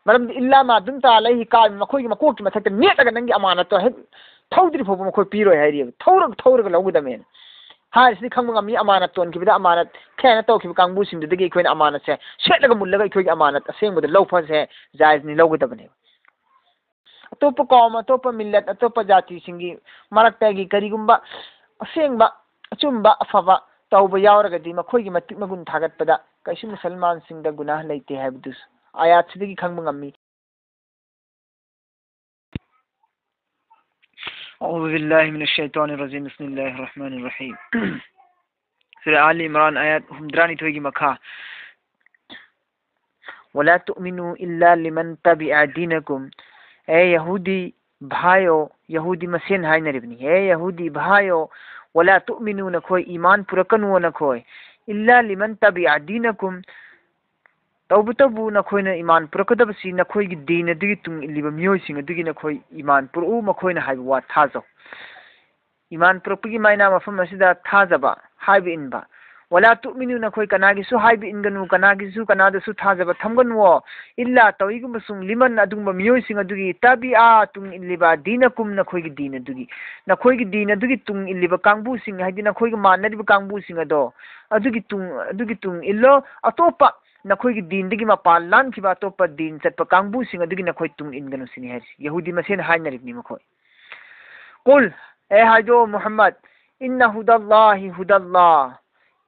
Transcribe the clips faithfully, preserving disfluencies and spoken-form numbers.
ꯃꯔꯝꯗꯤ "ꯏꯜꯂꯥ ꯃꯥ ꯗꯨꯝꯇ ꯑꯂꯩꯍꯤ ꯀꯥꯏꯝ", ꯃꯈꯣꯏꯒꯤ ꯃꯀꯣꯛꯀꯤ ꯃꯊꯛꯇ ꯅꯦꯠꯂꯒ ꯅꯪꯒꯤ ꯑꯃꯥꯅꯠꯇꯣ ꯍꯦꯛ ꯊꯧꯗ꯭ꯔꯤ ꯐꯥꯎꯕ ꯃꯈꯣꯏ ꯄꯤꯔꯣꯏ ꯍꯥꯏꯔꯤꯑꯕ꯫ ꯊꯧꯔꯒ ꯊꯧꯔꯒ ꯂꯧꯒꯗꯕꯅꯦꯅ ꯍꯥꯏꯔꯤꯁꯤꯗꯤ ꯈꯪꯕ ꯉꯝꯃꯤ꯫ ꯑꯃꯥꯅꯠ ꯇꯣꯟꯈꯤꯕꯗ ꯑꯃꯥꯅꯠ ꯈꯌꯥꯅ ꯇꯧꯈꯤꯕ ꯀꯥꯡꯕꯨꯁꯤꯡꯗꯨꯗꯒꯤ ꯑꯩꯈꯣꯏꯅ ꯑꯃꯥꯅꯠꯁꯦ ꯁꯦꯠꯂꯒ ꯃꯨꯜꯂꯒ ꯑꯩꯈꯣꯏꯒꯤ ꯑꯃꯥꯅꯠ ꯑꯁꯦꯡꯕꯗꯣ ꯂꯧꯐꯝꯁꯦ ꯖꯥꯏꯖꯅꯤ, ꯂꯧꯒꯗꯕꯅꯦꯕ꯫ ꯑꯇꯣꯞꯄ ꯀꯧꯝ, ꯑꯇꯣꯞꯄ ꯃꯤꯜꯂꯠ, ꯑꯇꯣꯞꯄ ꯖꯥꯇꯤꯁꯤꯡꯒꯤ ꯃꯔꯛꯇꯒꯤ ꯀꯔꯤꯒꯨꯝꯕ ꯑꯁꯦꯡꯕ, ꯑꯆꯨꯝꯕ, ꯑꯐꯕ ꯇꯧꯕ ꯌꯥꯎꯔꯒꯗꯤ ꯃꯈꯣꯏꯒꯤ ꯃꯇꯤꯛ ꯃꯒꯨꯟ ꯊꯥꯒꯠꯄꯗ ꯀꯩꯁꯨ ꯃꯨꯁꯜꯃꯥꯟꯁꯤꯡꯗ ꯒꯨꯅꯥꯍ ꯂꯩꯇꯦ ꯍꯥꯏꯕꯗꯨꯁꯨ ꯑꯥꯌꯥꯠꯁꯤꯗꯒꯤ ꯈꯪꯕ ꯉꯝꯃꯤ꯫ أعوذ بالله من الشيطان الرجيم. بسم الله الرحمن الرحيم. ꯁꯨꯔꯥ ꯑꯥꯂꯤ ꯏꯝꯔꯥꯟ, ꯑꯥꯌꯥꯠ ꯍꯨꯝꯗ꯭ꯔꯥꯅꯤꯊꯣꯏꯒꯤ ꯃꯈꯥ꯫ "ولا تؤمنوا إلا لمن تبع دينكم." ꯑꯦ ꯌꯍꯨꯗꯤ ꯚꯥꯏꯌꯣ, ꯌꯍꯨꯗꯤ ꯃꯁꯦꯟ ꯍꯥꯏꯅꯔꯤꯕꯅꯤ꯫ ꯑꯦ ꯌꯍꯨꯗꯤ ꯚꯥꯏꯌꯣ, "ولا تؤمنوا", ꯅꯈꯣꯏ ꯏꯃꯥꯟ ꯄꯨꯔꯛꯀꯅꯨ ꯅꯈꯣꯏ, "إلا لمن تبع دينكم", ꯇꯧꯕꯇꯕꯨ ꯅꯈꯣꯏꯅ ꯏꯃꯥꯟ ꯄꯨꯔꯛꯀꯗꯕꯁꯤ ꯅꯈꯣꯏꯒꯤ ꯗꯤꯟ ꯑꯗꯨꯒꯤ ꯇꯨꯡ ꯏꯜꯂꯤꯕ ꯃꯤꯑꯣꯏꯁꯤꯡ ꯑꯗꯨꯒꯤ ꯅꯈꯣꯏ ꯏꯃꯥꯟ ꯄꯨꯔꯛꯎ, ꯃꯈꯣꯏꯅ ꯍꯥꯏꯕ ꯋꯥ ꯊꯥꯖꯧ꯫ ꯏꯃꯥꯟ ꯄꯨꯔꯛꯄꯒꯤ ꯃꯥꯏꯅꯥ ꯃꯐꯝ ꯑꯁꯤꯗ ꯊꯥꯖꯕ, ꯍꯥꯏꯕ ꯏꯟꯕ꯫ "ولا تؤمنوا", ꯅꯈꯣꯏ ꯀꯅꯥꯒꯤꯁꯨ ꯍꯥꯏꯕ ꯏꯟꯒꯅꯨ, ꯀꯅꯥꯒꯤꯁꯨ, ꯀꯅꯥꯗꯁꯨ ꯊꯥꯖꯕ ꯊꯝꯒꯅꯨꯋꯣ꯫ "إلا", ꯇꯧꯏꯒꯨꯝꯕꯁꯨꯡ, "لمن", ꯑꯗꯨꯒꯨꯝꯕ ꯃꯤꯑꯣꯏꯁꯤꯡ ꯑꯗꯨꯒꯤ, "تبع", ꯇꯨꯡ ꯏꯜꯂꯤꯕ, "دينكم", ꯅꯈꯣꯏꯒꯤ ꯗꯤꯟ ꯑꯗꯨꯒꯤ, ꯅꯈꯣꯏꯒꯤ ꯗꯤꯟ ꯑꯗꯨꯒꯤ ꯇꯨꯡ ꯏꯜꯂꯤꯕ ꯀꯥꯡꯕꯨꯁꯤꯡ, ꯍꯥꯏꯗꯤ ꯅꯈꯣꯏꯒ ꯃꯥꯟꯅꯔꯤꯕ ꯀꯥꯡꯕꯨꯁꯤꯡ ꯑꯗꯣ, ꯑꯗꯨꯒꯤ ꯇꯨꯡ, ꯑꯗꯨꯒꯤ ꯇꯨꯡ ꯏꯜꯂꯣ꯫ ꯑꯇꯣꯞꯄ ꯅꯈꯣꯏꯒꯤ ꯗꯤꯟꯗꯒꯤ ꯃꯄꯥꯟ ꯂꯥꯟꯈꯤꯕ ꯑꯇꯣꯞꯄ ꯗꯤꯟ ꯆꯠꯄ ꯀꯥꯡꯕꯨꯁꯤꯡ ꯑꯗꯨꯒꯤ ꯅꯈꯣꯏ ꯇꯨꯡ ꯏꯟꯒꯅꯨ ꯁꯤꯅꯤ ꯍꯥꯏꯔꯤꯁꯤ꯫ ꯌꯍꯨꯗꯤ ꯃꯁꯦꯟ ꯍꯥꯏꯅꯔꯤꯕꯅꯤ ꯃꯈꯣꯏ꯫ "قل", ꯑꯦ ꯍꯥꯏꯗꯣ ꯃꯨꯍꯝꯃꯗ, "إن هدى الله هدى الله."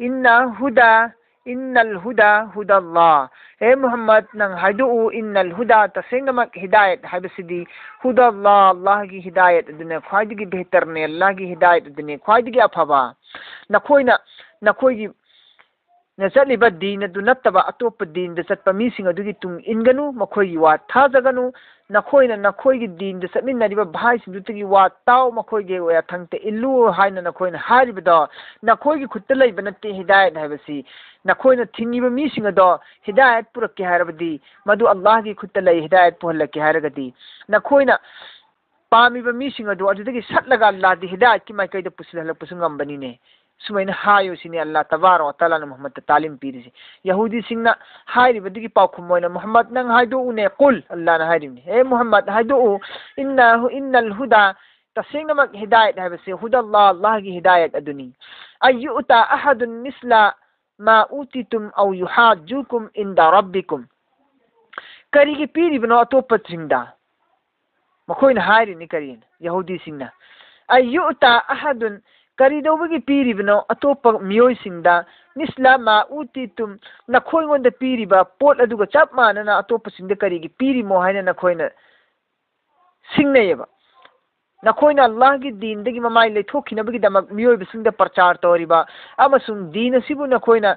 "إن هدى، إن الهدى هدى الله." ꯑꯦ ꯃꯨꯍꯝꯃꯗ, ꯅꯪ ꯍꯥꯏꯗꯣꯛꯎ, "إن الهدى", ꯇꯁꯦꯡꯅꯃꯛ ꯍꯤꯗꯥꯌꯠ ꯍꯥꯏꯕꯁꯤꯗꯤ, "هدى الله", ꯑꯜꯂꯥꯍꯒꯤ ꯍꯤꯗꯥꯌꯠ ꯑꯗꯨꯅ ꯈ꯭ꯋꯥꯏꯗꯒꯤ ꯕꯦꯍꯇꯔꯅꯦ, ꯑꯜꯂꯥꯍꯒꯤ ꯍꯤꯗꯥꯌꯠ ꯑꯗꯨꯅꯤ ꯈ꯭ꯋꯥꯏꯗꯒꯤ ꯑꯐꯕ꯫ ꯅꯈꯣꯏꯅ, ꯅꯈꯣꯏꯒꯤ ꯅ ꯆꯠꯂꯤꯕ ꯗꯤꯟ ꯑꯗꯨ ꯅꯠꯇꯕ ꯑꯇꯣꯞꯄ ꯗꯤꯟꯗ ꯆꯠꯄ ꯃꯤꯁꯤꯡ ꯑꯗꯨꯒꯤ ꯇꯨꯡ ꯏꯟꯒꯅꯨ, ꯃꯈꯣꯏꯒꯤ ꯋꯥ ꯊꯥꯖꯒꯅꯨ꯫ ꯅꯈꯣꯏꯅ ꯅꯈꯣꯏꯒꯤ ꯗꯤꯟꯗ ꯆꯠꯃꯤꯟꯅꯔꯤꯕ ꯚꯥꯏꯁꯤꯡꯗꯨꯗꯒꯤ ꯋꯥ ꯇꯥꯎ, ꯃꯈꯣꯏꯒꯤ ꯌꯥꯊꯪꯗ ꯏꯜꯂꯨ ꯍꯥꯏꯅ ꯅꯈꯣꯏꯅ ꯍꯥꯏꯔꯤꯕꯗꯣ, ꯅꯈꯣꯏꯒꯤ ꯈꯨꯠꯇ ꯂꯩꯕ ꯅꯠꯇꯦ ꯍꯤꯗꯥꯌꯠ ꯍꯥꯏꯕꯁꯤ꯫ ꯅꯈꯣꯏꯅ ꯊꯤꯡꯉꯤꯕ ꯃꯤꯁꯤꯡ ꯑꯗꯣ ꯍꯤꯗꯥꯌꯠ ꯄꯨꯔꯛꯀꯦ ꯍꯥꯏꯔꯕꯗꯤ, ꯃꯗꯨ ꯑꯜꯂꯥꯍꯒꯤ ꯈꯨꯠꯇ ꯂꯩ, ꯍꯤꯗꯥꯌꯠ ꯄꯨꯍꯜꯂꯛꯀꯦ ꯍꯥꯏꯔꯒꯗꯤ꯫ ꯅꯈꯣꯏꯅ ꯄꯥꯝꯃꯤꯕ ꯃꯤꯁꯤꯡ ꯑꯗꯨ ꯑꯗꯨꯗꯒꯤ ꯁꯠꯂꯒ ꯑꯜꯂꯥꯍꯗꯤ ꯍꯤꯗꯥꯌꯠꯀꯤ ꯃꯥꯏꯀꯩꯗ ꯄꯨꯁꯤꯜꯍꯜꯂꯛꯄꯁꯨ ꯉꯝꯕꯅꯤꯅꯦ꯫ ꯁꯨꯃꯥꯏꯅ ꯍꯥꯏꯌꯨ ꯁꯤꯅꯤ ꯑꯜꯂꯥ ꯇꯕꯥꯔꯛ ꯋ ꯇꯥꯂꯥꯅ ꯃꯨꯍꯝꯃꯗꯇ ꯇꯥꯂꯤꯝ ꯄꯤꯔꯤꯁꯤ꯫ ꯌꯍꯨꯗꯤꯁꯤꯡꯅ ꯍꯥꯏꯔꯤꯕꯗꯨꯒꯤ ꯄꯥꯎꯈꯨꯝ ꯑꯣꯏꯅ, "ꯃꯨꯍꯝꯃꯗ, ꯅꯪ ꯍꯥꯏꯗꯣꯛꯎꯅꯦ, ꯀꯨꯜ", ꯑꯜꯂꯥꯅ ꯍꯥꯏꯔꯤꯕꯅꯤ, "ꯍꯦ ꯃꯨꯍꯝꯃꯗ, ꯍꯥꯏꯗꯣꯛꯎ, ꯏꯟꯅ, ꯏꯟꯅꯜ ꯍꯨꯗꯥ, ꯇꯁꯦꯡꯅꯃꯛ ꯍꯤꯗꯥꯌꯠ ꯍꯥꯏꯕꯁꯤ ꯍꯨꯗꯜꯂꯥ, ꯑꯜꯂꯥꯍꯒꯤ ꯍꯤꯗꯥꯌꯠ ꯑꯗꯨꯅꯤ꯫ ꯑꯟ ꯌꯨꯑꯇꯥ ꯑꯍꯗꯨꯟ ꯃꯤꯁꯂ ꯃꯥ ꯎꯇꯤꯇꯨꯝ ꯑꯧ ꯌꯨꯍꯥꯖꯨꯀꯨꯝ ꯏꯟꯗ ꯔꯕꯤꯀꯨꯝ"꯫ ꯀꯔꯤꯒꯤ ꯄꯤꯔꯤꯕꯅꯣ ꯑꯇꯣꯞꯄꯁꯤꯡꯗ? ꯃꯈꯣꯏꯅ ꯍꯥꯏꯔꯤꯅꯤ ꯀꯔꯤꯅꯣ? ꯌꯍꯨꯗꯤꯁꯤꯡꯅ, "ꯑꯟ ꯌꯨꯑꯇꯥ ꯑꯍꯗꯨꯟ", ꯀꯔꯤꯗꯧꯕꯒꯤ ꯄꯤꯔꯤꯕꯅꯣ ꯑꯇꯣꯞꯄ ꯃꯤꯑꯣꯏꯁꯤꯡꯗ? "ꯃꯤꯁꯂ ꯃꯥ ꯎꯇꯤꯇꯨꯝ", ꯅꯈꯣꯏꯉꯣꯟꯗ ꯄꯤꯔꯤꯕ ꯄꯣꯠ ꯑꯗꯨꯒ ꯆꯞ ꯃꯥꯟꯅꯅ ꯑꯇꯣꯞꯄꯁꯤꯡꯗ ꯀꯔꯤꯒꯤ ꯄꯤꯔꯤꯃꯣ ꯍꯥꯏꯅ ꯅꯈꯣꯏꯅ ꯁꯤꯡꯅꯩꯌꯦꯕ꯫ ꯅꯈꯣꯏꯅ ꯑꯜꯂꯥꯍꯒꯤ ꯗꯤꯟꯗꯒꯤ ꯃꯃꯥꯏ ꯂꯩꯊꯣꯛꯈꯤꯅꯕꯒꯤꯗꯃꯛ ꯃꯤꯑꯣꯏꯕꯁꯤꯡꯗ ꯄ꯭ꯔꯆꯥꯔ ꯇꯧꯔꯤꯕ ꯑꯃꯁꯨꯡ ꯗꯤꯟ ꯑꯁꯤꯕꯨ ꯅꯈꯣꯏꯅ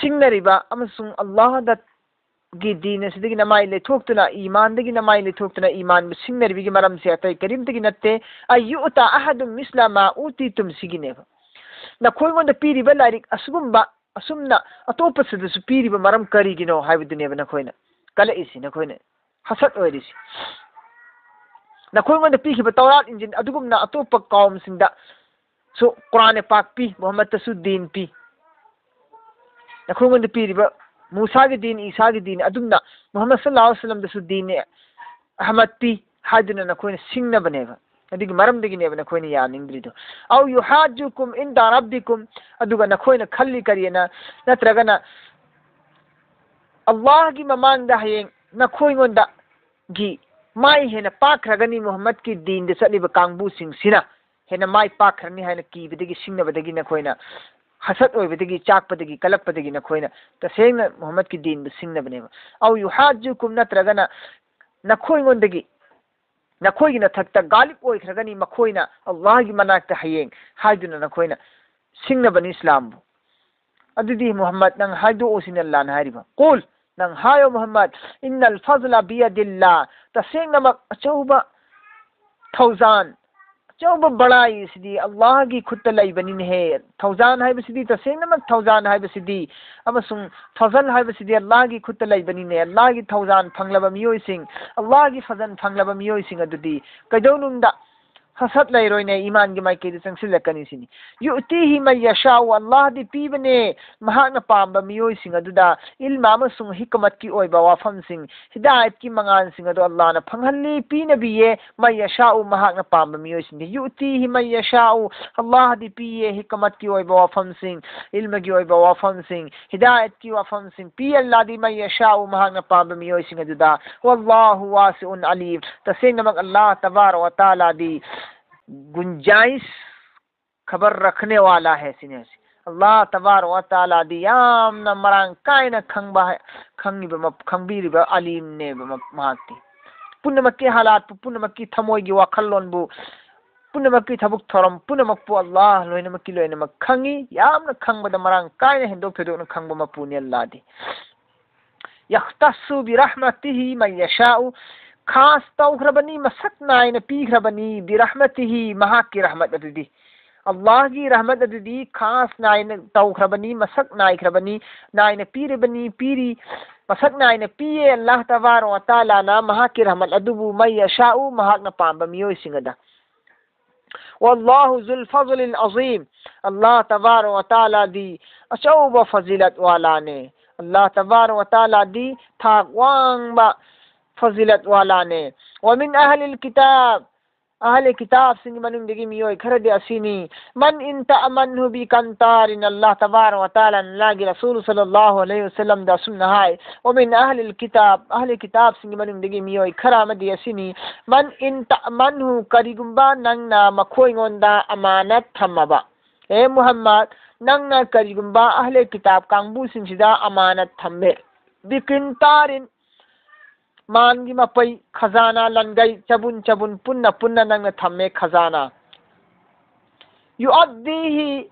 ꯁꯤꯡꯅꯔꯤꯕ ꯑꯃꯁꯨꯡ ꯑꯜꯂꯥꯍꯗꯒꯤ ꯗꯤꯟ ꯑꯁꯤꯗꯒꯤ ꯅꯃꯥꯏ ꯂꯩꯊꯣꯛꯇꯨꯅ, ꯏꯃꯥꯟꯗꯒꯤ ꯅꯃꯥꯏ ꯂꯩꯊꯣꯛꯇꯨꯅ ꯏꯃꯥꯟꯕꯨ ꯁꯤꯡꯅꯔꯤꯕꯒꯤ ꯃꯔꯝꯁꯦ ꯑꯇꯩ ꯀꯔꯤꯝꯇꯒꯤ ꯅꯠꯇꯦ꯫ "ꯑꯟ ꯌꯨꯑꯇꯥ ꯑꯍꯗꯨꯝ ꯃꯤꯁꯂ ꯃꯥ ꯎꯇꯤꯇꯨꯝ" ꯁꯤꯒꯤꯅꯦꯕ꯫ ꯅꯈꯣꯏꯉꯣꯟꯗ ꯄꯤꯔꯤꯕ ꯂꯥꯏꯔꯤꯛ ꯑꯁꯤꯒꯨꯝꯕ ꯑꯁꯨꯝꯅ ꯑꯇꯣꯞꯄꯁꯤꯗꯁꯨ ꯄꯤꯔꯤꯕ ꯃꯔꯝ ꯀꯔꯤꯒꯤꯅꯣ ꯍꯥꯏꯕꯗꯨꯅꯦꯕ ꯅꯈꯣꯏꯅ ꯀꯜꯂꯛꯏꯁꯤ, ꯅꯈꯣꯏꯅ ꯍꯁꯠ ꯑꯣꯏꯔꯤꯁꯤ꯫ ꯅꯈꯣꯏꯉꯣꯟꯗ ꯄꯤꯈꯤꯕ ꯇꯧꯔꯥꯠ ꯏꯟꯖꯤꯟ ꯑꯗꯨꯒꯨꯝꯅ ꯑꯇꯣꯞꯄ ꯀꯥꯎꯝꯁꯤꯡꯗꯁꯨ ꯀꯨꯔꯥꯟ ꯄꯥꯛ ꯄꯤ, ꯃꯨꯍꯝꯃꯗꯇꯁꯨ ꯗꯤꯟ ꯄꯤ꯫ ꯅꯈꯣꯏꯉꯣꯟꯗ ꯄꯤꯔꯤꯕ ꯃꯨꯁꯥꯒꯤ ꯗꯤꯟ, ꯏꯁꯥꯒꯤ ꯗꯤꯟ ꯑꯗꯨꯝꯅ ꯃꯨꯍꯝꯃꯗ ꯁꯜꯂꯜꯂꯥꯍꯨ ꯑꯂꯩꯍꯤ ꯋꯁꯜꯂꯝꯗꯁꯨ ꯗꯤꯟ ꯑꯍꯃꯗ ꯄꯤ ꯍꯥꯏꯗꯨꯅ ꯅꯈꯣꯏꯅ ꯁꯤꯡꯅꯕꯅꯦꯕ꯫ ꯑꯗꯨꯒꯤ ꯃꯔꯝꯗꯒꯤꯅꯦꯕ ꯅꯈꯣꯏꯅ ꯌꯥꯅꯤꯡꯗ꯭ꯔꯤꯗꯣ꯫ "ꯑꯧ ꯌꯨꯍꯥꯖꯨꯀꯨꯝ ꯏꯟꯗ ꯔꯕꯤꯀꯨꯝ", ꯑꯗꯨꯒ ꯅꯈꯣꯏꯅ ꯈꯜꯂꯤ ꯀꯔꯤꯅ, ꯅꯠꯇ꯭ꯔꯒꯅ ꯑꯜꯂꯥꯍꯒꯤ ꯃꯃꯥꯡꯗ ꯍꯌꯦꯡ ꯅꯈꯣꯏꯉꯣꯟꯗꯒꯤ ꯃꯥꯏ ꯍꯦꯟꯅ ꯄꯥꯛꯈ꯭ꯔꯒꯅꯤ, ꯃꯨꯍꯝꯃꯗꯀꯤ ꯗꯤꯟꯗ ꯆꯠꯂꯤꯕ ꯀꯥꯡꯕꯨꯁꯤꯡꯁꯤꯅ ꯍꯦꯟꯅ ꯃꯥꯏ ꯄꯥꯛꯈ꯭ꯔꯅꯤ ꯍꯥꯏꯅ ꯀꯤꯕꯗꯒꯤ, ꯁꯤꯡꯅꯕꯗꯒꯤ ꯅꯈꯣꯏꯅ ꯍꯁꯠ ꯑꯣꯏꯕꯗꯒꯤ, ꯆꯥꯛꯄꯗꯒꯤ, ꯀꯜꯂꯛꯄꯗꯒꯤ ꯅꯈꯣꯏꯅ ꯇꯁꯦꯡꯅ ꯃꯨꯍꯝꯃꯗꯀꯤ ꯗꯤꯟꯕꯨ ꯁꯤꯡꯅꯕꯅꯦꯕ꯫ "ꯑꯧ ꯌꯨꯍꯥꯖꯨꯀꯨꯝ", ꯅꯠꯇ꯭ꯔꯒꯅ ꯅꯈꯣꯏꯉꯣꯟꯗꯒꯤ, ꯅꯈꯣꯏꯒꯤ ꯅꯊꯛꯇ ꯒꯥꯂꯤꯕ ꯑꯣꯏꯈ꯭ꯔꯒꯅꯤ ꯃꯈꯣꯏꯅ ꯑꯜꯂꯥꯍꯒꯤ ꯃꯅꯥꯛꯇ ꯍꯌꯦꯡ ꯍꯥꯏꯗꯨꯅ ꯅꯈꯣꯏꯅ ꯁꯤꯡꯅꯕꯅꯤ ꯏꯁꯂꯥꯝꯕꯨ꯫ ꯑꯗꯨꯗꯤ ꯃꯨꯍꯝꯃꯗ, ꯅꯪ ꯍꯥꯏꯗꯣꯛꯎ ꯁꯤꯅꯤ ꯑꯜꯂꯥꯍꯅ ꯍꯥꯏꯔꯤꯕ꯫ "ꯀꯨꯜ", ꯅꯪ ꯍꯥꯏꯌꯣ ꯃꯨꯍꯝꯃꯗ, "ꯏꯟꯅꯜ ꯐꯖꯂ ꯕꯤꯌꯗꯤꯜꯂꯥ", ꯇꯁꯦꯡꯅꯃꯛ ꯑꯆꯧꯕ ꯊꯧꯖꯥꯟ, ꯑꯆꯧꯕ ꯕꯂꯥꯏ ꯑꯁꯤꯗꯤ ꯑꯜꯂꯥꯍꯒꯤ ꯈꯨꯠꯇ ꯂꯩꯕꯅꯤꯅꯦꯍꯦ꯫ ꯊꯧꯖꯥꯟ ꯍꯥꯏꯕꯁꯤꯗꯤ, ꯇꯁꯦꯡꯅꯃꯛ ꯊꯧꯖꯥꯟ ꯍꯥꯏꯕꯁꯤꯗꯤ, ꯑꯃꯁꯨꯡ ꯐꯖꯜ ꯍꯥꯏꯕꯁꯤꯗꯤ ꯑꯜꯂꯥꯍꯒꯤ ꯈꯨꯠꯇ ꯂꯩꯕꯅꯤꯅꯦ꯫ ꯑꯜꯂꯥꯍꯒꯤ ꯊꯧꯖꯥꯟ ꯐꯪꯂꯕ ꯃꯤꯑꯣꯏꯁꯤꯡ, ꯑꯜꯂꯥꯍꯒꯤ ꯐꯖꯜ ꯐꯪꯂꯕ ꯃꯤꯑꯣꯏꯁꯤꯡ ꯑꯗꯨꯗꯤ ꯀꯩꯗꯧꯅꯨꯡꯗ ꯁꯠ ꯁꯠ ꯂꯩꯔꯣꯏꯅꯦ, ꯏꯃꯥꯟꯒꯤ ꯃꯥꯏꯀꯩꯗ ꯆꯪꯁꯤꯜꯂꯛꯀꯅꯤ ꯁꯤꯅꯤ꯫ ꯌꯨꯇꯤꯍꯤ ꯃꯟ ꯌꯁꯥꯎ, ꯑꯜꯂꯥꯍꯗꯤ ꯄꯤꯕꯅꯦ ꯃꯍꯥꯛꯅ ꯄꯥꯝꯕ ꯃꯤꯑꯣꯏꯁꯤꯡ ꯑꯗꯨꯗ ꯏꯜꯃ ꯑꯃꯁꯨꯡ ꯍꯤꯀꯃꯠꯀꯤ ꯑꯣꯏꯕ ꯋꯥꯐꯝꯁꯤꯡ, ꯍꯤꯗꯥꯌꯠꯀꯤ ꯃꯉꯥꯜꯁꯤꯡ ꯑꯗꯨ ꯑꯜꯂꯥꯍꯅ ꯐꯪꯍꯜꯂꯤ, ꯄꯤꯅꯕꯤꯌꯦ꯫ ꯃꯟ ꯌꯁꯥꯎ, ꯃꯍꯥꯛꯅ ꯄꯥꯝꯕ ꯃꯤꯑꯣꯏꯁꯤꯡꯗ꯫ ꯌꯨꯇꯤꯍꯤ ꯃꯟ ꯌꯁꯥꯎ, ꯑꯜꯂꯥꯍꯗꯤ ꯄꯤꯌꯦ ꯍꯤꯀꯃꯠꯀꯤ ꯑꯣꯏꯕ ꯋꯥꯐꯝꯁꯤꯡ, ꯏꯜꯃꯒꯤ ꯑꯣꯏꯕ ꯋꯥꯐꯝꯁꯤꯡ, ꯍꯤꯗꯥꯌꯠꯀꯤ ꯋꯥꯐꯝꯁꯤꯡ ꯄꯤ ꯑꯜꯂꯥꯍꯗꯤ ꯃꯟ ꯌꯁꯥꯎ, ꯃꯍꯥꯛꯅ ꯄꯥꯝꯕ ꯃꯤꯑꯣꯏꯁꯤꯡ ꯑꯗꯨꯗ꯫ ꯋꯜꯂꯥꯍꯨ ꯋꯥꯁꯤꯎꯟ ꯑꯂꯤꯝ, ꯇꯁꯦꯡꯅꯃꯛ ꯑꯜꯂꯥꯍ ꯇꯕꯥꯔꯛ ꯋ ꯇꯥꯂꯥꯗꯤ ꯒꯨꯟꯖꯥꯏꯁ ꯈꯕꯔ ꯔꯈꯅꯦ ꯋꯥꯂꯥ ꯍꯦ ꯁꯤꯅꯦ ꯍꯥꯏꯁꯦ꯫ ꯑꯜꯂꯥꯍ ꯇꯕꯥꯔꯛ ꯋ ꯇꯥꯂꯥꯗꯤ ꯌꯥꯝꯅ ꯃꯔꯥꯡ ꯀꯥꯏꯅ ꯈꯪꯕ, ꯈꯪꯉꯤꯕ, ꯈꯪꯕꯤꯔꯤꯕ ꯑꯂꯤꯝꯅꯦꯕ ꯃꯍꯥꯛꯇꯤ꯫ ꯄꯨꯝꯅꯃꯛꯀꯤ ꯍꯥꯂꯥꯠꯄꯨ, ꯄꯨꯝꯅꯃꯛꯀꯤ ꯊꯃꯣꯏꯒꯤ ꯋꯥꯈꯜꯂꯣꯟꯕꯨ, ꯄꯨꯝꯅꯃꯛꯀꯤ ꯊꯕꯛ ꯊꯧꯔꯝ ꯄꯨꯝꯅꯃꯛꯄꯨ ꯑꯜꯂꯥꯍ ꯂꯣꯏꯅꯃꯛꯀꯤ ꯂꯣꯏꯅꯃꯛ ꯈꯪꯉꯤ꯫ ꯌꯥꯝꯅ ꯈꯪꯕꯗ ꯃꯔꯥꯡ ꯀꯥꯏꯅ ꯍꯦꯟꯗꯣꯛ ꯊꯣꯏꯗꯣꯛꯅ ꯈꯪꯕ ꯃꯄꯨꯅꯤ ꯑꯜꯂꯥꯍꯗꯤ꯫ ꯌꯈꯇꯁꯨ ꯕꯤꯔꯍꯃꯇꯤꯍꯤ ꯃꯟ ꯌꯁꯥꯎ, ꯈꯥꯁ ꯇꯧꯈ꯭ꯔꯕꯅꯤ, ꯃꯁꯛ ꯅꯥꯏꯅ ꯄꯤꯈ꯭ꯔꯕꯅꯤ꯫ ꯕꯤꯔꯍꯃꯇꯤꯍꯤ, ꯃꯍꯥꯛꯀꯤ ꯔꯍꯃꯠ ꯑꯗꯨꯗꯤ, ꯑꯜꯂꯥꯍꯒꯤ ꯔꯍꯃꯠ ꯑꯗꯨꯗꯤ ꯈꯥꯁ ꯅꯥꯏꯅ ꯇꯧꯈ꯭ꯔꯕꯅꯤ, ꯃꯁꯛ ꯅꯥꯏꯈ꯭ꯔꯕꯅꯤ, ꯅꯥꯏꯅ ꯄꯤꯔꯤꯕꯅꯤ, ꯄꯤꯔꯤ꯫ ꯃꯁꯛ ꯅꯥꯏꯅ ꯄꯤꯌꯦ ꯑꯜꯂꯥꯍ ꯇꯕꯥꯔꯛ ꯋ ꯇꯥꯂꯥꯅ ꯃꯍꯥꯛꯀꯤ ꯔꯍꯃꯠ ꯑꯗꯨꯕꯨ ꯃꯟ ꯌꯁꯥꯎ, ꯃꯍꯥꯛꯅ ꯄꯥꯝꯕ ꯃꯤꯑꯣꯏꯁꯤꯡ ꯑꯗ꯫ ꯋꯜꯂꯥꯍꯨ ꯖꯨꯜ ꯐꯖꯂꯤꯜ ꯑꯖꯤꯝ, ꯑꯜꯂꯥꯍ ꯇꯕꯥꯔꯛ ꯋ ꯇꯥꯂꯥꯗꯤ ꯑꯆꯧꯕ ꯐꯖꯤꯂꯠ ꯋꯥꯂꯥꯅꯦ꯫ ꯑꯜꯂꯥꯍ ꯇꯕꯥꯔꯛ ꯋ ꯇꯥꯂꯥꯗꯤ ꯊꯥꯛ ꯋꯥꯡꯕ ꯐꯖꯤꯂꯠ ꯋꯥꯂꯥꯅꯦ꯫ ꯋꯃꯤꯟ ꯑꯍꯂꯤꯜ ꯀꯤꯇꯥꯕ, ꯑꯍꯂꯤ ꯀꯤꯇꯥꯕꯁꯤꯡꯒꯤ ꯃꯅꯨꯡꯗꯒꯤ ꯃꯤꯑꯣꯏ ꯈꯔꯗꯤ ꯑꯁꯤꯅꯤ꯫ ꯃꯟ ꯏꯟ ꯇꯑꯃꯟꯍꯨ ꯕꯤꯀꯟꯇꯥꯔꯤꯟ, ꯑꯜꯂꯥꯍ ꯇꯕꯥꯔꯛ ꯋ ꯇꯥꯂꯥꯅ ꯑꯜꯂꯥꯍꯒꯤ ꯔꯁꯨꯜ ꯁꯜꯂꯜꯂꯥꯍꯨ ꯑꯂꯩꯍꯤ ꯋꯁꯜꯂꯝꯗ ꯑꯁꯨꯝꯅ ꯍꯥꯏ, ꯋꯃꯤꯟ ꯑꯍꯂꯤꯜ ꯀꯤꯇꯥꯕ, ꯑꯍꯂꯤ ꯀꯤꯇꯥꯕꯁꯤꯡꯒꯤ ꯃꯅꯨꯡꯗꯒꯤ ꯃꯤꯑꯣꯏ ꯈꯔ ꯑꯃꯗꯤ ꯑꯁꯤꯅꯤ꯫ ꯃꯟ ꯏꯟ ꯇꯑꯃꯟꯍꯨ, ꯀꯔꯤꯒꯨꯝꯕ ꯅꯪꯅ ꯃꯈꯣꯏꯉꯣꯟꯗ ꯑꯃꯥꯅꯠ ꯊꯝꯃꯕ꯫ ꯍꯦ ꯃꯨꯍꯝꯃꯗ, ꯅꯪꯅ ꯀꯔꯤꯒꯨꯝꯕ ꯑꯍꯂꯦ ꯀꯤꯇꯥꯕ ꯀꯥꯡꯕꯨꯁꯤꯡꯁꯤꯗ ꯑꯃꯥꯅꯠ ꯊꯝꯃꯦ꯫ ꯕꯤꯀꯤꯟꯇꯥꯔꯤꯟ, ꯃꯥꯟꯒꯤ ꯃꯄꯩ, ꯈꯖꯥꯅꯥ, ꯂꯟꯒꯩ, ꯆꯕꯨꯟ ꯆꯕꯨꯟ, ꯄꯨꯟꯅ ꯄꯨꯟꯅ ꯅꯪꯅ ꯊꯝꯃꯦ ꯈꯖꯥꯅꯥ꯫ ꯌꯨꯑꯗꯤꯍꯤ,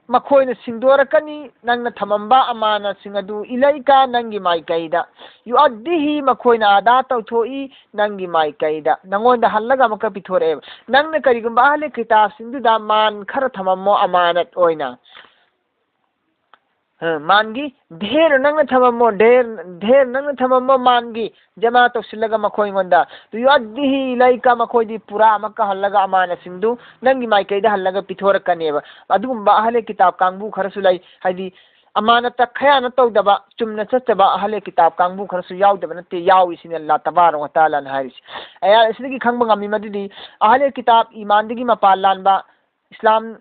ꯃꯈꯣꯏꯅ ꯁꯤꯡꯗꯣꯔꯛꯀꯅꯤ ꯅꯪꯅ ꯊꯝꯃꯝꯕ ꯑꯃꯥꯅꯠꯁꯤꯡ ꯑꯗꯨ, ꯏꯂꯩꯀ, ꯅꯪꯒꯤ ꯃꯥꯏꯀꯩꯗ꯫ ꯌꯨꯑꯗꯤꯍꯤ, ꯃꯈꯣꯏꯅ ꯑꯗꯥ ꯇꯧꯊꯣꯛꯏ ꯅꯪꯒꯤ ꯃꯥꯏꯀꯩꯗ, ꯅꯪꯉꯣꯟꯗ ꯍꯜꯂꯒ ꯑꯃꯨꯛꯀ ꯄꯤꯊꯣꯔꯛꯑꯦꯕ꯫ ꯅꯪꯅ ꯀꯔꯤꯒꯨꯝꯕ ꯑꯍꯂꯦ ꯀꯤꯇꯥꯕꯁꯤꯡꯗꯨꯗ ꯃꯥꯟ ꯈꯔ ꯊꯝꯃꯝꯃꯣ ꯑꯃꯥꯅꯠ ꯑꯣꯏꯅ꯫ ꯑ, ꯃꯥꯟꯒꯤ ꯙꯦꯔ ꯅꯪꯅ ꯊꯝꯃꯝꯃꯣ, ꯙꯦꯔ, ꯙꯦꯔ ꯅꯪꯅ ꯊꯝꯃꯝꯃꯣ ꯃꯥꯟꯒꯤ ꯖꯃꯥ ꯇꯧꯁꯤꯜꯂꯒ ꯃꯈꯣꯏꯉꯣꯟꯗ, ꯇꯨꯌꯨꯑꯗꯤꯍꯤ ꯏꯂꯩꯀ, ꯃꯈꯣꯏꯗꯤ ꯄꯨꯔꯥ ꯑꯃꯛꯀ ꯍꯜꯂꯒ ꯑꯃꯥꯅꯠꯁꯤꯡꯗꯨ ꯅꯪꯒꯤ ꯃꯥꯏꯀꯩꯗ ꯍꯜꯂꯒ ꯄꯤꯊꯣꯔꯛꯀꯅꯦꯕ꯫ ꯑꯗꯨꯒꯨꯝꯕ ꯑꯍꯂꯦ ꯀꯤꯇꯥꯕ ꯀꯥꯡꯕꯨ ꯈꯔꯁꯨ ꯂꯩ, ꯍꯥꯏꯗꯤ ꯑꯃꯥꯅꯠꯇ ꯈꯌꯥꯅ ꯇꯧꯗꯕ, ꯆꯨꯝꯅ ꯆꯠꯆꯕ ꯑꯍꯂꯦ ꯀꯤꯇꯥꯕ ꯀꯥꯡꯕꯨ ꯈꯔꯁꯨ ꯌꯥꯎꯗꯕ ꯅꯠꯇꯦ, ꯌꯥꯎꯏ ꯁꯤꯅꯤ ꯑꯜꯂꯥꯍ ꯇꯕꯥꯔꯛ ꯋ ꯇꯥꯂꯥꯅ ꯍꯥꯏꯔꯤꯁꯤ꯫ ꯑꯌꯥꯠ ꯑꯁꯤꯗꯒꯤ ꯈꯪꯕ ꯉꯝꯃꯤ ꯃꯗꯨꯗꯤ ꯑꯍꯂꯦ ꯀꯤꯇꯥꯕ ꯏꯃꯥꯟꯗꯒꯤ ꯃꯄꯥꯟ ꯂꯥꯟꯕ, ꯏꯁꯂꯥꯝ,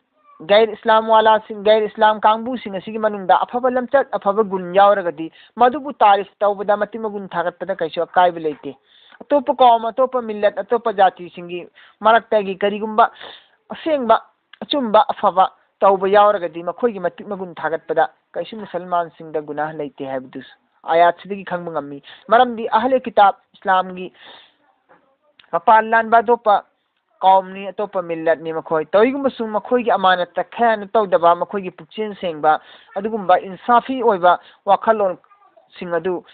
ꯒꯩꯔ ꯏꯁꯂꯥꯝ ꯋꯥꯂꯥꯁꯤꯡ, ꯒꯩꯔ ꯏꯁꯂꯥꯝ ꯀꯥꯡꯕꯨꯁꯤꯡ ꯑꯁꯤꯒꯤ ꯃꯅꯨꯡꯗ ꯑꯐꯕ ꯂꯝꯆꯠ, ꯑꯐꯕ ꯒꯨꯟ ꯌꯥꯎꯔꯒꯗꯤ ꯃꯗꯨꯕꯨ ꯇꯥꯔꯤꯐ ꯇꯧꯕꯗ, ꯃꯇꯤꯛ ꯃꯒꯨꯟ ꯊꯥꯒꯠꯄꯗ ꯀꯩꯁꯨ ꯑꯀꯥꯏꯕ ꯂꯩꯇꯦ꯫ ꯑꯇꯣꯞꯄ ꯀꯧꯝ, ꯑꯇꯣꯞꯄ ꯃꯤꯜꯂꯠ, ꯑꯇꯣꯞꯄ ꯖꯥꯇꯤꯁꯤꯡꯒꯤ ꯃꯔꯛꯇꯒꯤ ꯀꯔꯤꯒꯨꯝꯕ ꯑꯁꯦꯡꯕ, ꯑꯆꯨꯝꯕ, ꯑꯐꯕ ꯇꯧꯕ ꯌꯥꯎꯔꯒꯗꯤ ꯃꯈꯣꯏꯒꯤ ꯃꯇꯤꯛ ꯃꯒꯨꯟ ꯊꯥꯒꯠꯄꯗ ꯀꯩꯁꯨ ꯃꯨꯁꯜꯃꯥꯟꯁꯤꯡꯗ ꯒꯨꯅꯥꯍ ꯂꯩꯇꯦ ꯍꯥꯏꯕꯗꯨꯁꯨ ꯑꯥꯌꯥꯠꯁꯤꯗꯒꯤ ꯈꯪꯕ ꯉꯝꯃꯤ꯫ ꯃꯔꯝꯗꯤ ꯑꯍꯂꯦ ꯀꯤꯇꯥꯕ ꯏꯁꯂꯥꯝꯒꯤ ꯃꯄꯥꯟ ꯂꯥꯟꯕ ꯑꯇꯣꯞꯄ ꯀꯧꯝꯅꯤ, ꯑꯇꯣꯞꯄ ꯃꯤꯜꯂꯠꯅꯤ ꯃꯈꯣꯏ꯫ ꯇꯧꯏꯒꯨꯝꯕꯁꯨ ꯃꯈꯣꯏꯒꯤ ꯑꯃꯥꯅꯠꯇ ꯈꯌꯥꯅ ꯇꯧꯗꯕ, ꯃꯈꯣꯏꯒꯤ ꯄꯨꯛꯆꯦꯜ ꯁꯦꯡꯕ, ꯑꯗꯨꯒꯨꯝꯕ ꯏꯟꯁꯥꯐꯤ ꯑꯣꯏꯕ ꯋꯥꯈꯜꯂꯣꯟꯁꯤꯡ ꯑꯗꯨ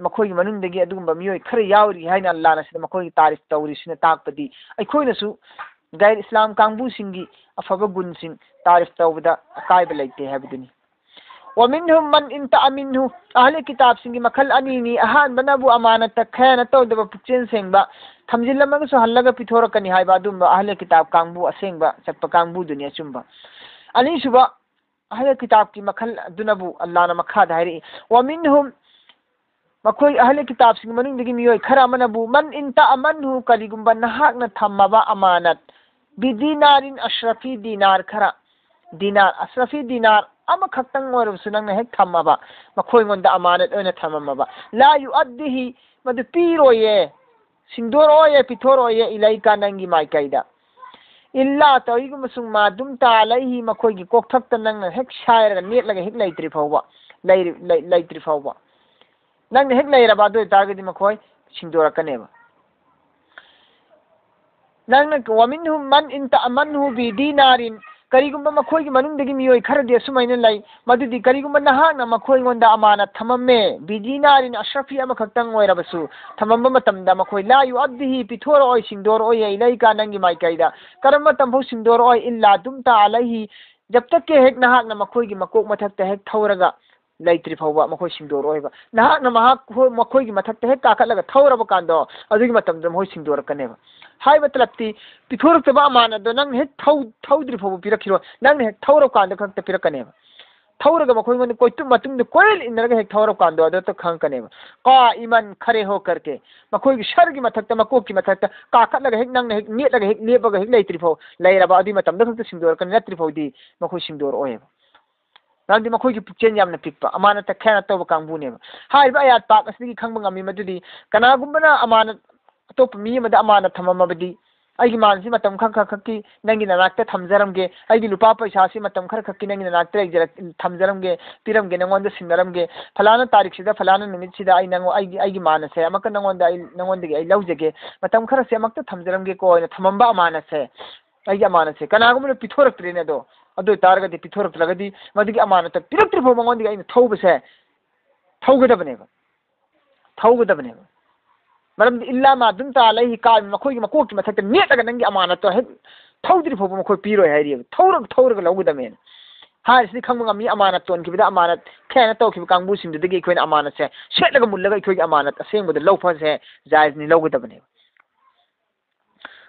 ꯃꯈꯣꯏꯒꯤ ꯃꯅꯨꯡꯗꯒꯤ ꯑꯗꯨꯒꯨꯝꯕ ꯃꯤꯑꯣꯏ ꯈꯔ ꯌꯥꯎꯔꯤ ꯍꯥꯏꯅ ꯑꯜꯂꯥꯍꯅ ꯁꯤꯗ ꯃꯈꯣꯏꯒꯤ ꯇꯥꯔꯤꯐ ꯇꯧꯔꯤꯁꯤꯅ ꯇꯥꯛꯄꯗꯤ ꯑꯩꯈꯣꯏꯅꯁꯨ ꯒꯩꯔ ꯏꯁꯂꯥꯝ ꯀꯥꯡꯕꯨꯁꯤꯡꯒꯤ ꯑꯐꯕ ꯒꯨꯟꯁꯤꯡ ꯇꯥꯔꯤꯐ ꯇꯧꯕꯗ ꯑꯀꯥꯏꯕ ꯂꯩꯇꯦ ꯍꯥꯏꯕꯗꯨꯅꯤ꯫ ومنهم من إن تأمنه, ꯑꯍꯂꯦ ꯀꯤꯇꯥꯕꯁꯤꯡꯒꯤ ꯃꯈꯜ ꯑꯅꯤꯅꯤ꯫ ꯑꯍꯥꯟꯕꯅꯕꯨ ꯑꯃꯥꯅꯠꯇ ꯈꯌꯥꯅ ꯇꯧꯗꯕ, ꯄꯨꯛꯆꯦꯜ ꯁꯦꯡꯕ, ꯊꯝꯖꯤꯜꯂꯝꯃꯒꯁꯨ ꯍꯜꯂꯒ ꯄꯤꯊꯣꯔꯛꯀꯅꯤ ꯍꯥꯏꯕ ꯑꯗꯨꯝꯕ ꯑꯍꯂꯦ ꯀꯤꯇꯥꯕ ꯀꯥꯡꯕꯨ, ꯑꯁꯦꯡꯕ ꯆꯠꯄ ꯀꯥꯡꯕꯨꯗꯨꯅꯤ ꯑꯆꯨꯝꯕ꯫ ꯑꯅꯤꯁꯨꯕ ꯑꯍꯂꯦ ꯀꯤꯇꯥꯕꯀꯤ ꯃꯈꯜ ꯑꯗꯨꯅꯕꯨ ꯑꯜꯂꯥꯍꯅ ꯃꯈꯥꯗ ꯍꯥꯏꯔꯛꯏ, ومنهم, ꯃꯈꯣꯏ ꯑꯍꯂꯦ ꯀꯤꯇꯥꯕꯁꯤꯡꯒꯤ ꯃꯅꯨꯡꯗꯒꯤ ꯃꯤꯑꯣꯏ ꯈꯔ ꯑꯃꯅꯕꯨ, من إن تأمنه, ꯀꯔꯤꯒꯨꯝꯕ ꯅꯍꯥꯛꯅ ꯊꯝꯃꯕ ꯑꯃꯥꯅꯠ, بدينار, ꯑꯁ꯭ꯔꯐꯤ ꯗꯤꯅꯥꯔ ꯈꯔ, ꯗꯤꯅꯥꯔ, ꯑꯁ꯭ꯔꯐꯤ ꯗꯤꯅꯥꯔ ꯑꯃꯈꯛꯇꯪ ꯑꯣꯏꯔꯕꯁꯨ ꯅꯪꯅ ꯍꯦꯛ ꯊꯝꯃꯕ, ꯃꯈꯣꯏꯉꯣꯟꯗ ꯑꯃꯥꯅꯠ ꯑꯣꯏꯅ ꯊꯝꯃꯝꯃꯕ, لا يؤديه, ꯃꯗꯨ ꯄꯤꯔꯣꯏꯌꯦ, ꯁꯤꯡꯗꯣꯔꯛꯑꯣꯏꯌꯦ, ꯄꯤꯊꯣꯔꯛꯑꯣꯏꯌꯦ, إليك, ꯅꯪꯒꯤ ꯃꯥꯏꯀꯩꯗ, إلا, ꯇꯧꯏꯒꯨꯝꯕꯁꯨꯡ, ما دمت عليه, ꯃꯈꯣꯏꯒꯤ ꯀꯣꯛꯊꯛꯇ ꯅꯪꯅ ꯍꯦꯛ ꯁꯥꯏꯔꯒ ꯅꯦꯠꯂꯒ ꯍꯦꯛ ꯂꯩꯇ꯭ꯔꯤ ꯐꯥꯎꯕ, ꯂꯩꯔꯤ-, ꯂꯩ-, ꯂꯩꯇ꯭ꯔꯤ ꯐꯥꯎꯕ꯫ ꯅꯪꯅ ꯍꯦꯛ ꯂꯩꯔꯕ, ꯑꯗꯨ ꯑꯣꯏꯇꯥꯔꯒꯗꯤ ꯃꯈꯣꯏ ꯁꯤꯡꯗꯣꯔꯛꯀꯅꯦꯕ꯫ ꯅꯪꯅ, ومنهم من إن تأمنه بدينار, ꯀꯔꯤꯒꯨꯝꯕ ꯃꯈꯣꯏꯒꯤ ꯃꯅꯨꯡꯗꯒꯤ ꯃꯤꯑꯣꯏ ꯈꯔꯗꯤ ꯑꯁꯨꯃꯥꯏꯅ ꯂꯩ, ꯃꯗꯨꯗꯤ ꯀꯔꯤꯒꯨꯝꯕ ꯅꯍꯥꯛꯅ ꯃꯈꯣꯏꯉꯣꯟꯗ ꯑꯃꯥꯅꯠ ꯊꯝꯃꯝꯃꯦ, بدينار, ꯑꯁ꯭ꯔꯐꯤ ꯑꯃꯈꯛꯇꯪ ꯑꯣꯏꯔꯕꯁꯨ, ꯊꯝꯃꯝꯕ ꯃꯇꯝꯗ ꯃꯈꯣꯏ, لا يؤديه, ꯄꯤꯊꯣꯔꯛꯑꯣꯏ, ꯁꯤꯡꯗꯣꯔꯛꯑꯣꯏ, إليك, ꯅꯪꯒꯤ ꯃꯥꯏꯀꯩꯗ꯫ ꯀꯔꯝꯕ ꯃꯇꯝꯐꯥꯎ ꯁꯤꯡꯗꯣꯔꯛꯑꯣꯏ? إلا دمت عليه, ꯖꯕ ꯇꯛ ꯀꯤ ꯍꯦꯛ ꯅꯍꯥꯛꯅ ꯃꯈꯣꯏꯒꯤ ꯃꯀꯣꯛ ꯃꯊꯛꯇ ꯍꯦꯛ ꯊꯧꯔꯒ ꯂꯩꯇ꯭ꯔꯤ ꯐꯥꯎꯕ ꯃꯈꯣꯏ ꯁꯤꯡꯗꯣꯔꯛꯑꯣꯏꯕ꯫ ꯅꯍꯥꯛꯅ ꯃꯍꯥꯛ, ꯃꯈꯣꯏꯒꯤ ꯃꯊꯛꯇ ꯍꯦꯛ ꯀꯥꯈꯠꯂꯒ ꯊꯧꯔꯕ ꯀꯥꯟꯗꯣ, ꯑꯗꯨꯒꯤ ꯃꯇꯝꯗ ꯃꯈꯣꯏ ꯁꯤꯡꯗꯣꯔꯛꯀꯅꯦꯕ꯫ ꯍꯥꯏꯕ ꯇꯂꯞꯇꯤ, ꯄꯤꯊꯣꯔꯛꯇꯕ ꯑꯃꯥꯅꯠꯗꯣ ꯅꯪꯅ ꯍꯦꯛ ꯊꯧ-, ꯊꯧꯗ꯭ꯔꯤ ꯐꯥꯎꯕ ꯄꯤꯔꯛꯈꯤꯔꯣꯏ, ꯅꯪꯅ ꯍꯦꯛ ꯊꯧꯔꯕ ꯀꯥꯟꯗ ꯈꯛꯇ ꯄꯤꯔꯛꯀꯅꯦꯕ꯫ ꯊꯧꯔꯒ ꯃꯈꯣꯏꯉꯣꯟꯗ ꯀꯣꯏꯇꯨ-, ꯃꯇꯨꯡꯗ ꯀꯣꯏꯔꯦꯜ ꯏꯟꯅꯔꯒ ꯍꯦꯛ ꯊꯧꯔꯕ ꯀꯥꯟꯗꯣ, ꯑꯗꯨꯗ ꯈꯪꯉꯛꯀꯅꯦꯕ꯫ ꯀꯥ ꯏꯃꯟ ꯈꯔꯦ ꯍꯣ ꯀꯔꯀꯦ, ꯃꯈꯣꯏꯒꯤ ꯁꯔꯒꯤ ꯃꯊꯛꯇ, ꯃꯀꯣꯛꯀꯤ ꯃꯊꯛꯇ ꯀꯥꯈꯠꯂꯒ ꯍꯦꯛ ꯅꯪꯅ ꯍꯦꯛ ꯅꯦꯠꯂꯒ ꯍꯦꯛ ꯂꯦꯞꯄꯒ ꯍꯦꯛ ꯂꯩꯇ꯭ꯔꯤ ꯐꯥꯎ, ꯂꯩꯔꯕ ꯑꯗꯨꯒꯤ ꯃꯇꯝꯗ ꯈꯛꯇ ꯁꯤꯡꯗꯣꯔꯛꯀꯅꯤ, ꯅꯠꯇ꯭ꯔꯤ ꯐꯥꯎꯗꯤ ꯃꯈꯣꯏ ꯁꯤꯡꯗꯣꯔꯛꯑꯣꯏꯕ꯫ ꯃꯔꯝꯗꯤ ꯃꯈꯣꯏꯒꯤ ꯄꯨꯛꯆꯦꯜ ꯌꯥꯝꯅ ꯄꯤꯛꯄ, ꯑꯃꯥꯅꯠꯇ ꯈꯌꯥꯅꯠ ꯇꯧꯕ ꯀꯥꯡꯕꯨꯅꯦꯕ꯫ ꯍꯥꯏꯔꯤꯕ ꯑꯌꯥꯠ ꯄꯥꯛ ꯑꯁꯤꯗꯒꯤ ꯈꯪꯕ ꯉꯝꯃꯤ ꯃꯗꯨꯗꯤ, ꯀꯅꯥꯒꯨꯝꯕꯅ ꯑꯃꯥꯅꯠ, ꯑꯇꯣꯞꯄ ꯃꯤ ꯑꯃꯗ ꯑꯃꯥꯅꯠ ꯊꯝꯃꯝꯃꯕꯗꯤ, ꯑꯩꯒꯤ ꯃꯥꯟꯁꯤ ꯃꯇꯝ ꯈꯔ ꯈꯔ ꯈꯛꯀꯤ ꯅꯪꯒꯤ ꯅꯅꯥꯛꯇ ꯊꯝꯖꯔꯝꯒꯦ, ꯑꯩꯒꯤ ꯂꯨꯄꯥ ꯄꯩꯁꯥꯁꯤ ꯃꯇꯝ ꯈꯔ ꯈꯛꯀꯤ ꯅꯪꯒꯤ ꯅꯅꯥꯛꯇ ꯂꯩꯖꯔꯛ-, ꯊꯝꯖꯔꯝꯒꯦ, ꯄꯤꯔꯝꯒꯦ, ꯅꯉꯣꯟꯗ ꯁꯤꯟꯅꯔꯝꯒꯦ, ꯐꯂꯥꯅ ꯇꯥꯔꯤꯛꯁꯤꯗ, ꯐꯂꯥꯅ ꯅꯨꯃꯤꯠꯁꯤꯗ ꯑꯩ ꯅꯉꯣ-, ꯑꯩꯒꯤ, ꯑꯩꯒꯤ ꯃꯥꯟ ꯑꯁꯦ ꯑꯃꯨꯛꯀ ꯅꯉꯣꯟꯗ ꯑꯩ, ꯅꯉꯣꯟꯗꯒꯤ ꯑꯩ ꯂꯧꯖꯒꯦ, ꯃꯇꯝ ꯈꯔꯁꯦ ꯑꯃꯨꯛꯇ ꯊꯝꯖꯔꯝꯒꯦꯀꯣ ꯍꯥꯏꯅ ꯊꯝꯃꯝꯕ ꯑꯃꯥꯅꯠꯁꯦ, ꯑꯩꯒꯤ ꯑꯃꯥꯅꯠꯁꯦ ꯀꯅꯥꯒꯨꯝꯕꯅ ꯄꯤꯊꯣꯔꯛꯇ꯭ꯔꯦꯅꯦ꯫ ꯑꯗꯣ, ꯑꯗꯨ ꯑꯣꯏꯇꯥꯔꯒꯗꯤ ꯄꯤꯊꯣꯔꯛꯇ꯭ꯔꯒꯗꯤ ꯃꯗꯨꯒꯤ ꯑꯃꯥꯅꯠꯇ ꯄꯤꯔꯛꯇ꯭ꯔꯤ ꯐꯥꯎ ꯃꯉꯣꯟꯗꯒꯤ ꯑꯩꯅ ꯊꯧꯕꯁꯦ ꯊꯧꯒꯗꯕꯅꯦꯕ, ꯊꯧꯒꯗꯕꯅꯦꯕ꯫ ꯃꯔꯝꯗꯤ ꯏꯜꯂꯥ ꯃꯥ ꯑꯗꯨꯝ ꯇꯥ ꯂꯩ ꯀꯥ, ꯃꯈꯣꯏꯒꯤ ꯃꯀꯣꯛꯀꯤ ꯃꯊꯛꯇ ꯅꯦꯠꯂꯒ ꯅꯪꯒꯤ ꯑꯃꯥꯅꯠꯇꯣ ꯍꯦꯛ ꯊꯧꯗ꯭ꯔꯤ ꯐꯥꯎꯕ ꯃꯈꯣꯏ ꯄꯤꯔꯣꯏ ꯍꯥꯏꯔꯤꯑꯕ꯫ ꯊꯧꯔꯒ, ꯊꯧꯔꯒ ꯂꯧꯒꯗꯕꯅꯦꯅ꯫ ꯍꯥꯏꯔꯤꯁꯤꯗꯤ ꯈꯪꯕ ꯉꯝꯃꯤ, ꯑꯃꯥꯅꯠ ꯇꯣꯟꯈꯤꯕꯗ, ꯑꯃꯥꯅꯠ ꯈꯌꯥꯅꯠ ꯇꯧꯈꯤꯕ ꯀꯥꯡꯕꯨꯁꯤꯡꯗꯨꯗꯒꯤ ꯑꯩꯈꯣꯏꯅ ꯑꯃꯥꯅꯠꯁꯦ ꯁꯦꯠꯂꯒ ꯃꯨꯜꯂꯒ ꯑꯩꯈꯣꯏꯒꯤ ꯑꯃꯥꯅꯠ ꯑꯁꯦꯡꯕꯗꯣ ꯂꯧꯕꯁꯦ ꯖꯥꯏꯖꯅꯤ, ꯂꯧꯒꯗꯕꯅꯦꯕ꯫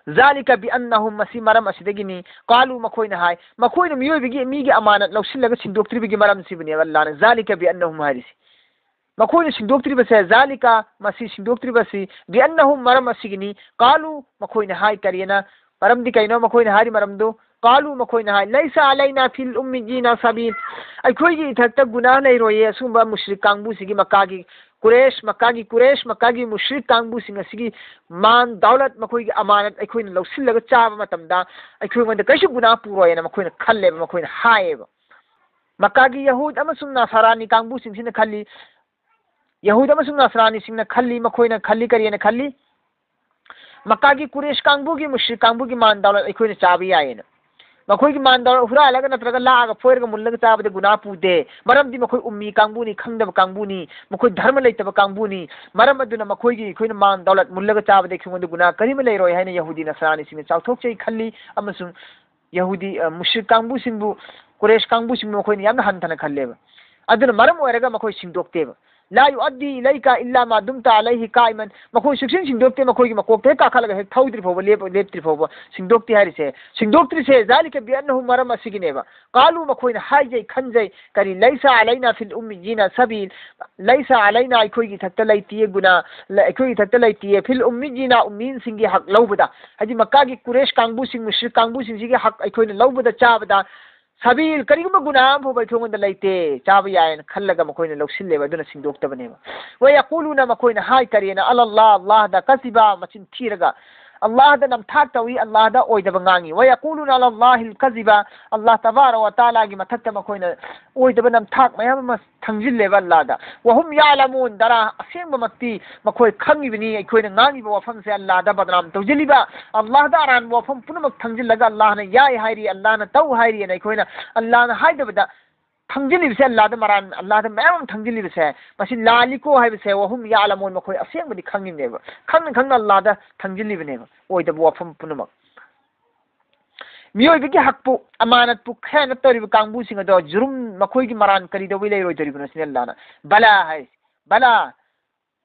ذلك بأنهم, ꯃꯁꯤ ꯃꯔꯝ ꯑꯁꯤꯗꯒꯤꯅꯤ꯫ قالوا, ꯃꯈꯣꯏꯅ ꯍꯥꯏ, ꯃꯈꯣꯏꯅ ꯃꯤꯑꯣꯏꯕꯒꯤ, ꯃꯤꯒꯤ ꯑꯃꯥꯅꯠ ꯂꯧꯁꯤꯜꯂꯒ ꯁꯤꯟꯗꯣꯛꯇ꯭ꯔꯤꯕꯒꯤ ꯃꯔꯝꯁꯤꯕꯨꯅꯦꯕ ꯑꯜꯂꯥꯅ ذلك بأنهم ꯍꯥꯏꯔꯤꯁꯤ꯫ ꯃꯈꯣꯏꯅ ꯁꯤꯟꯗꯣꯛꯇ꯭ꯔꯤꯕꯁꯦ, ذلك, ꯃꯁꯤ ꯁꯤꯟꯗꯣꯛꯇ꯭ꯔꯤꯕꯁꯤ, بأنهم, ꯃꯔꯝ ꯑꯁꯤꯒꯤꯅꯤ꯫ قالوا, ꯃꯈꯣꯏꯅ ꯍꯥꯏ, ꯀꯔꯤꯅ, ꯃꯔꯝꯗꯤ ꯀꯩꯅꯣ ꯃꯈꯣꯏꯅ ꯍꯥꯏꯔꯤ ꯃꯔꯝꯗꯨ? قالوا, ꯃꯈꯣꯏꯅ ꯍꯥꯏ, ليس علينا في الأميين سبيل, ꯑꯩꯈꯣꯏꯒꯤ ꯏꯊꯛꯇ ꯒꯨꯅꯥ ꯂꯩꯔꯣꯏꯌꯦ ꯑꯁꯤꯒꯨꯝꯕ ꯃꯨꯁ꯭ꯔꯤꯛ ꯀꯥꯡꯕꯨꯁꯤꯒꯤ, ꯃꯛꯀꯥꯒꯤ ꯀꯨꯔꯦꯁ, ꯃꯛꯀꯥꯒꯤ ꯀꯨꯔꯦꯁ, ꯃꯛꯀꯥꯒꯤ ꯃꯨꯁ꯭ꯔꯤꯛ ꯀꯥꯡꯕꯨꯁꯤꯡ ꯑꯁꯤꯒꯤ ꯃꯥꯟ ꯗꯧꯂꯠ, ꯃꯈꯣꯏꯒꯤ ꯑꯃꯥꯅꯠ ꯑꯩꯈꯣꯏꯅ ꯂꯧꯁꯤꯜꯂꯒ ꯆꯥꯕ ꯃꯇꯝꯗ ꯑꯩꯈꯣꯏꯉꯣꯟꯗ ꯀꯩꯁꯨ ꯒꯨꯅꯥ ꯄꯨꯔꯣꯏꯅ ꯃꯈꯣꯏꯅ ꯈꯜꯂꯦꯕ, ꯃꯈꯣꯏꯅ ꯍꯥꯏꯌꯦꯕ꯫ ꯃꯛꯀꯥꯒꯤ ꯌꯍꯨꯗ ꯑꯃꯁꯨꯡ ꯅꯁꯥꯔꯥꯅꯤ ꯀꯥꯡꯕꯨꯁꯤꯡꯁꯤꯅ ꯈꯜꯂꯤ, ꯌꯍꯨꯗ ꯑꯃꯁꯨꯡ ꯅꯁꯥꯔꯥꯅꯤꯁꯤꯡꯅ ꯈꯜꯂꯤ, ꯃꯈꯣꯏꯅ ꯈꯜꯂꯤ, ꯀꯔꯤꯅ ꯈꯜꯂꯤ? ꯃꯛꯀꯥꯒꯤ ꯀꯨꯔꯦꯁ ꯀꯥꯡꯕꯨꯒꯤ, ꯃꯨꯁ꯭ꯔꯤꯛ ꯀꯥꯡꯕꯨꯒꯤ ꯃꯥꯟ ꯗꯧꯂꯠ ꯑꯩꯈꯣꯏꯅ ꯆꯥꯕ ꯌꯥꯏꯌꯦꯅ꯫ ꯃꯈꯣꯏꯒꯤ ꯃꯥꯟ ꯗꯧꯂꯠ ꯍꯨꯔꯥꯜꯂꯒ ꯅꯠꯇ꯭ꯔꯒ ꯂꯥꯛꯑꯒ ꯐꯣꯏꯔꯒ ꯃꯨꯜꯂꯒ ꯆꯥꯕꯗ ꯒꯨꯅꯥ ꯄꯨꯗꯦ꯫ ꯃꯔꯝꯗꯤ ꯃꯈꯣꯏ ꯎꯝꯃꯤ ꯀꯥꯡꯕꯨꯅꯤ, ꯈꯪꯗꯕ ꯀꯥꯡꯕꯨꯅꯤ, ꯃꯈꯣꯏ ꯙꯔꯃ ꯂꯩꯇꯕ ꯀꯥꯡꯕꯨꯅꯤ꯫ ꯃꯔꯝ ꯑꯗꯨꯅ ꯃꯈꯣꯏꯒꯤ ꯑꯩꯈꯣꯏꯅ ꯃꯥꯟ ꯗꯧꯂꯠ ꯃꯨꯜꯂꯒ ꯆꯥꯕꯗ ꯑꯩꯈꯣꯏꯉꯣꯟꯗ ꯒꯨꯅꯥ ꯀꯔꯤꯃ ꯂꯩꯔꯣꯏ ꯍꯥꯏꯅ ꯌꯍꯨꯗꯤ ꯅꯁꯔꯥꯅꯤꯁꯤꯡꯅ ꯆꯥꯎꯊꯣꯛꯆꯩ ꯈꯜꯂꯤ, ꯑꯃꯁꯨꯡ ꯌꯍꯨꯗꯤ, ꯑ, ꯃꯨꯁ꯭ꯔꯤꯛ ꯀꯥꯡꯕꯨꯁꯤꯡꯕꯨ, ꯀꯨꯔꯦꯁ ꯀꯥꯡꯕꯨꯁꯤꯡꯕꯨ ꯃꯈꯣꯏꯅ ꯌꯥꯝꯅ ꯍꯟꯊꯅ ꯈꯜꯂꯦꯕ꯫ ꯑꯗꯨꯅ ꯃꯔꯝ ꯑꯣꯏꯔꯒ ꯃꯈꯣꯏ ꯁꯤꯡꯗꯣꯛꯇꯦꯕ. لا يؤدي إليك إلا ما دمت عليه قائما. ꯃꯈꯣꯏ ꯁꯨꯛꯁꯤꯟ ꯁꯤꯡꯗꯣꯛꯇꯦ, ꯃꯈꯣꯏꯒꯤ ꯃꯀꯣꯛꯇ ꯍꯦꯛ ꯀꯥꯈꯠꯂꯒ ꯍꯦꯛ ꯊꯧꯗ꯭ꯔꯤ ꯐꯥꯎꯕ, ꯂꯦꯞ-, ꯂꯦꯞꯇ꯭ꯔꯤ ꯐꯥꯎꯕ ꯁꯤꯡꯗꯣꯛꯇꯦ ꯍꯥꯏꯔꯤꯁꯦ. ꯁꯤꯡꯗꯣꯛꯇ꯭ꯔꯤꯁꯦ ذلك بأنه, ꯃꯔꯝ ꯑꯁꯤꯒꯤꯅꯦꯕ. قالوا, ꯃꯈꯣꯏꯅ ꯍꯥꯏꯖꯩ, ꯈꯟꯖꯩ, ꯀꯔꯤ, ليس علينا في الأميين سبيل, ليس علينا, ꯑꯩꯈꯣꯏꯒꯤ ꯏꯊꯛꯇ ꯂꯩꯇꯦ, ꯒꯨꯅꯥ, ꯑꯩꯈꯣꯏꯒꯤ ꯏꯊꯛꯇ ꯂꯩꯇꯦ, في الأميين, ꯎꯝꯃꯤꯟꯁꯤꯡꯒꯤ ꯍꯛ ꯂꯧꯕꯗ, ꯍꯥꯏꯗꯤ ꯃꯛꯀꯥꯒꯤ ꯀꯨꯔꯦꯁ ꯀꯥꯡꯕꯨꯁꯤꯡ, ꯃꯨꯁ꯭ꯔꯤꯛ ꯀꯥꯡꯕꯨꯁꯤꯡꯁꯤꯒꯤ ꯍꯛ ꯑꯩꯈꯣꯏꯅ ꯂꯧꯕꯗ, ꯆꯥꯕꯗ, سبيل, ꯀꯔꯤꯒꯨꯝꯕ ꯒꯨꯅꯥ ꯑꯃ ꯐꯥꯎꯕ ꯑꯩꯈꯣꯏꯉꯣꯟꯗ ꯂꯩꯇꯦ, ꯆꯥꯕ ꯌꯥꯏꯅ ꯈꯜꯂꯒ ꯃꯈꯣꯏꯅ ꯂꯧꯁꯤꯜꯂꯦꯕ, ꯑꯗꯨꯅ ꯁꯤꯡꯗꯣꯛꯇꯕꯅꯦꯕ. ويقولون, ꯃꯈꯣꯏꯅ ꯍꯥꯏ, ꯀꯔꯤꯅ, على الله, ꯑꯜꯂꯥꯍꯗ كذبا, ꯃꯆꯤꯟ ꯊꯤꯔꯒ, ꯑꯜꯂꯥꯍꯗ ꯅꯝꯊꯥꯛ ꯇꯧꯏ, ꯑꯜꯂꯥꯍꯗ ꯑꯣꯏꯗꯕ ꯉꯥꯡꯉꯤ. ويقولون على الله الكذب, ꯑꯜꯂꯥꯍ ꯇꯕꯥꯔꯛ ꯋ ꯇꯥꯂꯥꯒꯤ ꯃꯊꯛꯇ ꯃꯈꯣꯏꯅ ꯑꯣꯏꯗꯕ ꯅꯝꯊꯥꯛ ꯃꯌꯥꯝ ꯑꯃ ꯊꯪꯖꯤꯜꯂꯦꯕ ꯑꯜꯂꯥꯍꯗ. وهم يعلمون, ꯗꯔꯥ, ꯑꯁꯦꯡꯕꯃꯛꯇꯤ ꯃꯈꯣꯏ ꯈꯪꯉꯤꯕꯅꯤ, ꯑꯩꯈꯣꯏꯅ ꯉꯥꯡꯉꯤꯕ ꯋꯥꯐꯝꯁꯦ ꯑꯜꯂꯥꯍꯗ ꯕꯗꯅꯥꯝ ꯇꯧꯁꯤꯜꯂꯤꯕ, ꯑꯜꯂꯥꯍꯗ ꯑꯔꯥꯟꯕ ꯋꯥꯐꯝ ꯄꯨꯝꯅꯃꯛ ꯊꯪꯖꯤꯜꯂꯒ ꯑꯜꯂꯥꯍꯅ ꯌꯥꯏ ꯍꯥꯏꯔꯤ, ꯑꯜꯂꯥꯍꯅ ꯇꯧ ꯍꯥꯏꯔꯤꯅ ꯑꯩꯈꯣꯏꯅ ꯑꯜꯂꯥꯍꯅ ꯍꯥꯏꯗꯕꯗ ꯊꯪꯖꯤꯜꯂꯤꯕꯁꯦ ꯑꯜꯂꯥꯍꯗ ꯃꯔꯥꯟ, ꯑꯜꯂꯥꯍꯗ ꯃꯌꯥꯝ ꯑꯃ ꯊꯪꯖꯤꯜꯂꯤꯕꯁꯦ, ꯃꯁꯤ ꯂꯥꯜꯂꯤꯀꯣ ꯍꯥꯏꯕꯁꯦ, وهم يعلمون, ꯃꯈꯣꯏ ꯑꯁꯦꯡꯕꯗꯤ ꯈꯪꯉꯤꯕꯅꯦꯕ, ꯈꯪꯅ ꯈꯪꯅ ꯑꯜꯂꯥꯍꯗ ꯊꯪꯖꯤꯜꯂꯤꯕꯅꯦꯕ ꯑꯣꯏꯗꯕ ꯋꯥꯐꯝ ꯄꯨꯝꯅꯃꯛ. ꯃꯤꯑꯣꯏꯕꯒꯤ ꯍꯛꯄꯨ, ꯑꯃꯥꯅꯠꯄꯨ ꯈꯌꯥꯅꯠ ꯇꯧꯔꯤꯕ ꯀꯥꯡꯕꯨꯁꯤꯡ ꯑꯗꯣ ꯖꯨꯔꯨꯝ, ꯃꯈꯣꯏꯒꯤ ꯃꯔꯥꯟ ꯀꯔꯤ ꯇꯧꯕꯩ ꯂꯩꯔꯣꯏꯗꯧꯔꯤꯕꯅꯣ ꯁꯤꯅꯤ ꯑꯜꯂꯥꯍꯅ. بلى ꯍꯥꯏ, بلى,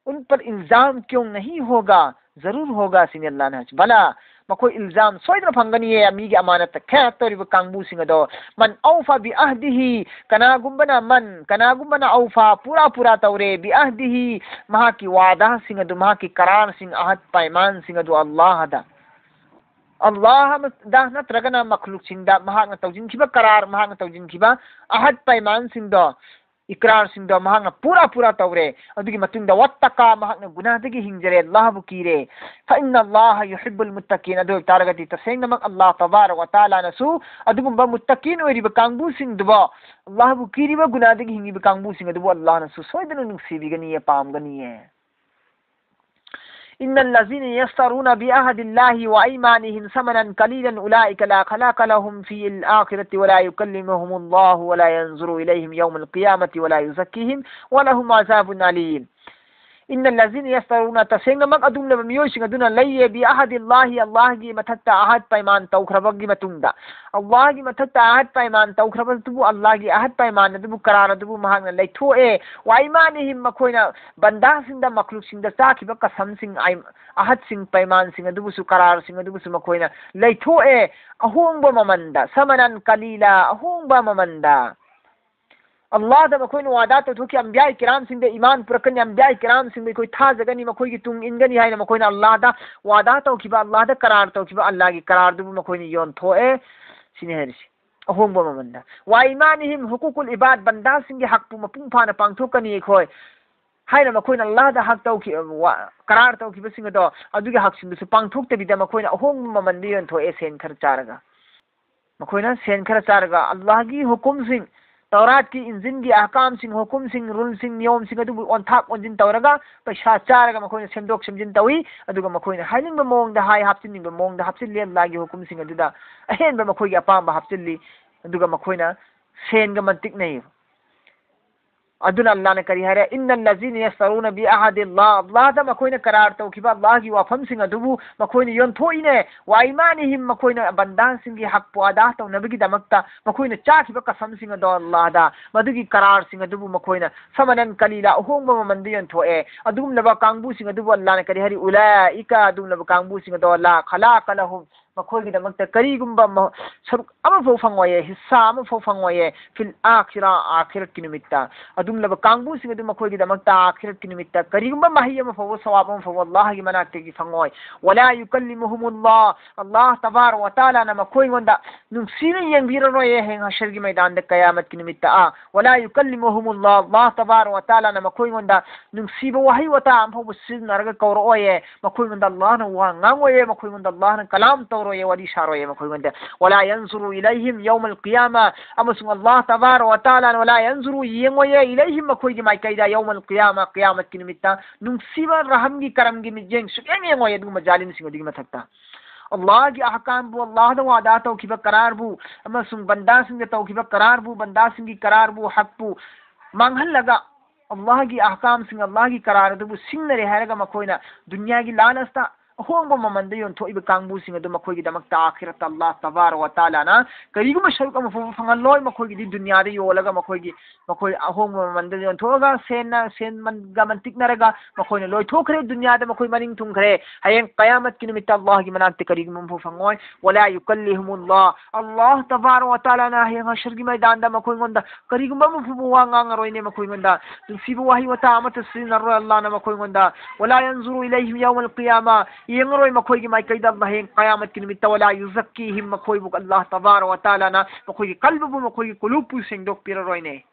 ان پر الزام کیوں نہیں ہوگا؟ ضرور ہوگا ꯁꯤꯅꯤ ꯑꯜꯂꯥꯍꯅ ꯍꯥꯏꯁꯤ. بلى, ꯃꯈꯣꯏ ꯏꯜꯖꯥꯝ ꯁꯣꯏꯗꯅ ꯐꯪꯒꯅꯤꯌꯦ, ꯃꯤꯒꯤ ꯑꯃꯥꯅꯠꯇ ꯈꯌꯥꯅꯠ ꯇꯧꯔꯤꯕ ꯀꯥꯡꯕꯨꯁꯤꯡ ꯑꯗꯣ. من أوفى بعهده, ꯀꯅꯥꯒꯨꯝꯕꯅ, من, ꯀꯅꯥꯒꯨꯝꯕꯅ, أوفى, ꯄꯨꯔꯥ ꯄꯨꯔꯥ ꯇꯧꯔꯦ, بعهده, ꯃꯍꯥꯛꯀꯤ ꯋꯥꯗꯥꯁꯤꯡ ꯑꯗꯨ, ꯃꯍꯥꯛꯀꯤ ꯀꯔꯥꯔꯁꯤꯡ, ꯑꯍꯗ, ꯄꯥꯏꯃꯥꯟꯁꯤꯡ ꯑꯗꯨ ꯑꯜꯂꯥꯍꯗ, ꯑꯜꯂꯥꯍꯗ ꯅꯠꯇ꯭ꯔꯒꯅ ꯃꯈꯂꯨꯛꯁꯤꯡꯗ ꯃꯍꯥꯛꯅ ꯇꯧꯁꯤꯟꯈꯤꯕ ꯀꯔꯥꯔ, ꯃꯍꯥꯛꯅ ꯇꯧꯁꯤꯟꯈꯤꯕ ꯑꯍꯗ, ꯄꯥꯏꯃꯥꯟꯁꯤꯡꯗꯣ, ꯏꯀ꯭ꯔꯥꯔꯁꯤꯡꯗꯣ ꯃꯍꯥꯛꯅ ꯄꯨꯔꯥ ꯄꯨꯔꯥ ꯇꯧꯔꯦ꯫ ꯑꯗꯨꯒꯤ ꯃꯇꯨꯡꯗ ꯋꯠꯇꯀꯥ, ꯃꯍꯥꯛꯅ ꯒꯨꯅꯥꯗꯒꯤ ꯍꯤꯡꯖꯔꯦ, ꯑꯜꯂꯥꯍꯕꯨ ꯀꯤꯔꯦ꯫ فإن الله يحب المتقين, ꯑꯗꯨ ꯑꯣꯏꯕ ꯇꯥꯔꯒꯗꯤ ꯇꯁꯦꯡꯅꯃꯛ ꯑꯜꯂꯥꯍ ꯇꯕꯥꯔꯛ ꯋ ꯇꯥꯂꯥꯅꯁꯨ ꯑꯗꯨꯒꯨꯝꯕ ꯃꯨꯠꯇꯀꯤꯟ ꯑꯣꯏꯔꯤꯕ ꯀꯥꯡꯕꯨꯁꯤꯡꯗꯨꯕꯨ, ꯑꯜꯂꯥꯍꯕꯨ ꯀꯤꯔꯤꯕ, ꯒꯨꯅꯥꯗꯒꯤ ꯍꯤꯡꯉꯤꯕ ꯀꯥꯡꯕꯨꯁꯤꯡ ꯑꯗꯨꯕꯨ ꯑꯜꯂꯥꯍꯅꯁꯨ ꯁꯣꯏꯗꯅ ꯅꯨꯡꯁꯤꯕꯤꯒꯅꯤꯌꯦ, ꯄꯥꯝꯒꯅꯤꯌꯦ꯫ إن الذين يشترون بعهد الله وأيمانهم ثمنا قليلا أولئك لا خلاق لهم في الآخرة ولا يكلمهم الله ولا ينظر إليهم يوم القيامة ولا يزكيهم ولهم عذاب أليم. "ꯏꯟꯅ ꯂꯖꯤꯅ ꯌꯁꯇꯔꯨꯅ", ꯇꯁꯦꯡꯅꯃꯛ ꯑꯗꯨꯒꯨꯝꯂꯕ ꯃꯤꯑꯣꯏꯁꯤꯡ ꯑꯗꯨꯅ ꯂꯩꯌꯦ, "ꯕꯤ ꯑꯍꯗꯤꯜꯂꯥꯍꯤ", ꯑꯜꯂꯥꯍꯒꯤ ꯃꯊꯛꯇ ꯑꯍꯗ ꯄꯥꯏꯃꯥꯟ ꯇꯧꯈ꯭ꯔꯕꯒꯤ ꯃꯇꯨꯡꯗ, ꯑꯜꯂꯥꯍꯒꯤ ꯃꯊꯛꯇ ꯑꯍꯗ ꯄꯥꯏꯃꯥꯟ ꯇꯧꯈ꯭ꯔꯕꯗꯨꯕꯨ, ꯑꯜꯂꯥꯍꯒꯤ ꯑꯍꯗ ꯄꯥꯏꯃꯥꯟ ꯑꯗꯨꯕꯨ, ꯀꯔꯥꯔ ꯑꯗꯨꯕꯨ ꯃꯍꯥꯛꯅ ꯂꯩꯊꯣꯛꯑꯦ꯫ "ꯋꯥꯏꯃꯥꯅꯤꯍꯤꯝ", ꯃꯈꯣꯏꯅ ꯕꯟꯗꯥꯁꯤꯡꯗ, ꯃꯈꯂꯨꯛꯁꯤꯡꯗ ꯆꯥꯈꯤꯕ ꯀꯁꯝꯁꯤꯡ, ꯑꯥꯏ-, ꯑꯍꯗꯁꯤꯡ, ꯄꯥꯏꯃꯥꯟꯁꯤꯡ ꯑꯗꯨꯕꯨꯁꯨ, ꯀꯔꯥꯔꯁꯤꯡ ꯑꯗꯨꯕꯨꯁꯨ ꯃꯈꯣꯏꯅ ꯂꯩꯊꯣꯛꯑꯦ꯫ ꯑꯍꯣꯡꯕ ꯃꯃꯟꯗ, ꯁꯃꯅꯟ ꯀꯂꯤꯂꯥ, ꯑꯍꯣꯡꯕ ꯃꯃꯟꯗ꯫ ꯑꯜꯂꯥꯍꯗ ꯃꯈꯣꯏꯅ ꯋꯥꯗꯥ ꯇꯧꯊꯣꯛꯈꯤ, ꯑꯝꯕꯤꯌꯥ ꯀꯤꯔꯥꯝꯁꯤꯡꯗ ꯏꯃꯥꯟ ꯄꯨꯔꯛꯀꯅꯤ, ꯑꯝꯕꯤꯌꯥ ꯀꯤꯔꯥꯝꯁꯤꯡꯗ ꯑꯩꯈꯣꯏ ꯊꯥꯖꯒꯅꯤ, ꯃꯈꯣꯏꯒꯤ ꯇꯨꯡ ꯏꯟꯒꯅꯤ ꯍꯥꯏꯅ ꯃꯈꯣꯏꯅ ꯑꯜꯂꯥꯍꯗ ꯋꯥꯗꯥ ꯇꯧꯈꯤꯕ, ꯑꯜꯂꯥꯍꯗ ꯀꯔꯥꯔ ꯇꯧꯈꯤꯕ, ꯑꯜꯂꯥꯍꯒꯤ ꯀꯔꯥꯔꯗꯨꯕꯨ ꯃꯈꯣꯏꯅ ꯌꯣꯟꯊꯣꯛꯑꯦ꯫ ꯁꯤꯅꯤ ꯍꯥꯏꯔꯤꯁꯤ, ꯑꯍꯣꯡꯕ ꯃꯃꯟꯗ꯫ "ꯋꯥ ꯏꯃꯥꯅꯤꯍꯤꯝ ꯍꯨꯀꯨꯀꯨꯜ ꯏꯕꯥꯗ", ꯕꯟꯗꯥꯁꯤꯡꯒꯤ ꯍꯛꯄꯨ ꯃꯄꯨꯡ ꯐꯥꯅ ꯄꯥꯡꯊꯣꯛꯀꯅꯤ ꯑꯩꯈꯣꯏ ꯍꯥꯏꯅ ꯃꯈꯣꯏꯅ ꯑꯜꯂꯥꯍꯗ ꯍꯛ ꯇꯧꯈꯤ-, ꯋꯥ-, ꯀꯔꯥꯔ ꯇꯧꯈꯤꯕꯁꯤꯡ ꯑꯗꯣ, ꯑꯗꯨꯒꯤ ꯍꯛꯁꯤꯡꯗꯨꯁꯨ ꯄꯥꯡꯊꯣꯛꯇꯕꯤꯗ ꯃꯈꯣꯏꯅ ꯑꯍꯣꯡꯕ ꯃꯃꯟꯗ ꯌꯣꯟꯊꯣꯛꯑꯦ, ꯁꯦꯟ ꯈꯔ ꯆꯥꯔꯒ꯫ ꯃꯈꯣꯏꯅ ꯁꯦꯟ ꯈꯔ ꯆꯥꯔꯒ ꯑꯜꯂꯥꯍꯒꯤ ꯍꯨꯀꯨꯝꯁꯤꯡ, ꯇꯧꯔꯥꯠꯀꯤ, ꯏꯟꯖꯤꯟꯒꯤ ꯑꯍꯀꯥꯝꯁꯤꯡ, ꯍꯨꯀꯨꯝꯁꯤꯡ, ꯔꯨꯜꯁꯤꯡ, ꯅꯤꯌꯣꯝꯁꯤꯡ ꯑꯗꯨꯕꯨ ꯑꯣꯟꯊꯥꯛ ꯑꯣꯟꯖꯤꯟ ꯇꯧꯔꯒ, ꯄꯩꯁꯥ ꯆꯥꯔꯒ ꯃꯈꯣꯏꯅ ꯁꯦꯝꯗꯣꯛ ꯁꯦꯝꯖꯤꯟ ꯇꯧꯏ꯫ ꯑꯗꯨꯒ ꯃꯈꯣꯏꯅ ꯍꯥꯏꯅꯤꯡꯕ ꯃꯑꯣꯡꯗ ꯍꯥꯏ, ꯍꯥꯞꯆꯤꯟꯅꯤꯡꯕ ꯃꯑꯣꯡꯗ ꯍꯥꯞꯆꯤꯜꯂꯤ, ꯑꯜꯂꯥꯍꯒꯤ ꯍꯨꯀꯨꯝꯁꯤꯡ ꯑꯗꯨꯗ ꯑꯍꯦꯟꯕ ꯃꯈꯣꯏꯒꯤ ꯑꯄꯥꯝꯕ ꯍꯥꯞꯆꯤꯜꯂꯤ꯫ ꯑꯗꯨꯒ ꯃꯈꯣꯏꯅ ꯁꯦꯟꯒ ꯃꯟꯇꯤꯛꯅꯩ꯫ ꯑꯗꯨꯅ ꯑꯜꯂꯥꯍꯅ ꯀꯔꯤ ꯍꯥꯏꯔꯦ? "ꯏꯟꯅ ꯂꯖꯤꯅ ꯌꯁꯇꯔꯨꯅ ꯕꯤ ꯑꯍꯗꯤꯜꯂꯥꯍ", ꯑꯜꯂꯥꯍꯗ ꯃꯈꯣꯏꯅ ꯀꯔꯥꯔ ꯇꯧꯈꯤꯕ, ꯑꯜꯂꯥꯍꯒꯤ ꯋꯥꯐꯝꯁꯤꯡ ꯑꯗꯨꯕꯨ ꯃꯈꯣꯏꯅ ꯌꯣꯟꯊꯣꯛꯏꯅꯦ꯫ "ꯋꯥ ꯏꯃꯥꯅꯤꯍꯤꯝ", ꯃꯈꯣꯏꯅ ꯕꯟꯗꯥꯁꯤꯡꯒꯤ ꯍꯛꯄꯨ ꯑꯗꯥ ꯇꯧꯅꯕꯒꯤꯗꯃꯛꯇ ꯃꯈꯣꯏꯅ ꯆꯥꯈꯤꯕ ꯀꯁꯝꯁꯤꯡ ꯑꯗꯣ ꯑꯜꯂꯥꯍꯗ, ꯃꯗꯨꯒꯤ ꯀꯔꯥꯔꯁꯤꯡ ꯑꯗꯨꯕꯨ ꯃꯈꯣꯏꯅ ꯁꯃꯅꯟ ꯀꯂꯤꯂꯥ, ꯑꯍꯣꯡꯕ ꯃꯃꯟꯗ ꯌꯣꯟꯊꯣꯛꯑꯦ꯫ ꯑꯗꯨꯒꯨꯝꯂꯕ ꯀꯥꯡꯕꯨꯁꯤꯡ ꯑꯗꯨꯕꯨ ꯑꯜꯂꯥꯍꯅ ꯀꯔꯤ ꯍꯥꯏꯔꯤ? "ꯎꯂꯥꯏꯀ", ꯑꯗꯨꯒꯨꯝꯂꯕ ꯀꯥꯡꯕꯨꯁꯤꯡ ꯑꯗꯣ, "ꯂꯥ ꯈꯂꯥꯀ ꯂꯍꯨꯝ", ꯃꯈꯣꯏꯒꯤꯗꯃꯛꯇ ꯀꯔꯤꯒꯨꯝꯕ ꯃ-, ꯁꯔꯨꯛ ꯑꯃꯐꯥꯎ ꯐꯪꯉꯣꯏꯌꯦ, ꯍꯤꯁꯥ ꯑꯃꯐꯥꯎ ꯐꯪꯉꯣꯏꯌꯦ, "ꯐꯤꯜ ꯑꯥꯈꯤꯔꯥ", ꯑꯥꯈꯤꯔꯠꯀꯤ ꯅꯨꯃꯤꯠꯇ꯫ ꯑꯗꯨꯒꯨꯝꯂꯕ ꯀꯥꯡꯕꯨꯁꯤꯡ ꯑꯗꯨ ꯃꯈꯣꯏꯒꯤꯗꯃꯛꯇ ꯑꯥꯈꯤꯔꯠꯀꯤ ꯅꯨꯃꯤꯠꯇ ꯀꯔꯤꯒꯨꯝꯕ ꯃꯍꯩ ꯑꯃ ꯐꯥꯎꯕ, ꯁꯋꯥꯕ ꯑꯃ ꯐꯥꯎꯕ ꯑꯜꯂꯥꯍꯒꯤ ꯃꯅꯥꯛꯇꯒꯤ ꯐꯪꯉꯣꯏ꯫ "ꯋꯂꯥ ꯌꯨꯀꯜꯂꯤꯃꯨꯍꯨꯃꯨꯜꯂꯥꯍ", ꯑꯜꯂꯥꯍ ꯇꯕꯥꯔ ꯋ ꯇꯥꯂꯥꯅ ꯃꯈꯣꯏꯉꯣꯟꯗ ꯅꯨꯡꯁꯤꯅ ꯌꯦꯡꯕꯤꯔꯔꯣꯏꯌꯦ ꯍꯌꯦꯡ ꯍꯁꯔꯒꯤ ꯃꯩꯗꯥꯟꯗ, ꯀꯌꯥꯃꯠꯀꯤ ꯅꯨꯃꯤꯠꯇ꯫ ꯑꯥ, "ꯋꯂꯥ ꯌꯨꯀꯜꯂꯤꯃꯨꯍꯨꯃꯨꯜꯂꯥꯍ", ꯑꯜꯂꯥꯍ ꯇꯕꯥꯔ ꯋ ꯇꯥꯂꯥꯅ ꯃꯈꯣꯏꯉꯣꯟꯗ ꯅꯨꯡꯁꯤꯕ ꯋꯥꯍꯩ ꯋꯥꯇꯥ ꯑꯃ ꯐꯥꯎꯕ ꯁꯤꯖꯤꯟꯅꯔꯒ ꯀꯧꯔꯛꯑꯣꯏꯌꯦ꯫ ꯃꯈꯣꯏꯉꯣꯟꯗ ꯑꯜꯂꯥꯍꯅ ꯋꯥ ꯉꯥꯡꯉꯣꯏꯌꯦ, ꯃꯈꯣꯏꯉꯣꯟꯗ ꯑꯜꯂꯥꯍꯅ ꯀꯂꯥꯝ ꯇꯧꯔꯣꯏꯌꯦ, ꯋꯥꯔꯤ ꯁꯥꯔꯣꯏꯌꯦ ꯃꯈꯣꯏꯉꯣꯟꯗ꯫ "ꯋꯂꯥ ꯌꯟꯖꯨꯔꯨ ꯏꯂꯩꯍꯤꯝ ꯌꯧꯃꯜ ꯀꯤꯌꯥꯃꯥ", ꯑꯃꯁꯨꯡ ꯑꯜꯂꯥꯍ ꯇꯕꯥꯔ ꯋ ꯇꯥꯂꯥꯅ "ꯋꯂꯥ ꯌꯟꯖꯨꯔꯨ", ꯌꯦꯡꯉꯣꯏꯌꯦ, "ꯏꯂꯩꯍꯤꯝ", ꯃꯈꯣꯏꯒꯤ ꯃꯥꯏꯀꯩꯗ, "ꯌꯧꯃꯜ ꯀꯤꯌꯥꯃꯥ", ꯀꯤꯌꯥꯃꯠꯀꯤ ꯅꯨꯃꯤꯠꯇ ꯅꯨꯡꯁꯤꯕ ꯔꯍꯝꯒꯤ, ꯀꯔꯝꯒꯤ ꯃꯤꯠꯌꯦꯡ ꯁꯨꯛꯌꯦꯡ ꯌꯦꯡꯉꯣꯏꯌꯦ ꯑꯗꯨꯒꯨꯝꯕ ꯖꯥꯂꯤꯝꯁꯤꯡ ꯑꯗꯨꯒꯤ ꯃꯊꯛꯇ꯫ ꯑꯜꯂꯥꯍꯒꯤ ꯑꯍꯀꯥꯝꯕꯨ, ꯑꯜꯂꯥꯍꯗ ꯋꯥꯗꯥ ꯇꯧꯈꯤꯕ ꯀꯔꯥꯔꯕꯨ ꯑꯃꯁꯨꯡ ꯕꯟꯗꯥꯁꯤꯡꯗ ꯇꯧꯈꯤꯕ ꯀꯔꯥꯔꯕꯨ, ꯕꯟꯗꯥꯁꯤꯡꯒꯤ ꯀꯔꯥꯔꯕꯨ, ꯍꯛꯄꯨ ꯃꯥꯡꯍꯜꯂꯒ, ꯑꯜꯂꯥꯍꯒꯤ ꯑꯍꯀꯥꯝꯁꯤꯡ, ꯑꯜꯂꯥꯍꯒꯤ ꯀꯔꯥꯔ ꯑꯗꯨꯕꯨ ꯁꯤꯡꯅꯔꯦ ꯍꯥꯏꯔꯒ ꯃꯈꯣꯏꯅ ꯗꯨꯅꯤꯌꯥꯒꯤ ꯂꯥꯂꯁꯇ ꯑꯍꯣꯡꯕ ꯃꯃꯟꯗ ꯌꯣꯟꯊꯣꯛꯏꯕ ꯀꯥꯡꯕꯨꯁꯤꯡ ꯑꯗꯨ ꯃꯈꯣꯏꯒꯤꯗꯃꯛꯇ ꯑꯥꯈꯤꯔꯠꯇ ꯑꯜꯂꯥꯍ ꯇꯕꯥꯔꯛ ꯋ ꯇꯥꯂꯥꯅ ꯀꯔꯤꯒꯨꯝꯕ ꯁꯔꯨꯛ ꯑꯃ ꯐꯥꯎꯕ ꯐꯪꯍꯜꯂꯣꯏ꯫ ꯃꯈꯣꯏꯒꯤꯗꯤ ꯗꯨꯅꯤꯌꯥꯗ ꯌꯣꯜꯂꯒ ꯃꯈꯣꯏꯒꯤ, ꯃꯈꯣꯏ ꯑꯍꯣꯡꯕ ꯃꯃꯟꯗ ꯌꯣꯟꯊꯣꯛꯑꯒ ꯁꯦꯟꯅ, ꯁꯦꯟꯃꯟꯒ ꯃꯟꯇꯤꯛꯅꯔꯒ ꯃꯈꯣꯏꯅ ꯂꯣꯏꯊꯣꯛꯈ꯭ꯔꯦ, ꯗꯨꯅꯤꯌꯥꯗ ꯃꯈꯣꯏ ꯃꯅꯤꯡ ꯊꯨꯡꯈ꯭ꯔꯦ꯫ ꯍꯌꯦꯡ ꯀꯌꯥꯃꯠꯀꯤ ꯅꯨꯃꯤꯠꯇ ꯑꯜꯂꯥꯍꯒꯤ ꯃꯅꯥꯛꯇ ꯀꯔꯤꯒꯨꯝꯕ ꯑꯃ ꯐꯥꯎ ꯐꯪꯉꯣꯏ꯫ ꯋꯂꯥ ꯌꯨꯀꯜꯂꯤꯍꯨꯃꯨꯜꯂꯥꯍ, ꯑꯜꯂꯥꯍ ꯇꯕꯥꯔꯛ ꯋ ꯇꯥꯂꯥꯅ ꯍꯌꯦꯡ ꯍꯁꯔꯒꯤ ꯃꯩꯗꯥꯟꯗ ꯃꯈꯣꯏꯉꯣꯟꯗ ꯀꯔꯤꯒꯨꯝꯕ ꯑꯃ ꯐꯥꯎꯕ ꯋꯥ ꯉꯥꯡꯉꯔꯣꯏꯅꯦ꯫ ꯃꯈꯣꯏꯉꯣꯟꯗ ꯅꯨꯡꯁꯤꯕ ꯋꯥꯍꯩ ꯋꯥꯇꯥ ꯑꯃꯠꯇ ꯁꯤꯖꯤꯟꯅꯔꯣꯏ ꯑꯜꯂꯥꯍꯅ ꯃꯈꯣꯏꯉꯣꯟꯗ꯫ ꯋꯂꯥ ꯌꯟꯖꯨꯔꯨ ꯏꯂꯩꯍꯤꯝ ꯌꯧꯃꯜ ꯀꯤꯌꯥꯃꯥ, ꯌꯦꯡꯉꯔꯣꯏ ꯃꯈꯣꯏꯒꯤ ꯃꯥꯏꯀꯩꯗ ꯑꯜꯂꯥꯍ ꯍꯌꯦꯡ ꯀꯌꯥꯃꯠꯀꯤ ꯅꯨꯃꯤꯠꯇ꯫ ꯋꯂꯥ ꯌꯨꯖꯛꯀꯤꯍꯤꯝ, ꯃꯈꯣꯏꯕꯨ ꯑꯜꯂꯥꯍ ꯇꯕꯥꯔꯛ ꯋ ꯇꯥꯂꯥꯅ ꯃꯈꯣꯏꯒꯤ ꯀꯜꯕꯕꯨ, ꯃꯈꯣꯏꯒꯤ ꯀꯨꯂꯨꯞꯄꯨ ꯁꯦꯡꯗꯣꯛꯄꯤꯔꯔꯣꯏꯅꯦ꯫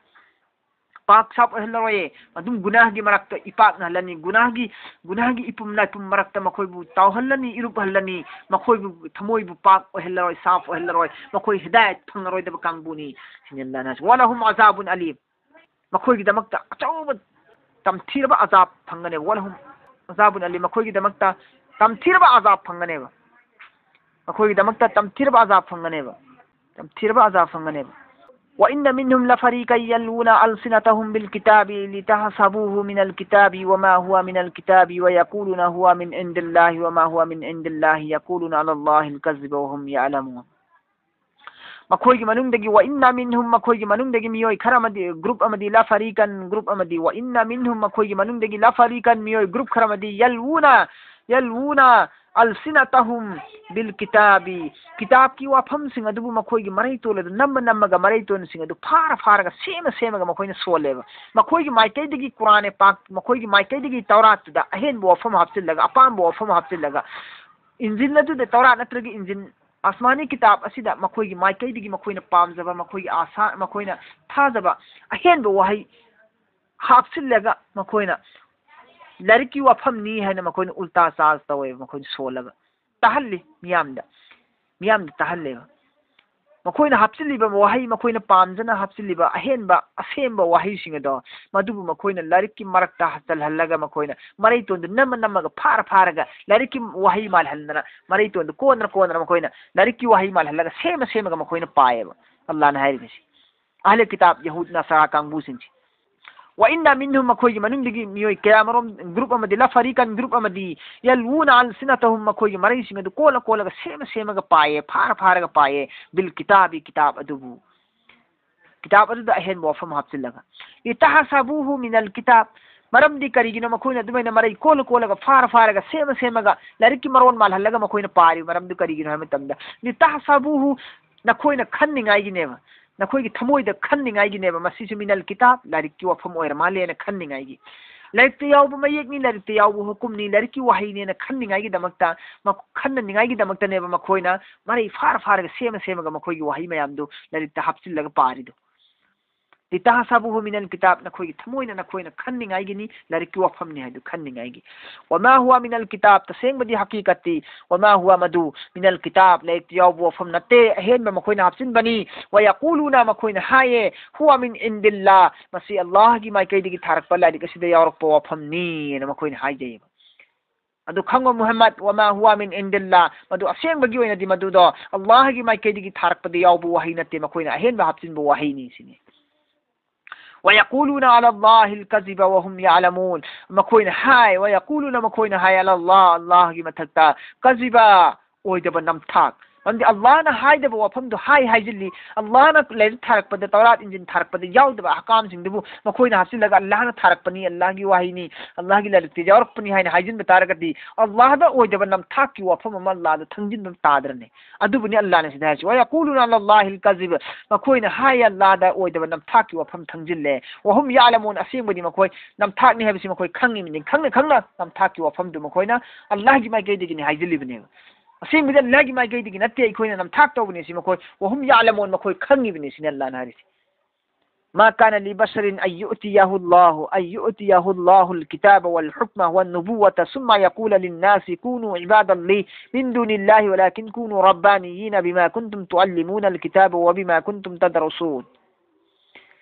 ꯄꯥꯛ ꯁꯥꯞ ꯑꯣꯏꯍꯜꯂꯔꯣꯏꯌꯦ꯫ ꯑꯗꯨꯝ ꯒꯨꯅꯥꯍꯒꯤ ꯃꯔꯛꯇ ꯏꯄꯥꯛꯅꯍꯜꯂꯅꯤ꯫ ꯒꯨꯅꯥꯍꯒꯤ, ꯒꯨꯅꯥꯍꯒꯤ ꯏꯄꯨꯝ ꯂꯥꯏꯄꯨꯝ ꯃꯔꯛꯇ ꯃꯈꯣꯏꯕꯨ ꯇꯥꯎꯍꯜꯂꯅꯤ, ꯏꯔꯨꯞꯍꯜꯂꯅꯤ꯫ ꯃꯈꯣꯏꯕꯨ ꯊꯃꯣꯏꯕꯨ ꯄꯥꯛ ꯑꯣꯏꯍꯜꯂꯔꯣꯏ, ꯁꯥꯞ ꯑꯣꯏꯍꯜꯂꯔꯣꯏ꯫ ꯃꯈꯣꯏ ꯍꯤꯗꯥꯌꯠ ꯐꯪꯉꯔꯣꯏꯗꯕ ꯀꯥꯡꯕꯨꯅꯤ꯫ ꯁꯤꯅꯤ ꯑꯜꯂꯥꯍꯅ ꯍꯥꯏꯁꯦ꯫ ꯋꯂꯍꯨꯝ ꯑꯖꯥꯕꯨꯟ ꯑꯂꯤꯝ꯫ ꯃꯈꯣꯏꯒꯤꯗꯃꯛꯇ ꯑꯆꯧꯕ ꯇꯝꯊꯤꯔꯕ ꯑꯖꯥꯕ ꯐꯪꯒꯅꯦꯕ꯫ ꯋꯂꯍꯨꯝ ꯑꯖꯥꯕꯨꯟ ꯑꯂꯤꯝ꯫ ꯃꯈꯣꯏꯒꯤꯗꯃꯛꯇ ꯇꯝꯊꯤꯔꯕ ꯑꯖꯥꯕ ꯐꯪꯒꯅꯦꯕ꯫ ꯃꯈꯣꯏꯒꯤꯗꯃꯛꯇ ꯇꯝꯊꯤꯔꯕ ꯑꯖꯥꯕ ꯐꯪꯒꯅꯦꯕ꯫ ꯇꯝꯊꯤꯔꯕ ꯑꯖꯥꯕ ꯐꯪꯒꯅꯦꯕ꯫ وإن منهم لفريقا يلوون ألسنتهم بالكتاب لتحسبوه من الكتاب وما هو من الكتاب ويقولون هو من عند الله وما هو من عند الله يقولون على الله الكذب وهم يعلمون. ꯃꯈꯣꯏꯒꯤ ꯃꯅꯨꯡꯗꯒꯤ, وإن منهم, ꯃꯈꯣꯏꯒꯤ ꯃꯅꯨꯡꯗꯒꯤ ꯃꯤꯑꯣꯏ ꯈꯔ ꯑꯃꯗꯤ, group ꯑꯃꯗꯤ, لفريقا, group ꯑꯃꯗꯤ, وإن منهم, ꯃꯈꯣꯏꯒꯤ ꯃꯅꯨꯡꯗꯒꯤ, لفريقا, ꯃꯤꯑꯣꯏ group ꯈꯔ ꯑꯃꯗꯤ, يلوون, يلوون ألسنتهم بالكتاب, ꯀꯤꯇꯥꯕꯀꯤ ꯋꯥꯐꯝꯁꯤꯡ ꯑꯗꯨꯕꯨ ꯃꯈꯣꯏꯒꯤ ꯃꯔꯩꯇꯣꯟ ꯑꯗꯨ ꯅꯝꯃ ꯅꯝꯃꯒ, ꯃꯔꯩꯇꯣꯟꯁꯤꯡ ꯑꯗꯨ ꯐꯥꯔ ꯐꯥꯔꯒ, ꯁꯦꯝꯃ ꯁꯦꯝꯃꯒ ꯃꯈꯣꯏꯅ ꯁꯣꯜꯂꯦꯕ꯫ ꯃꯈꯣꯏꯒꯤ ꯃꯥꯏꯀꯩꯗꯒꯤ ꯀꯨꯔꯥꯟꯅꯦ ꯄꯥꯛ, ꯃꯈꯣꯏꯒꯤ ꯃꯥꯏꯀꯩꯗꯒꯤ ꯇꯧꯔꯥꯠꯇꯨꯗ ꯑꯍꯦꯟꯕ ꯋꯥꯐꯝ ꯍꯥꯞꯆꯤꯜꯂꯒ, ꯑꯄꯥꯝꯕ ꯋꯥꯐꯝ ꯍꯥꯞꯆꯤꯜꯂꯒ, ꯏꯟꯖꯤꯜ ꯑꯗꯨꯗ, ꯇꯧꯔꯥꯠ ꯅꯠꯇ꯭ꯔꯒ ꯏꯟꯖꯤꯜ, ꯑꯁꯃꯥꯅꯤ ꯀꯤꯇꯥꯕ ꯑꯁꯤꯗ ꯃꯈꯣꯏꯒꯤ ꯃꯥꯏꯀꯩꯗꯒꯤ ꯃꯈꯣꯏꯅ ꯄꯥꯝꯖꯕ, ꯃꯈꯣꯏꯒꯤ ꯑꯥꯁꯥ, ꯃꯈꯣꯏꯅ ꯊꯥꯖꯕ ꯑꯍꯦꯟꯕ ꯋꯥꯍꯩ ꯍꯥꯞꯆꯤꯜꯂꯒ ꯃꯈꯣꯏꯅ ꯂꯥꯏꯔꯤꯛꯀꯤ ꯋꯥꯐꯝꯅꯤ ꯍꯥꯏꯅ ꯃꯈꯣꯏꯅ ꯎꯜꯇꯥ ꯆꯥꯔꯖ ꯇꯧꯋꯦꯕ, ꯃꯈꯣꯏꯅ ꯁꯣꯜꯂꯒ ꯇꯥꯍꯜꯂꯤ ꯃꯤꯌꯥꯝꯗ, ꯃꯤꯌꯥꯝꯗ ꯇꯥꯍꯜꯂꯦꯕ꯫ ꯃꯈꯣꯏꯅ ꯍꯥꯞꯆꯤꯜꯂꯤꯕ ꯋꯥꯍꯩ, ꯃꯈꯣꯏꯅ ꯄꯥꯝꯖꯅ ꯍꯥꯞꯆꯤꯜꯂꯤꯕ ꯑꯍꯦꯟꯕ ꯑꯁꯦꯝꯕ ꯋꯥꯍꯩꯁꯤꯡ ꯑꯗꯣ, ꯃꯗꯨꯕꯨ ꯃꯈꯣꯏꯅ ꯂꯥꯏꯔꯤꯛꯀꯤ ꯃꯔꯛꯇ ꯆꯜꯍꯜꯂꯒ, ꯃꯈꯣꯏꯅ ꯃꯔꯩꯇꯣꯟꯗꯨ ꯅꯝꯃ ꯅꯝꯃꯒ, ꯐꯥꯔ ꯐꯥꯔꯒ, ꯂꯥꯏꯔꯤꯛꯀꯤ ꯋꯥꯍꯩ ꯃꯥꯜꯍꯟꯗꯅ, ꯃꯔꯩꯇꯣꯟꯗꯨ ꯀꯣꯟꯅ ꯀꯣꯟꯅ ꯃꯈꯣꯏꯅ ꯂꯥꯏꯔꯤꯛꯀꯤ ꯋꯥꯍꯩ ꯃꯥꯜꯍꯜꯂꯒ, ꯁꯦꯝꯃ ꯁꯦꯝꯃꯒ ꯃꯈꯣꯏꯅ ꯄꯥꯏꯌꯦꯕ꯫ ꯑꯜꯂꯥꯍꯅ ꯍꯥꯏꯔꯤꯕꯁꯤ ꯑꯍꯂꯦ ꯀꯤꯇꯥꯕ, ꯌꯍꯨꯗ ꯅꯁꯥꯔꯥ ꯀꯥꯡꯕꯨꯁꯤꯡꯁꯤ꯫ وإن منهم, ꯃꯈꯣꯏꯒꯤ ꯃꯅꯨꯡꯗꯒꯤ ꯃꯤꯑꯣꯏ ꯀꯌꯥ ꯃꯔꯣꯝ, group ꯑꯃꯗꯤ, لفريقا, group ꯑꯃꯗꯤ, يلوون ألسنتهم, ꯃꯈꯣꯏꯒꯤ ꯃꯔꯩꯁꯤꯡ ꯑꯗꯨ ꯀꯣꯜꯂ ꯀꯣꯜꯂꯒ, ꯁꯦꯝꯃ ꯁꯦꯝꯃꯒ ꯄꯥꯏꯌꯦ, ꯐꯥꯔ ꯐꯥꯔꯒ ꯄꯥꯏꯌꯦ, بالكتاب, ꯀꯤꯇꯥꯕ ꯑꯗꯨꯕꯨ, ꯀꯤꯇꯥꯕ ꯑꯗꯨꯗ ꯑꯍꯦꯟꯕ ꯋꯥꯐꯝ ꯍꯥꯞꯆꯤꯜꯂꯒ. لتحسبوه من الكتاب, ꯃꯔꯝꯗꯤ ꯀꯔꯤꯒꯤꯅꯣ ꯃꯈꯣꯏꯅ ꯑꯗꯨꯃꯥꯏꯅ ꯃꯔꯩ ꯀꯣꯜꯂ ꯀꯣꯜꯂꯒ, ꯐꯥꯔ ꯐꯥꯔꯒ, ꯁꯦꯝꯃ ꯁꯦꯝꯃꯒ, ꯂꯥꯏꯔꯤꯛꯀꯤ ꯃꯔꯣꯟ ꯃꯥꯜꯍꯜꯂꯒ ꯃꯈꯣꯏꯅ ꯄꯥꯔꯤꯕ ꯃꯔꯝꯗꯨ ꯀꯔꯤꯒꯤꯅꯣ ꯍꯥꯏꯕ ꯃꯇꯝꯗ, لتحسبوه, ꯅꯈꯣꯏꯅ ꯈꯟꯅꯤꯡꯉꯥꯏꯒꯤꯅꯦꯕ, ꯅꯈꯣꯏꯒꯤ ꯊꯃꯣꯏꯗ ꯈꯟꯅꯤꯡꯉꯥꯏꯒꯤꯅꯦꯕ꯫ ꯃꯁꯤꯁꯨ من الكتاب, ꯂꯥꯏꯔꯤꯛꯀꯤ ꯋꯥꯐꯝ ꯑꯣꯏꯔ ꯃꯥꯜꯂꯦꯅ ꯈꯟꯅꯤꯡꯉꯥꯏꯒꯤ, ꯂꯥꯏꯔꯤꯛꯇ ꯌꯥꯎꯕ ꯃꯌꯦꯛꯅꯤ, ꯂꯥꯏꯔꯤꯛꯇ ꯌꯥꯎꯕ ꯍꯨꯀꯨꯝꯅꯤ, ꯂꯥꯏꯔꯤꯛꯀꯤ ꯋꯥꯍꯩꯅꯦꯅ ꯈꯟꯅꯤꯡꯉꯥꯏꯒꯤꯗꯃꯛꯇ, ꯃ-, ꯈꯟꯅꯅꯤꯡꯉꯥꯏꯒꯤꯗꯃꯛꯇꯅꯦꯕ ꯃꯈꯣꯏꯅ ꯃꯔꯩ ꯐꯥꯔ ꯐꯥꯔꯒ, ꯁꯦꯝꯃ ꯁꯦꯝꯃꯒ ꯃꯈꯣꯏꯒꯤ ꯋꯥꯍꯩ ꯃꯌꯥꯝꯗꯨ ꯂꯥꯏꯔꯤꯛꯇ ꯍꯥꯞꯆꯤꯜꯂꯒ ꯄꯥꯔꯤꯗꯣ꯫ لتحسبوه من الكتاب, ꯅꯈꯣꯏꯒꯤ ꯊꯃꯣꯏꯅ ꯅꯈꯣꯏꯅ ꯈꯟꯅꯤꯡꯉꯥꯏꯒꯤꯅꯤ, ꯂꯥꯏꯔꯤꯛꯀꯤ ꯋꯥꯐꯝꯅꯤ ꯍꯥꯏꯗꯨ ꯈꯟꯅꯤꯡꯉꯥꯏꯒꯤ꯫ وما هو من الكتاب, ꯇꯁꯦꯡꯕꯗꯤ, ꯍꯀꯤꯀꯠꯇꯤ, وما هو, ꯃꯗꯨ, من الكتاب, ꯂꯥꯏꯔꯤꯛꯇ ꯌꯥꯎꯕ ꯋꯥꯐꯝ ꯅꯠꯇꯦ, ꯑꯍꯦꯟꯕ ꯃꯈꯣꯏꯅ ꯍꯥꯞꯆꯤꯟꯕꯅꯤ꯫ ويقولون, ꯃꯈꯣꯏꯅ ꯍꯥꯏꯌꯦ, هو من عند الله, ꯃꯁꯤ ꯑꯜꯂꯥꯍꯒꯤ ꯃꯥꯏꯀꯩꯗꯒꯤ ꯊꯥꯔꯛꯄ ꯂꯥꯏꯔꯤꯛ ꯑꯁꯤꯗ ꯌꯥꯎꯔꯛꯄ ꯋꯥꯐꯝꯅꯤꯅ ꯃꯈꯣꯏꯅ ꯍꯥꯏꯖꯩꯌꯦꯕ꯫ ꯑꯗꯨ ꯈꯪꯉꯣ ꯃꯨꯍꯝꯃꯗ, وما هو من عند الله, ꯃꯗꯨ ꯑꯁꯦꯡꯕꯒꯤ ꯑꯣꯏꯅꯗꯤ ꯃꯗꯨꯗꯣ ꯑꯜꯂꯥꯍꯒꯤ ꯃꯥꯏꯀꯩꯗꯒꯤ ꯊꯥꯔꯛꯄꯗ ꯌꯥꯎꯕ ꯋꯥꯍꯩ ꯅꯠꯇꯦ, ꯃꯈꯣꯏꯅ ꯑꯍꯦꯟꯕ ꯍꯥꯞꯆꯤꯟꯕ ꯋꯥꯍꯩꯅꯤ ꯁꯤꯅꯤ꯫ ويقولون على الله الكذب وهم يعلمون, ꯃꯈꯣꯏꯅ ꯍꯥꯏ, ويقولون, ꯃꯈꯣꯏꯅ ꯍꯥꯏ, على الله, ꯑꯜꯂꯥꯍꯒꯤ ꯃꯊꯛꯇ, كذبا, ꯑꯣꯏꯗꯕ ꯅꯝꯊꯥꯛ꯫ ꯃꯔꯝꯗꯤ ꯑꯜꯂꯥꯍꯅ ꯍꯥꯏꯗꯕ ꯋꯥꯐꯝꯗꯨ ꯍꯥꯏ ꯍꯥꯏꯖꯤꯜꯂꯤ, ꯑꯜꯂꯥꯍꯅ ꯂꯥꯏꯔꯤꯛ ꯊꯥꯔꯛꯄꯗ, ꯇꯧꯔꯥꯠ ꯏꯟꯖꯤꯟ ꯊꯥꯔꯛꯄꯗ ꯌꯥꯎꯗꯕ ꯑꯍꯀꯥꯝꯁꯤꯡꯗꯨꯕꯨ ꯃꯈꯣꯏꯅ ꯍꯥꯞꯆꯤꯜꯂꯒ ꯑꯜꯂꯥꯍꯅ ꯊꯥꯔꯛꯄꯅꯤ, ꯑꯜꯂꯥꯍꯒꯤ ꯋꯥꯍꯩꯅꯤ, ꯑꯜꯂꯥꯍꯒꯤ ꯂꯥꯏꯔꯤꯛꯇ ꯌꯥꯎꯔꯛꯄꯅꯤ ꯍꯥꯏꯅ ꯍꯥꯏꯖꯤꯟꯕ ꯇꯥꯔꯒꯗꯤ, ꯑꯜꯂꯥꯍꯗ ꯑꯣꯏꯗꯕ ꯅꯝꯊꯥꯛꯀꯤ ꯋꯥꯐꯝ ꯑꯃ ꯑꯜꯂꯥꯍꯗ ꯊꯪꯖꯤꯟꯕ ꯇꯥꯗ꯭ꯔꯅꯦ? ꯑꯗꯨꯕꯨꯅꯤ ꯑꯜꯂꯥꯍꯅ ꯁꯤꯗ ꯍꯥꯏꯔꯤꯁꯤ, ويقولون على الله الكذب, ꯃꯈꯣꯏꯅ ꯍꯥꯏ ꯑꯜꯂꯥꯍꯗ ꯑꯣꯏꯗꯕ ꯅꯝꯊꯥꯛꯀꯤ ꯋꯥꯐꯝ ꯊꯪꯖꯤꯜꯂꯦ, وهم يعلمون, ꯑꯁꯦꯡꯕꯗꯤ ꯃꯈꯣꯏ ꯅꯝꯊꯥꯛꯅꯤ ꯍꯥꯏꯕꯁꯤ ꯃꯈꯣꯏ ꯈꯪꯉꯤꯕꯅꯤ, ꯈꯪꯅ ꯈꯪꯅ ꯅꯝꯊꯥꯛꯀꯤ ꯋꯥꯐꯝꯗꯨ ꯃꯈꯣꯏꯅ ꯑꯜꯂꯥꯍꯒꯤ ꯃꯥꯏꯀꯩꯗꯒꯤꯅꯤ ꯍꯥꯏꯖꯤꯜꯂꯤꯕꯅꯦꯕ꯫ ꯑꯁꯦꯡꯕꯗꯤ ꯑꯜꯂꯥꯍꯒꯤ ꯃꯥꯏꯀꯩꯗꯒꯤ ꯅꯠꯇꯦ, ꯑꯩꯈꯣꯏꯅ ꯅꯝꯊꯥꯛ ꯇꯧꯕꯅꯤ ꯁꯤ ꯃꯈꯣꯏ, وهم يعلمون, ꯃꯈꯣꯏ ꯈꯪꯉꯤꯕꯅꯤ ꯁꯤꯅꯤ ꯑꯜꯂꯥꯍꯅ ꯍꯥꯏꯔꯤꯁꯤ꯫ ما كان لبشر أن يؤتيه الله، أن يؤتيه الله الكتاب والحكمة والنبوة ثم يقول للناس كونوا عبادا لي من دون الله ولكن كونوا ربانيين بما كنتم تعلمون الكتاب وبما كنتم تدرسون.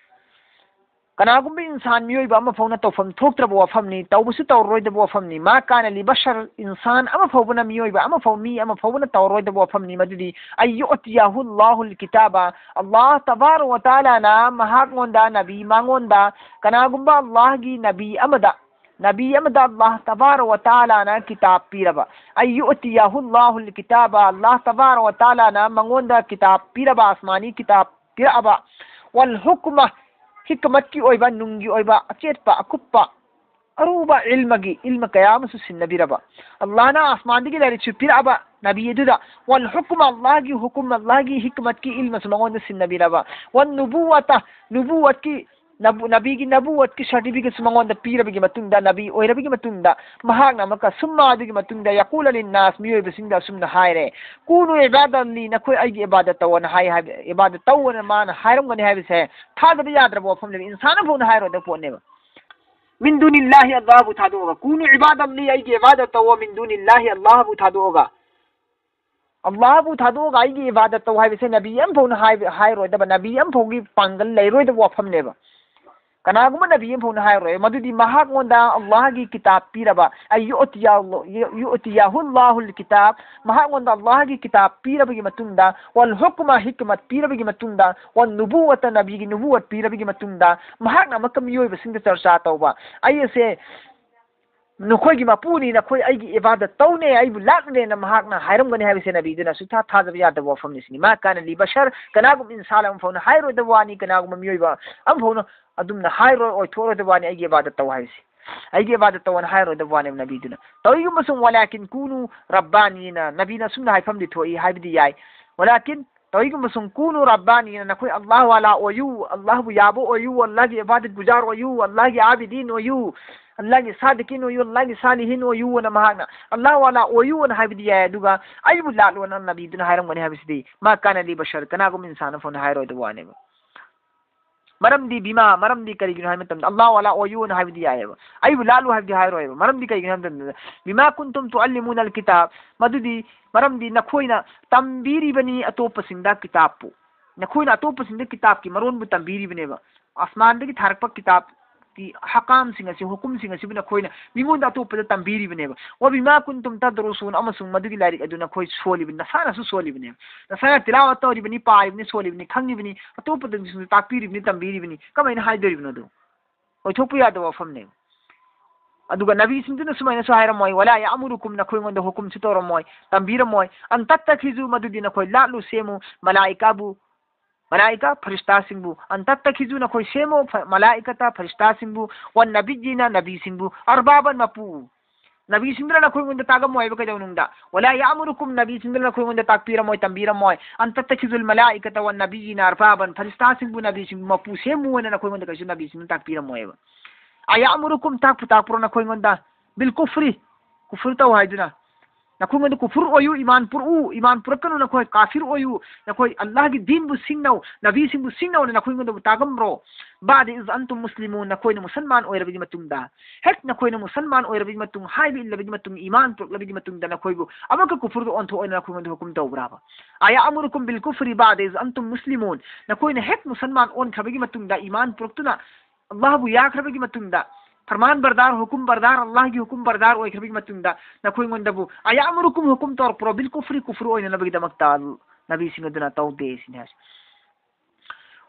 ꯀꯅꯥꯒꯨꯝꯕ ꯏꯟꯁꯥꯟ ꯃꯤꯑꯣꯏꯕ ꯑꯃ ꯐꯥꯎꯅ ꯇꯧꯐꯝ ꯊꯣꯛꯇ꯭ꯔꯕ ꯋꯥꯐꯝꯅꯤ, ꯇꯧꯕꯁꯨ ꯇꯧꯔꯔꯣꯏꯗꯕ ꯋꯥꯐꯝꯅꯤ꯫ ꯃꯥ ꯀꯥꯅ ꯂꯤ ꯕꯁꯔ, ꯏꯟꯁꯥꯟ ꯑꯃ ꯐꯥꯎꯕꯅ, ꯃꯤꯑꯣꯏꯕ ꯑꯃ ꯐꯥꯎ, ꯃꯤ ꯑꯃ ꯐꯥꯎꯕꯅ ꯇꯧꯔꯔꯣꯏꯗꯕ ꯋꯥꯐꯝꯅꯤ꯫ ꯃꯗꯨꯗꯤ ꯑꯟ ꯌꯨꯑꯇꯤꯌꯥꯍꯨ ꯂꯥꯍꯨꯜ ꯀꯤꯇꯥꯕ, ꯑꯜꯂꯥꯍ ꯇꯕꯥꯔ ꯋ ꯇꯥꯂꯥꯅ ꯃꯍꯥꯛꯉꯣꯟꯗ, ꯅꯕꯤ ꯃꯉꯣꯟꯗ, ꯀꯅꯥꯒꯨꯝꯕ ꯑꯜꯂꯥꯍꯒꯤ ꯅꯕꯤ ꯑꯃꯗ, ꯅꯕꯤ ꯑꯃꯗ ꯑꯜꯂꯥꯍ ꯇꯕꯥꯔ ꯋ ꯇꯥꯂꯥꯅ ꯀꯤꯇꯥꯕ ꯄꯤꯔꯕ, ꯑꯟ ꯌꯨꯑꯇꯤꯌꯥꯍꯨ ꯂꯥꯍꯨꯜ ꯀꯤꯇꯥꯕ, ꯑꯜꯂꯥꯍ ꯇꯕꯥꯔ ꯋ ꯇꯥꯂꯥꯅ ꯃꯉꯣꯟꯗ ꯀꯤꯇꯥꯕ ꯄꯤꯔꯕ, ꯑꯁꯃꯥꯅꯤ ꯀꯤꯇꯥꯕ ꯄꯤꯔꯛꯑꯕ, ꯋꯜ ꯍꯨꯛꯃ, ꯍꯤꯛꯃꯠꯀꯤ ꯑꯣꯏꯕ, ꯅꯨꯡꯒꯤ ꯑꯣꯏꯕ, ꯑꯆꯦꯠꯄ, ꯑꯀꯨꯞꯄ, ꯑꯔꯨꯕ ꯏꯜꯃꯒꯤ, ꯏꯜꯃ ꯀꯌꯥ ꯑꯃꯁꯨ ꯁꯤꯟꯅꯕꯤꯔꯕ, ꯑꯜꯂꯥꯍꯅ ꯑꯁꯃꯥꯟꯗꯒꯤ ꯂꯥꯏꯔꯤꯛꯁꯨ ꯄꯤꯔꯛꯑꯕ ꯅꯕꯤ ꯑꯗꯨꯗ, ꯋꯜ ꯍꯨꯛꯃ, ꯑꯜꯂꯥꯍꯒꯤ ꯍꯨꯀꯨꯝ, ꯑꯜꯂꯥꯍꯒꯤ ꯍꯤꯛꯃꯠꯀꯤ ꯏꯜꯃꯁꯨ ꯃꯉꯣꯟꯗ ꯁꯤꯟꯅꯕꯤꯔꯕ, ꯋꯟ ꯅꯨꯕꯨꯋꯥꯇ, ꯅꯨꯕꯨꯋꯠꯀꯤ, ꯅꯕꯨ-, ꯅꯕꯤꯒꯤ ꯅꯕꯨꯋꯠꯀꯤ ꯁꯥꯔꯇꯤꯐꯤꯀꯦꯠꯁꯨ ꯃꯉꯣꯟꯗ ꯄꯤꯔꯕꯒꯤ ꯃꯇꯨꯡꯗ, ꯅꯕꯤ ꯑꯣꯏꯔꯕꯒꯤ ꯃꯇꯨꯡꯗ, ꯃꯍꯥꯛꯅ ꯑꯃꯨꯛꯀ ꯁꯨꯝꯃ ꯑꯗꯨꯒꯤ ꯃꯇꯨꯡꯗ ꯌꯥꯀꯨꯂ ꯂꯤꯟꯅꯥꯁ, ꯃꯤꯑꯣꯏꯕꯁꯤꯡꯗ ꯑꯁꯨꯝꯅ ꯍꯥꯏꯔꯦ, ꯀꯨꯅꯨ ꯏꯕꯥꯗꯜꯂꯤ, ꯅꯈꯣꯏ ꯑꯩꯒꯤ ꯏꯕꯥꯗꯠ ꯇꯧꯑꯣꯅ ꯍꯥꯏ, ꯍꯥꯏꯕ, ꯏꯕꯥꯗꯠ ꯇꯧꯑꯣꯅ ꯃꯥꯅ ꯍꯥꯏꯔꯝꯒꯅꯤ ꯍꯥꯏꯕꯁꯦ ꯊꯥꯖꯕ ꯌꯥꯗ꯭ꯔꯕ ꯋꯥꯐꯝꯅꯦꯕ, ꯏꯟꯁꯥꯟ ꯑꯃꯐꯥꯎꯅ ꯍꯥꯏꯔꯣꯏꯗꯕ ꯄꯣꯠꯅꯦꯕ꯫ ꯃꯤꯟ ꯗꯨꯅꯤꯜꯂꯥꯍꯤ, ꯑꯜꯂꯥꯍꯕꯨ ꯊꯥꯗꯣꯛꯑꯒ, ꯀꯨꯅꯨ ꯏꯕꯥꯗꯜꯂꯤ, ꯑꯩꯒꯤ ꯏꯕꯥꯗꯠ ꯇꯧꯑꯣ, ꯃꯤꯟ ꯗꯨꯅꯤꯜꯂꯥꯍꯤ, ꯑꯜꯂꯥꯍꯕꯨ ꯊꯥꯗꯣꯛꯑꯒ, ꯑꯜꯂꯥꯍꯕꯨ ꯊꯥꯗꯣꯛꯑꯒ ꯑꯩꯒꯤ ꯏꯕꯥꯗꯠ ꯇꯧ ꯍꯥꯏꯕꯁꯦ ꯅꯕꯤ ꯑꯃꯐꯥꯎꯅ ꯍꯥꯏꯕ-, ꯍꯥꯏꯔꯣꯏꯗꯕ, ꯅꯕꯤ ꯑꯃꯐꯥꯎꯒꯤ ꯄꯥꯡꯒꯜ ꯂꯩꯔꯣꯏꯗꯕ ꯋꯥꯐꯝꯅꯦꯕ꯫ ꯀꯅꯥꯒꯨꯝꯕ ꯅꯕꯤ ꯑꯃꯐꯥꯎꯅ ꯍꯥꯏꯔꯣꯏ꯫ ꯃꯗꯨꯗꯤ ꯃꯍꯥꯛꯉꯣꯟꯗ ꯑꯜꯂꯥꯍꯒꯤ ꯀꯤꯇꯥꯕ ꯄꯤꯔꯕ, ꯑꯟ ꯌꯨꯑꯇꯤꯌꯥ-, ꯌꯨ-, ꯌꯨꯑꯇꯤꯌꯥꯍꯨ ꯂꯥꯍꯨꯜ ꯀꯤꯇꯥꯕ, ꯃꯍꯥꯛꯉꯣꯟꯗ ꯑꯜꯂꯥꯍꯒꯤ ꯀꯤꯇꯥꯕ ꯄꯤꯔꯕꯒꯤ ꯃꯇꯨꯡꯗ, ꯋꯜ ꯍꯨꯛꯃ, ꯍꯤꯛꯃꯠ ꯄꯤꯔꯕꯒꯤ ꯃꯇꯨꯡꯗ, ꯋꯟ ꯅꯨꯕꯨꯋꯠꯇ, ꯅꯕꯤꯒꯤ ꯅꯨꯕꯨꯋꯠ ꯄꯤꯔꯕꯒꯤ ꯃꯇꯨꯡꯗ, ꯃꯍꯥꯛꯅ ꯑꯃꯨꯛꯀ ꯃꯤꯑꯣꯏꯕꯁꯤꯡꯗ ꯆꯔꯆꯥ ꯇꯧꯕ, ꯑꯩ ꯑꯁꯦ ꯅꯈꯣꯏꯒꯤ ꯃꯄꯨꯅꯤ, ꯅꯈꯣꯏ ꯑꯩꯒꯤ ꯏꯕꯥꯗꯠ ꯇꯧꯅꯦ, ꯑꯩꯕꯨ ꯂꯥꯠꯂꯨꯅꯦꯅ ꯃꯍꯥꯛꯅ ꯍꯥꯏꯔꯝꯒꯅꯤ ꯍꯥꯏꯕꯁꯦ ꯅꯕꯤꯗꯨꯅ ꯁꯨꯛꯊꯥ ꯊꯥꯖꯕ ꯌꯥꯗꯕ ꯋꯥꯐꯝꯅꯤ꯫ ꯁꯤꯅꯤ ꯃꯥ ꯀꯥꯅ ꯂꯤ ꯕꯁꯔ, ꯀꯅꯥꯒꯨꯝꯕ ꯏꯟꯁꯥꯟ ꯑꯃ ꯐꯥꯎꯅ ꯍꯥꯏꯔꯣꯏꯗꯕ ꯋꯥꯅꯤ, ꯀꯅꯥꯒꯨꯝꯕ ꯃꯤꯑꯣꯏꯕ ꯑꯃ ꯐꯥꯎꯅ ꯑꯗꯨꯝꯅ ꯍꯥꯏꯔꯣꯏ, ꯑꯣꯏꯊꯣꯛꯑꯔꯣꯏꯗꯕ ꯋꯥꯅꯤ, ꯑꯩꯒꯤ ꯏꯕꯥꯗꯠ ꯇꯧ ꯍꯥꯏꯕꯁꯤ, ꯑꯩꯒꯤ ꯏꯕꯥꯗꯠ ꯇꯧꯑꯣꯅ ꯍꯥꯏꯔꯣꯏꯗꯕ ꯋꯥꯅꯦꯕ ꯅꯕꯤꯗꯨꯅ꯫ ꯇꯧꯏꯒꯨꯝꯕꯁꯨꯡ ꯋꯂꯥꯀꯤꯟ ꯀꯨꯅꯨ ꯔꯕꯥꯅꯤꯅ ꯅꯕꯤꯅ ꯑꯁꯨꯝꯅ ꯍꯥꯏꯐꯝꯗꯤ ꯊꯣꯛꯏ ꯍꯥꯏꯕꯗꯤ ꯌꯥꯏ, ꯋꯂꯥꯀꯤꯟ ꯇꯧꯏꯒꯨꯝꯕꯁꯨꯡ ꯀꯨꯅꯨ ꯔꯕꯥꯅꯤꯅ, ꯅꯈꯣꯏ ꯑꯜꯂꯥꯍ ꯋꯥꯂꯥ ꯑꯣꯏꯌꯨ, ꯑꯜꯂꯥꯍꯕꯨ ꯌꯥꯕ ꯑꯣꯏꯌꯨ, ꯑꯜꯂꯥꯍꯒꯤ ꯏꯕꯥꯗꯠ ꯒꯨꯖꯥꯔ ꯑꯣꯏꯌꯨ, ꯑꯜꯂꯥꯍꯒꯤ ꯑꯥꯕꯤꯗꯤꯟ ꯑꯣꯏꯌꯨ, ꯑꯜꯂꯥꯍꯒꯤ ꯁꯥꯗꯤꯀꯤꯟ ꯑꯣꯏꯌꯨ, ꯑꯜꯂꯥꯍꯒꯤ ꯁꯥꯂꯤꯍꯤꯟ ꯑꯣꯏꯌꯨ ꯑꯅ ꯃꯍꯥꯛꯅ ꯑꯜꯂꯥꯍ ꯋꯥꯂꯥ ꯑꯣꯏꯌꯨ ꯑꯅ ꯍꯥꯏꯕꯗꯤ ꯌꯥꯏ, ꯑꯗꯨꯒ ꯑꯩꯕꯨ ꯂꯥꯠꯂꯨ ꯑꯅ ꯅꯕꯤꯗꯨꯅ ꯍꯥꯏꯔꯝꯒꯅꯤ ꯍꯥꯏꯕꯁꯤꯗꯤ ꯃꯥ ꯀꯥꯅ ꯂꯤ ꯕꯁꯔ, ꯀꯅꯥꯒꯨꯝꯕ ꯏꯟꯁꯥꯟ ꯑꯃ ꯐꯥꯎꯅ ꯍꯥꯏꯔꯣꯏꯗꯕ ꯋꯥꯅꯦꯕ꯫ ꯃꯔꯝꯗꯤ ꯕꯤꯃꯥ, ꯃꯔꯝꯗꯤ ꯀꯔꯤꯒꯤꯅꯣ ꯍꯥꯏꯕ ꯃꯇꯝꯗ ꯑꯜꯂꯥꯍ ꯋꯥꯂꯥ ꯑꯣꯏꯌꯨ ꯑꯅ ꯍꯥꯏꯕꯗꯤ ꯌꯥꯏꯑꯕ, ꯑꯩꯕꯨ ꯂꯥꯠꯂꯨ ꯍꯥꯏꯕꯗꯤ ꯍꯥꯏꯔꯣꯏꯕ꯫ ꯃꯔꯝꯗꯤ ꯀꯔꯤꯒꯤꯅꯣ ꯍꯥꯏꯕ ꯃꯇꯝꯗ, ꯕꯤꯃꯥ ꯀꯨꯟꯇꯨꯝ ꯇꯨꯑꯜꯂꯤꯃꯨꯅ ꯑꯜ ꯀꯤꯇꯥꯕ, ꯃꯗꯨꯗꯤ ꯃꯔꯝꯗꯤ ꯅꯈꯣꯏꯅ ꯇꯝꯕꯤꯔꯤꯕꯅꯤ ꯑꯇꯣꯞꯄꯁꯤꯡꯗ ꯀꯤꯇꯥꯕꯄꯨ, ꯅꯈꯣꯏꯅ ꯑꯇꯣꯞꯄꯁꯤꯡꯗ ꯀꯤꯇꯥꯕꯀꯤ ꯃꯔꯣꯟꯕꯨ ꯇꯝꯕꯤꯔꯤꯕꯅꯦꯕ꯫ ꯑꯁꯃꯥꯟꯗꯒꯤ ꯊꯥꯔꯛꯄ ꯀꯤꯇꯥꯕꯀꯤ ꯍꯀꯥꯝꯁꯤꯡ ꯑꯁꯤ, ꯍꯨꯀꯨꯝꯁꯤꯡ ꯑꯁꯤꯕꯨ ꯅꯈꯣꯏꯅ ꯃꯤꯉꯣꯟꯗ ꯑꯇꯣꯞꯄꯗ ꯇꯝꯕꯤꯔꯤꯕꯅꯦꯕ꯫ "ꯋꯕꯤꯃꯥ ꯀꯨꯟꯇꯨꯝ ꯇꯗꯔꯨꯁꯨꯟ", ꯑꯃꯁꯨꯡ ꯃꯗꯨꯒꯤ ꯂꯥꯏꯔꯤꯛ ꯑꯗꯨ ꯅꯈꯣꯏ ꯁꯣꯜꯂꯤꯕꯅꯤ, ꯅꯁꯥꯅꯁꯨ ꯁꯣꯜꯂꯤꯕꯅꯦꯕ꯫ ꯅꯁꯥꯅ ꯇꯤꯂꯥꯋꯠ ꯇꯧꯔꯤꯕꯅꯤ, ꯄꯥꯔꯤꯕꯅꯤ, ꯁꯣꯜꯂꯤꯕꯅꯤ, ꯈꯪꯉꯤꯕꯅꯤ, ꯑꯇꯣꯞꯄꯗꯁꯨ ꯇꯥꯛꯄꯤꯔꯤꯕꯅꯤ, ꯇꯝꯕꯤꯔꯤꯕꯅꯤ꯫ ꯀꯃꯥꯏꯅ ꯍꯥꯏꯗꯣꯔꯤꯕꯅꯣ ꯑꯗꯨ? ꯑꯣꯏꯊꯣꯛꯄ ꯌꯥꯗꯕ ꯋꯥꯐꯝꯅꯦꯕ꯫ ꯑꯗꯨꯒ ꯅꯕꯤꯁꯤꯡꯗꯨꯅ ꯁꯨꯃꯥꯏꯅꯁꯨ ꯍꯥꯏꯔꯝꯃꯣꯏ, "ꯋꯂꯥ ꯌꯥꯃꯨꯔꯨꯀꯨꯝ", ꯅꯈꯣꯏꯉꯣꯟꯗ ꯍꯨꯀꯨꯝꯁꯨ ꯇꯧꯔꯝꯃꯣꯏ, ꯇꯝꯕꯤꯔꯝꯃꯣꯏ, "ꯑꯟ ꯇꯠꯇꯈꯤꯖꯨ", ꯃꯗꯨꯗꯤ ꯅꯈꯣꯏ ꯂꯥꯠꯂꯨ, ꯁꯦꯝꯃꯨ, "ꯃꯂꯥꯏꯀꯥꯕꯨ", ꯃꯂꯥꯏꯀꯥ, ꯐꯔꯤꯁꯇꯥꯁꯤꯡꯕꯨ, "ꯑꯟ ꯇꯠꯇꯈꯤꯖꯨ", ꯅꯈꯣꯏ ꯁꯦꯝꯃꯨ, ꯐ-, "ꯃꯂꯥꯏꯀꯥꯇ", ꯐꯔꯤꯁꯇꯥꯁꯤꯡꯕꯨ, "ꯋꯟ ꯅꯕꯤꯌꯤꯅ", ꯅꯕꯤꯁꯤꯡꯕꯨ, "ꯑꯔꯕꯥꯕꯟ", ꯃꯄꯨ꯫ ꯅꯕꯤꯁꯤꯡꯗꯨꯅ ꯅꯈꯣꯏꯉꯣꯟꯗ ꯇꯥꯛꯂꯝꯃꯣꯏ ꯍꯥꯏꯕ ꯀꯩꯗꯧꯅꯨꯡꯗ? "ꯋꯂꯥ ꯌꯥꯃꯨꯔꯨꯀꯨꯝ", ꯅꯕꯤꯁꯤꯡꯗꯨꯅ ꯅꯈꯣꯏꯉꯣꯟꯗ ꯇꯥꯛꯄꯤꯔꯝꯃꯣꯏ, ꯇꯝꯕꯤꯔꯝꯃꯣꯏ, "ꯑꯟ ꯇꯠꯇꯈꯤꯖꯨꯜ ꯃꯂꯥꯏꯀꯥꯇ ꯋꯟ ꯅꯕꯤꯌꯤꯅ ꯑꯔꯕꯥꯕꯟ", ꯐꯔꯤꯁꯇꯥꯁꯤꯡꯕꯨ, ꯅꯕꯤꯁꯤꯡꯕꯨ ꯃꯄꯨ ꯁꯦꯝꯃꯨ ꯍꯥꯏꯅ ꯅꯈꯣꯏꯉꯣꯟꯗ ꯀꯩꯁꯨ ꯅꯕꯤꯁꯤꯡꯅ ꯇꯥꯛꯄꯤꯔꯝꯃꯣꯏꯕ꯫ "ꯑꯌꯥꯃꯨꯔꯨꯀꯨꯝ", ꯇꯥꯛꯄꯨ ꯇꯥꯛꯄ꯭ꯔꯣ ꯅꯈꯣꯏꯉꯣꯟꯗ? "ꯕꯤꯜ ꯀꯨꯐ꯭ꯔꯤ", ꯀꯨꯐꯨꯔ ꯇꯧ ꯍꯥꯏꯗꯨꯅ꯫ ꯅꯈꯣꯏꯉꯣꯟꯗ ꯀꯨꯐꯨꯔ ꯑꯣꯏꯌꯨ, ꯏꯃꯥꯟ ꯄꯨꯔꯛꯎ, ꯏꯃꯥꯟ ꯄꯨꯔꯛꯀꯅꯨ, ꯅꯈꯣꯏ ꯀꯥꯐꯤꯔ ꯑꯣꯏꯌꯨ, ꯅꯈꯣꯏ ꯑꯜꯂꯥꯍꯒꯤ ꯗꯤꯟꯕꯨ ꯁꯤꯡꯅꯧ, ꯅꯕꯤꯁꯤꯡꯕꯨ ꯁꯤꯡꯅꯧꯅ ꯅꯈꯣꯏꯉꯣꯟꯗꯕꯨ ꯇꯥꯛꯂꯝꯕ꯭ꯔꯣ? "ꯕꯥꯗ ꯏꯖ ꯑꯟꯇꯨꯝ ꯃꯨꯁꯂꯤꯃꯨꯟ", ꯅꯈꯣꯏꯅ ꯃꯨꯁꯜꯃꯥꯟ ꯑꯣꯏꯔꯕꯒꯤ ꯃꯇꯨꯡꯗ, ꯍꯦꯛ ꯅꯈꯣꯏꯅ ꯃꯨꯁꯜꯃꯥꯟ ꯑꯣꯏꯔꯕꯒꯤ ꯃꯇꯨꯡ, ꯍꯥꯏꯕ ꯏꯜꯂꯕꯒꯤ ꯃꯇꯨꯡ, ꯏꯃꯥꯟ ꯄꯨꯔꯛꯂꯕꯒꯤ ꯃꯇꯨꯡꯗ ꯅꯈꯣꯏꯕꯨ ꯑꯃꯨꯛꯀ ꯀꯨꯐꯨꯔꯗ ꯑꯣꯟꯊꯣꯛꯑꯣꯅ ꯅꯈꯣꯏꯉꯣꯟꯗ ꯍꯨꯀꯨꯝ ꯇꯧꯕ꯭ꯔꯥꯕ? "ꯑꯌꯥꯃꯨꯔꯨꯀꯨꯝ ꯕꯤꯜ ꯀꯨꯐ꯭ꯔꯤ ꯕꯥꯗ ꯏꯖ ꯑꯟꯇꯨꯝ ꯃꯨꯁꯂꯤꯃꯨꯟ", ꯅꯈꯣꯏꯅ ꯍꯦꯛ ꯃꯨꯁꯜꯃꯥꯟ ꯑꯣꯟꯈ꯭ꯔꯕꯒꯤ ꯃꯇꯨꯡꯗ, ꯏꯃꯥꯟ ꯄꯨꯔꯛꯇꯨꯅ, ꯑꯜꯂꯥꯍꯕꯨ ꯌꯥꯈ꯭ꯔꯕꯒꯤ ꯃꯇꯨꯡꯗ, ꯐꯔꯃꯥꯟ ꯕꯔꯗꯥꯔ, ꯍꯨꯀꯨꯝ ꯕꯔꯗꯥꯔ, ꯑꯜꯂꯥꯍꯒꯤ ꯍꯨꯀꯨꯝ ꯕꯔꯗꯥꯔ ꯑꯣꯏꯈ꯭ꯔꯕꯒꯤ ꯃꯇꯨꯡꯗ, ꯅꯈꯣꯏꯉꯣꯟꯗꯕꯨ "ꯑꯌꯥꯃꯨꯔꯨꯀꯨꯝ", ꯍꯨꯀꯨꯝ ꯇꯧꯔꯛꯄ꯭ꯔꯣ? "ꯕꯤꯜ ꯀꯨꯐ꯭ꯔꯤ", ꯀꯨꯐꯨꯔ ꯑꯣꯏꯅꯅꯕꯒꯤꯗꯃꯛꯇ ꯅꯕꯤꯁꯤꯡ ꯑꯗꯨꯅ ꯇꯧꯗꯦ ꯁꯤꯅꯤ ꯍꯥꯏꯁꯦ꯫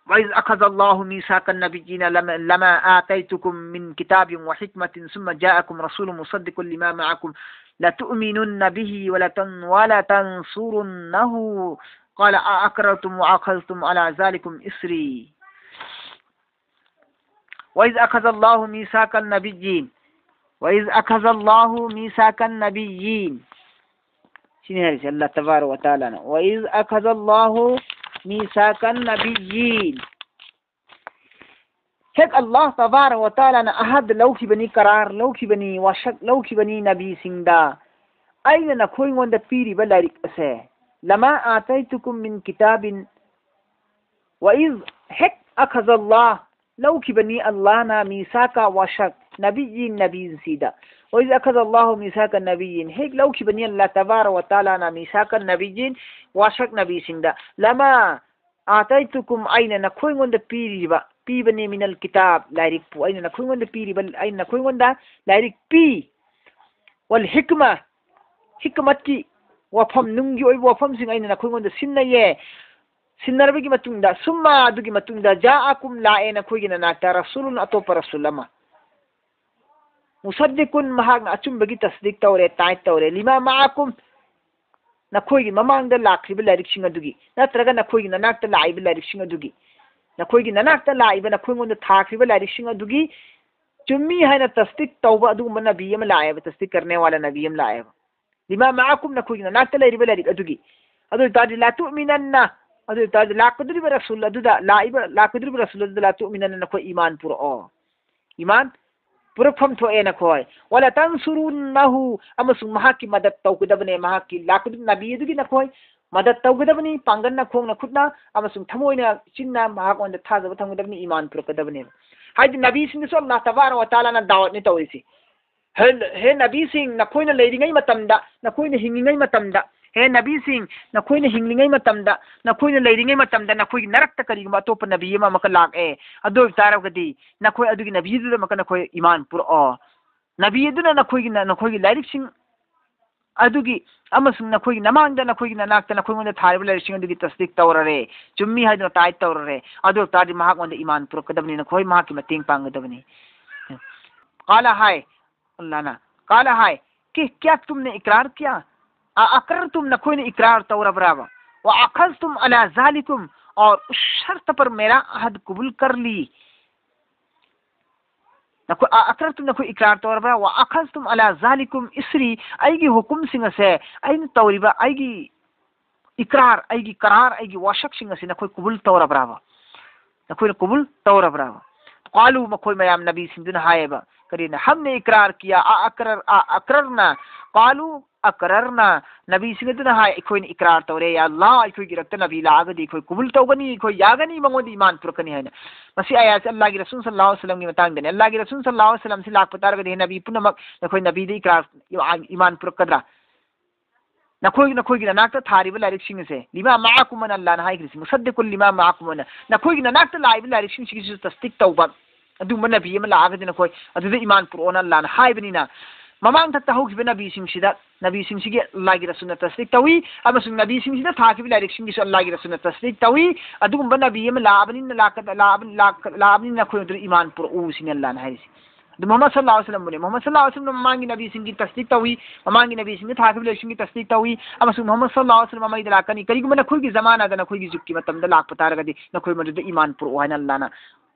"وإذ أخذ الله ميثاق النبيين لما، لما آتيتكم من كتاب وحكمة ثم جاءكم رسول مصدق لما معكم لتؤمنن به ولتن-، ولتنصرنه قال أأقررتم وأخذتم على ذلكم إصري". "وإذ أخذ الله ميثاق النبيين". "وإذ أخذ الله ميثاق النبيين". ꯁꯤꯅꯤ ꯍꯥꯏꯔꯤꯁꯦ ꯑꯜꯂꯥꯍ ꯇꯕꯥꯔꯛ ꯋ ꯇꯥꯂꯥꯅ꯫ "وإذ أخذ الله ميثاق النبيين". ꯍꯦꯛ ꯑꯜꯂꯥꯍ ꯇꯕꯥꯔꯛ ꯋ ꯇꯥꯂꯥꯅ ꯑꯍꯗ ꯂꯧꯈꯤꯕꯅꯤ, ꯀꯔꯥꯔ ꯂꯧꯈꯤꯕꯅꯤ, ꯋꯥꯁꯛ ꯂꯧꯈꯤꯕꯅꯤ ꯅꯕꯤꯁꯤꯡꯗ, "ꯑꯩꯅ ꯅꯈꯣꯏꯉꯣꯟꯗ ꯄꯤꯔꯤꯕ ꯂꯥꯏꯔꯤꯛ ꯑꯁꯦ, لما آتيتكم من كتاب، وإذ", ꯍꯦꯛ "أخذ الله", ꯂꯧꯈꯤꯕꯅꯤ ꯑꯜꯂꯥꯍꯅ, "ميثاق", ꯋꯥꯁꯛ, "نبيين", ꯅꯕꯤꯁꯤꯗ, "وإذ أخذ الله ميثاق النبيين", ꯍꯦꯛ ꯂꯧꯈꯤꯕꯅꯤ ꯑꯜꯂꯥꯍ ꯇꯕꯥꯔꯛ ꯋ ꯇꯥꯂꯥꯅ "ميثاق النبيين", ꯋꯥꯁꯛ ꯅꯕꯤꯁꯤꯡꯗ, "لما آتيتكم", ꯑꯩꯅ ꯅꯈꯣꯏꯉꯣꯟꯗ ꯄꯤꯔꯤꯕ, ꯄꯤꯕꯅꯤ, ꯃꯤꯅꯜ ꯀꯤꯇꯥꯕ, ꯂꯥꯏꯔꯤꯛꯄꯨ ꯑꯩꯅ ꯅꯈꯣꯏꯉꯣꯟꯗ ꯄꯤꯔꯤꯕ, ꯑꯩꯅ ꯅꯈꯣꯏꯉꯣꯟꯗ ꯂꯥꯏꯔꯤꯛ ꯄꯤ, ꯋꯥꯜ ꯍꯤꯛꯃꯥ, ꯍꯤꯛꯃꯠꯀꯤ ꯋꯥꯐꯝ, ꯅꯨꯡꯒꯤ ꯑꯣꯏꯕ ꯋꯥꯐꯝꯁꯤꯡ ꯑꯩꯅ ꯅꯈꯣꯏꯉꯣꯟꯗ ꯁꯤꯟꯅꯩꯌꯦ꯫ ꯁꯤꯟꯅꯔꯕꯒꯤ ꯃꯇꯨꯡꯗ, ꯁꯨꯝꯃ, ꯑꯗꯨꯒꯤ ꯃꯇꯨꯡꯗ, ꯖꯥꯑꯀꯨꯝ, ꯂꯥꯛꯑꯦ ꯅꯈꯣꯏꯒꯤ ꯅꯅꯥꯛꯇ, ꯔꯁꯨꯂꯨꯟ, ꯑꯇꯣꯞꯄ ꯔꯁꯨꯜ ꯑꯃ, ꯃꯨꯁꯗꯤꯀꯨꯟ, ꯃꯍꯥꯛꯅ ꯑꯆꯨꯝꯕꯒꯤ ꯇꯁꯗꯤꯛ ꯇꯧꯔꯦ, ꯇꯥꯏꯠ ꯇꯧꯔꯦ, ꯂꯤꯃꯥ ꯃꯥꯑꯀꯨꯝ, ꯅꯈꯣꯏꯒꯤ ꯃꯃꯥꯡꯗ ꯂꯥꯛꯈ꯭ꯔꯤꯕ ꯂꯥꯏꯔꯤꯛꯁꯤꯡ ꯑꯗꯨꯒꯤ, ꯅꯠꯇ꯭ꯔꯒ ꯅꯈꯣꯏꯒꯤ ꯅꯅꯥꯛꯇ ꯂꯥꯛꯏꯕ ꯂꯥꯏꯔꯤꯛꯁꯤꯡ ꯑꯗꯨꯒꯤ, ꯅꯈꯣꯏꯒꯤ ꯅꯅꯥꯛꯇ ꯂꯥꯛꯏꯕ, ꯅꯈꯣꯏꯉꯣꯟꯗ ꯊꯥꯈ꯭ꯔꯤꯕ ꯂꯥꯏꯔꯤꯛꯁꯤꯡ ꯑꯗꯨꯒꯤ ꯆꯨꯝꯃꯤ ꯍꯥꯏꯅ ꯇꯁꯗꯤꯛ ꯇꯧꯕ ꯑꯗꯨꯒꯨꯝꯕ ꯅꯕꯤ ꯑꯃ ꯂꯥꯛꯑꯦꯕ, ꯇꯁꯗꯤꯛ ꯀꯔꯅꯦ ꯋꯥꯂꯥ ꯅꯕꯤ ꯑꯃ ꯂꯥꯛꯑꯦꯕ꯫ ꯂꯤꯃꯥ ꯃꯥꯑꯀꯨꯝ, ꯅꯈꯣꯏꯒꯤ ꯅꯅꯥꯛꯇ ꯂꯩꯔꯤꯕ ꯂꯥꯏꯔꯤꯛ ꯑꯗꯨꯒꯤ꯫ ꯑꯗꯨ ꯑꯣꯏ ꯇꯥꯔꯗꯤ, ꯂꯥ ꯇꯨꯃꯤꯅꯟꯅ, ꯑꯗꯨ ꯑꯣꯏ ꯇꯥꯔꯗꯤ, ꯂꯥꯛꯀꯗꯧꯔꯤꯕ ꯔꯁꯨꯜ ꯑꯗꯨꯗ, ꯂꯥꯛꯏꯕ, ꯂꯥꯛꯀꯗꯧꯔꯤꯕ ꯔꯁꯨꯜ ꯑꯗꯨꯗ ꯂꯥ ꯇꯨꯃꯤꯅꯟꯅ, ꯅꯈꯣꯏ ꯏꯃꯥꯟ ꯄꯨꯔꯛꯑꯣ꯫ ꯏꯃꯥꯟ ꯄꯨꯔꯛꯐꯝ ꯊꯣꯛꯑꯦ ꯅꯈꯣꯏ꯫ ꯋꯥꯂꯥ ꯇꯟꯁꯨꯔꯨꯟꯅꯍꯨ, ꯑꯃꯁꯨꯡ ꯃꯍꯥꯛꯀꯤ ꯃꯗꯠ ꯇꯧꯒꯗꯕꯅꯦ, ꯃꯍꯥꯛꯀꯤ ꯂꯥꯛꯀꯗꯧꯔꯤꯕ ꯅꯕꯤ ꯑꯗꯨꯒꯤ ꯅꯈꯣꯏ ꯃꯗꯠ ꯇꯧꯒꯗꯕꯅꯤ, ꯄꯥꯡꯒꯜꯅ, ꯈꯣꯡꯅ, ꯈꯨꯠꯅ, ꯑꯃꯁꯨꯡ ꯊꯃꯣꯏꯅ, ꯆꯤꯟꯅ ꯃꯍꯥꯛꯉꯣꯟꯗ ꯊꯥꯖꯕ ꯊꯝꯒꯗꯕꯅꯤ, ꯏꯃꯥꯟ ꯄꯨꯔꯛꯀꯗꯕꯅꯦꯕ꯫ ꯍꯥꯏꯗꯤ ꯅꯕꯤꯁꯤꯡꯗꯁꯨ ꯑꯜꯂꯥꯍ ꯇꯕꯥꯔꯛ ꯋ ꯇꯥꯂꯥꯅ ꯗꯥꯋꯠꯅꯤ ꯇꯧꯔꯤꯁꯤ꯫ ꯍꯦ, ꯍꯦ ꯅꯕꯤꯁꯤꯡ, ꯅꯈꯣꯏꯅ ꯂꯩꯔꯤꯉꯩ ꯃꯇꯝꯗ, ꯅꯈꯣꯏꯅ ꯍꯤꯡꯂꯤꯉꯩ ꯃꯇꯝꯗ, ꯍꯦ ꯅꯕꯤꯁꯤꯡ, ꯅꯈꯣꯏꯅ ꯍꯤꯡꯂꯤꯉꯩ ꯃꯇꯝꯗ, ꯅꯈꯣꯏꯅ ꯂꯩꯔꯤꯉꯩ ꯃꯇꯝꯗ ꯅꯈꯣꯏꯒꯤ ꯅꯔꯛꯇ ꯀꯔꯤꯒꯨꯝꯕ ꯑꯇꯣꯞꯄ ꯅꯕꯤ ꯑꯃ ꯑꯃꯨꯛꯀ ꯂꯥꯛꯑꯦ, ꯑꯗꯨ ꯑꯣꯏꯕ ꯇꯥꯔꯒꯗꯤ ꯅꯈꯣꯏ ꯑꯗꯨꯒꯤ ꯅꯕꯤꯗꯨꯗ ꯑꯃꯨꯛꯀ ꯅꯈꯣꯏ ꯏꯃꯥꯟ ꯄꯨꯔꯛꯑꯣ꯫ ꯅꯕꯤ ꯑꯗꯨꯅ ꯅꯈꯣꯏꯒꯤ, ꯅꯈꯣꯏꯒꯤ ꯂꯥꯏꯔꯤꯛꯁꯤꯡ ꯑꯗꯨꯒꯤ ꯑꯃꯁꯨꯡ ꯅꯈꯣꯏꯒꯤ ꯅꯃꯥꯡꯗ, ꯅꯈꯣꯏꯒꯤ ꯅꯅꯥꯛꯇ ꯅꯈꯣꯏꯉꯣꯟꯗ ꯊꯥꯔꯤꯕ ꯂꯥꯏꯔꯤꯛꯁꯤꯡ ꯑꯗꯨꯒꯤ ꯇꯁꯗꯤꯛ ꯇꯧꯔꯔꯦ, ꯆꯨꯝꯃꯤ ꯍꯥꯏꯗꯨꯅ ꯇꯥꯏꯠ ꯇꯧꯔꯔꯦ, ꯑꯗꯨ ꯑꯣꯏꯕ ꯇꯥꯔꯗꯤ ꯃꯍꯥꯛꯉꯣꯟꯗ ꯏꯃꯥꯟ ꯄꯨꯔꯛꯀꯗꯕꯅꯤ, ꯅꯈꯣꯏ ꯃꯍꯥꯛꯀꯤ ꯃꯇꯦꯡ ꯄꯥꯡꯒꯗꯕꯅꯤ꯫ ꯀꯥꯂꯥ ꯍꯥꯏ, ꯑꯜꯂꯥꯍꯅ ꯀꯥꯂꯥ ꯍꯥꯏ, ꯀꯤ ꯀꯌꯥ ꯇꯨꯝꯅ ꯏꯀ꯭ꯔꯥꯔ ꯀꯤꯌꯥ? ꯑ ꯑꯀꯔ ꯇꯨꯝ, ꯅꯈꯣꯏꯅ ꯏꯀ꯭ꯔꯥꯔ ꯇꯧꯔꯕ꯭ꯔꯥꯕ? ꯋꯥ ꯑꯈꯖ ꯇꯨꯝ ꯑꯂꯥ ꯖꯥꯂꯤꯀꯨꯝ, ꯑꯣꯔ ꯎꯁ ꯁꯔꯇ ꯄꯔ ꯃꯦꯔꯥ ꯑꯍꯗ ꯀꯕꯨꯜ ꯀꯔ ꯂꯤ꯫ ꯅꯈꯣꯏ, ꯑ ꯑꯀꯔ ꯇꯨꯝ, ꯅꯈꯣꯏ ꯏꯀ꯭ꯔꯥꯔ ꯇꯧꯔꯕ꯭ꯔꯥ? ꯋꯥ ꯑꯈꯖ ꯇꯨꯝ ꯑꯂꯥ ꯖꯥꯂꯤꯀꯨꯝ ꯏꯁ꯭ꯔꯤ, ꯑꯩꯒꯤ ꯍꯨꯀꯨꯝꯁꯤꯡ ꯑꯁꯦ, ꯑꯩꯅ ꯇꯧꯔꯤꯕ ꯑꯩꯒꯤ ꯏꯀ꯭ꯔꯥꯔ, ꯑꯩꯒꯤ ꯀꯔꯥꯔ, ꯑꯩꯒꯤ ꯋꯥꯁꯛꯁꯤꯡ ꯑꯁꯤ ꯅꯈꯣꯏ ꯀꯕꯨꯜ ꯇꯧꯔꯕ꯭ꯔꯥꯕ? ꯅꯈꯣꯏꯅ ꯀꯕꯨꯜ ꯇꯧꯔꯕ꯭ꯔꯥꯕ? ꯀꯥꯂꯨ, ꯃꯈꯣꯏ ꯃꯌꯥꯝ ꯅꯕꯤꯁꯤꯡꯗꯨꯅ ꯍꯥꯏꯌꯦꯕ, ꯀꯔꯤꯅ? ꯍꯝꯅꯦ ꯏꯀ꯭ꯔꯥꯔ ꯀꯤꯌꯥ, ꯑ ꯑꯀꯔꯔ, ꯑ ꯑꯀꯔꯔꯅ꯫ ꯀꯥꯂꯨ ꯑꯀꯔꯔꯅ, ꯅꯕꯤꯁꯤꯡ ꯑꯗꯨꯅ ꯍꯥꯏ, ꯑꯩꯈꯣꯏꯅ ꯏꯀ꯭ꯔꯥꯔ ꯇꯧꯔꯦ, ꯌꯥ ꯑꯜꯂꯥꯍ, ꯑꯩꯈꯣꯏꯒꯤ ꯏꯔꯛꯇ ꯅꯕꯤ ꯂꯥꯛꯑꯒꯗꯤ ꯑꯩꯈꯣꯏ ꯀꯕꯨꯜ ꯇꯧꯒꯅꯤ, ꯑꯩꯈꯣꯏ ꯌꯥꯒꯅꯤ, ꯃꯉꯣꯟꯗ ꯏꯃꯥꯟ ꯄꯨꯔꯛꯀꯅꯤ ꯍꯥꯏꯅ꯫ ꯃꯁꯤ ꯑꯌꯥꯠꯁꯦ ꯑꯜꯂꯥꯍꯒꯤ ꯔꯁꯨꯜ ꯁꯜꯂꯜꯂꯥꯍꯨ ꯑꯂꯩꯍꯤ ꯋꯁꯜꯂꯝꯒꯤ ꯃꯇꯥꯡꯗꯅꯤ꯫ ꯑꯜꯂꯥꯍꯒꯤ ꯔꯁꯨꯜ ꯁꯜꯂꯜꯂꯥꯍꯨ ꯑꯂꯩꯍꯤ ꯋꯁꯜꯂꯝꯁꯤ ꯂꯥꯛꯄ ꯇꯥꯔꯒꯗꯤ, ꯍꯦ ꯅꯕꯤ ꯄꯨꯝꯅꯃꯛ, ꯅꯈꯣꯏ ꯅꯕꯤꯗ ꯏꯀ꯭ꯔꯥꯔ, ꯏꯃꯥꯟ ꯄꯨꯔꯛꯀꯗ꯭ꯔꯥ? ꯅꯈꯣꯏ, ꯅꯈꯣꯏꯒꯤ ꯅꯅꯥꯛꯇ ꯊꯥꯔꯤꯕ ꯂꯥꯏꯔꯤꯛꯁꯤꯡ ꯑꯁꯦ, ꯂꯤꯃꯥ ꯃꯥꯑꯀꯨꯝ ꯑꯅ ꯑꯜꯂꯥꯅ ꯍꯥꯏꯈ꯭ꯔꯤꯁꯤ, ꯃꯨꯁꯗꯤꯀꯨꯜ ꯂꯤꯃꯥ ꯃꯥꯑꯀꯨꯝ ꯑꯅ, ꯅꯈꯣꯏꯒꯤ ꯅꯅꯥꯛꯇ ꯂꯥꯛꯏꯕ ꯂꯥꯏꯔꯤꯛꯁꯤꯡꯁꯤꯒꯤꯁꯨ ꯇꯁꯗꯤꯛ ꯇꯧꯕ ꯑꯗꯨꯒꯨꯝꯕ ꯅꯕꯤ ꯑꯃ ꯂꯥꯛꯑꯒꯗꯤ ꯅꯈꯣꯏ ꯑꯗꯨꯗ ꯏꯃꯥꯟ ꯄꯨꯔꯛꯑꯣꯅ ꯑꯜꯂꯥꯅ ꯍꯥꯏꯕꯅꯤꯅ, ꯃꯃꯥꯡ ꯊꯛꯇ ꯍꯧꯈꯤꯕ ꯅꯕꯤꯁꯤꯡꯁꯤꯗ, ꯅꯕꯤꯁꯤꯡꯁꯤꯒꯤ ꯑꯜꯂꯥꯒꯤ ꯔꯁꯨꯜꯅ ꯇꯁꯗꯤꯛ ꯇꯧꯏ, ꯑꯃꯁꯨꯡ ꯅꯕꯤꯁꯤꯡꯁꯤꯗ ꯊꯥꯈꯤꯕ ꯂꯥꯏꯔꯤꯛꯁꯤꯡꯒꯤꯁꯨ ꯑꯜꯂꯥꯒꯤ ꯔꯁꯨꯜꯅ ꯇꯁꯗꯤꯛ ꯇꯧꯏ꯫ ꯑꯗꯨꯒꯨꯝꯕ ꯅꯕꯤ ꯑꯃ ꯂꯥꯛꯑꯕꯅꯤꯅ, ꯂꯥꯛꯀ-, ꯂꯥꯛꯑꯕ-, ꯂꯥꯛ-, ꯂꯥꯛꯑꯕꯅꯤꯅ ꯅꯈꯣꯏ ꯑꯗꯨꯗ ꯏꯃꯥꯟ ꯄꯨꯔꯛꯎ ꯁꯤꯅꯤ ꯑꯜꯂꯥꯅ ꯍꯥꯏꯔꯤꯁꯤ꯫ ꯑꯗꯨ ꯃꯨꯍꯝꯃꯗ ꯁꯜꯂꯜꯂꯥꯍꯨ ꯑꯂꯩꯍꯤ ꯋꯁꯜꯂꯝꯕꯨꯅꯦ꯫ ꯃꯨꯍꯝꯃꯗ ꯁꯜꯂꯜꯂꯥꯍꯨ ꯑꯂꯩꯍꯤ ꯋꯁꯜꯂꯝꯅ ꯃꯃꯥꯡꯒꯤ ꯅꯕꯤꯁꯤꯡꯒꯤ ꯇꯁꯗꯤꯛ ꯇꯧꯏ, ꯃꯃꯥꯡꯒꯤ ꯅꯕꯤꯁꯤꯡꯗ ꯊꯥꯈꯤꯕ ꯂꯥꯏꯔꯤꯛꯁꯤꯡꯒꯤ ꯇꯁꯗꯤꯛ ꯇꯧꯏ, ꯑꯃꯁꯨꯡ ꯃꯨꯍꯝꯃꯗ ꯁꯜꯂꯜꯂꯥꯍꯨ ꯑꯂꯩꯍꯤ ꯋꯁꯜꯂꯝ ꯃꯃꯩꯗ ꯂꯥꯛꯀꯅꯤ꯫ ꯀꯔꯤꯒꯨꯝꯕ ꯅꯈꯣꯏꯒꯤ ꯖꯃꯥꯅꯥꯗ, ꯅꯈꯣꯏꯒꯤ ꯖꯨꯛꯀꯤ ꯃꯇꯝꯗ ꯂꯥꯛꯄ ꯇꯥꯔꯒꯗꯤ ꯅꯈꯣꯏ ꯃꯗꯨꯗ ꯏꯃꯥꯟ ꯄꯨꯔꯛꯑꯣ ꯍꯥꯏꯅ ꯑꯜꯂꯥꯅ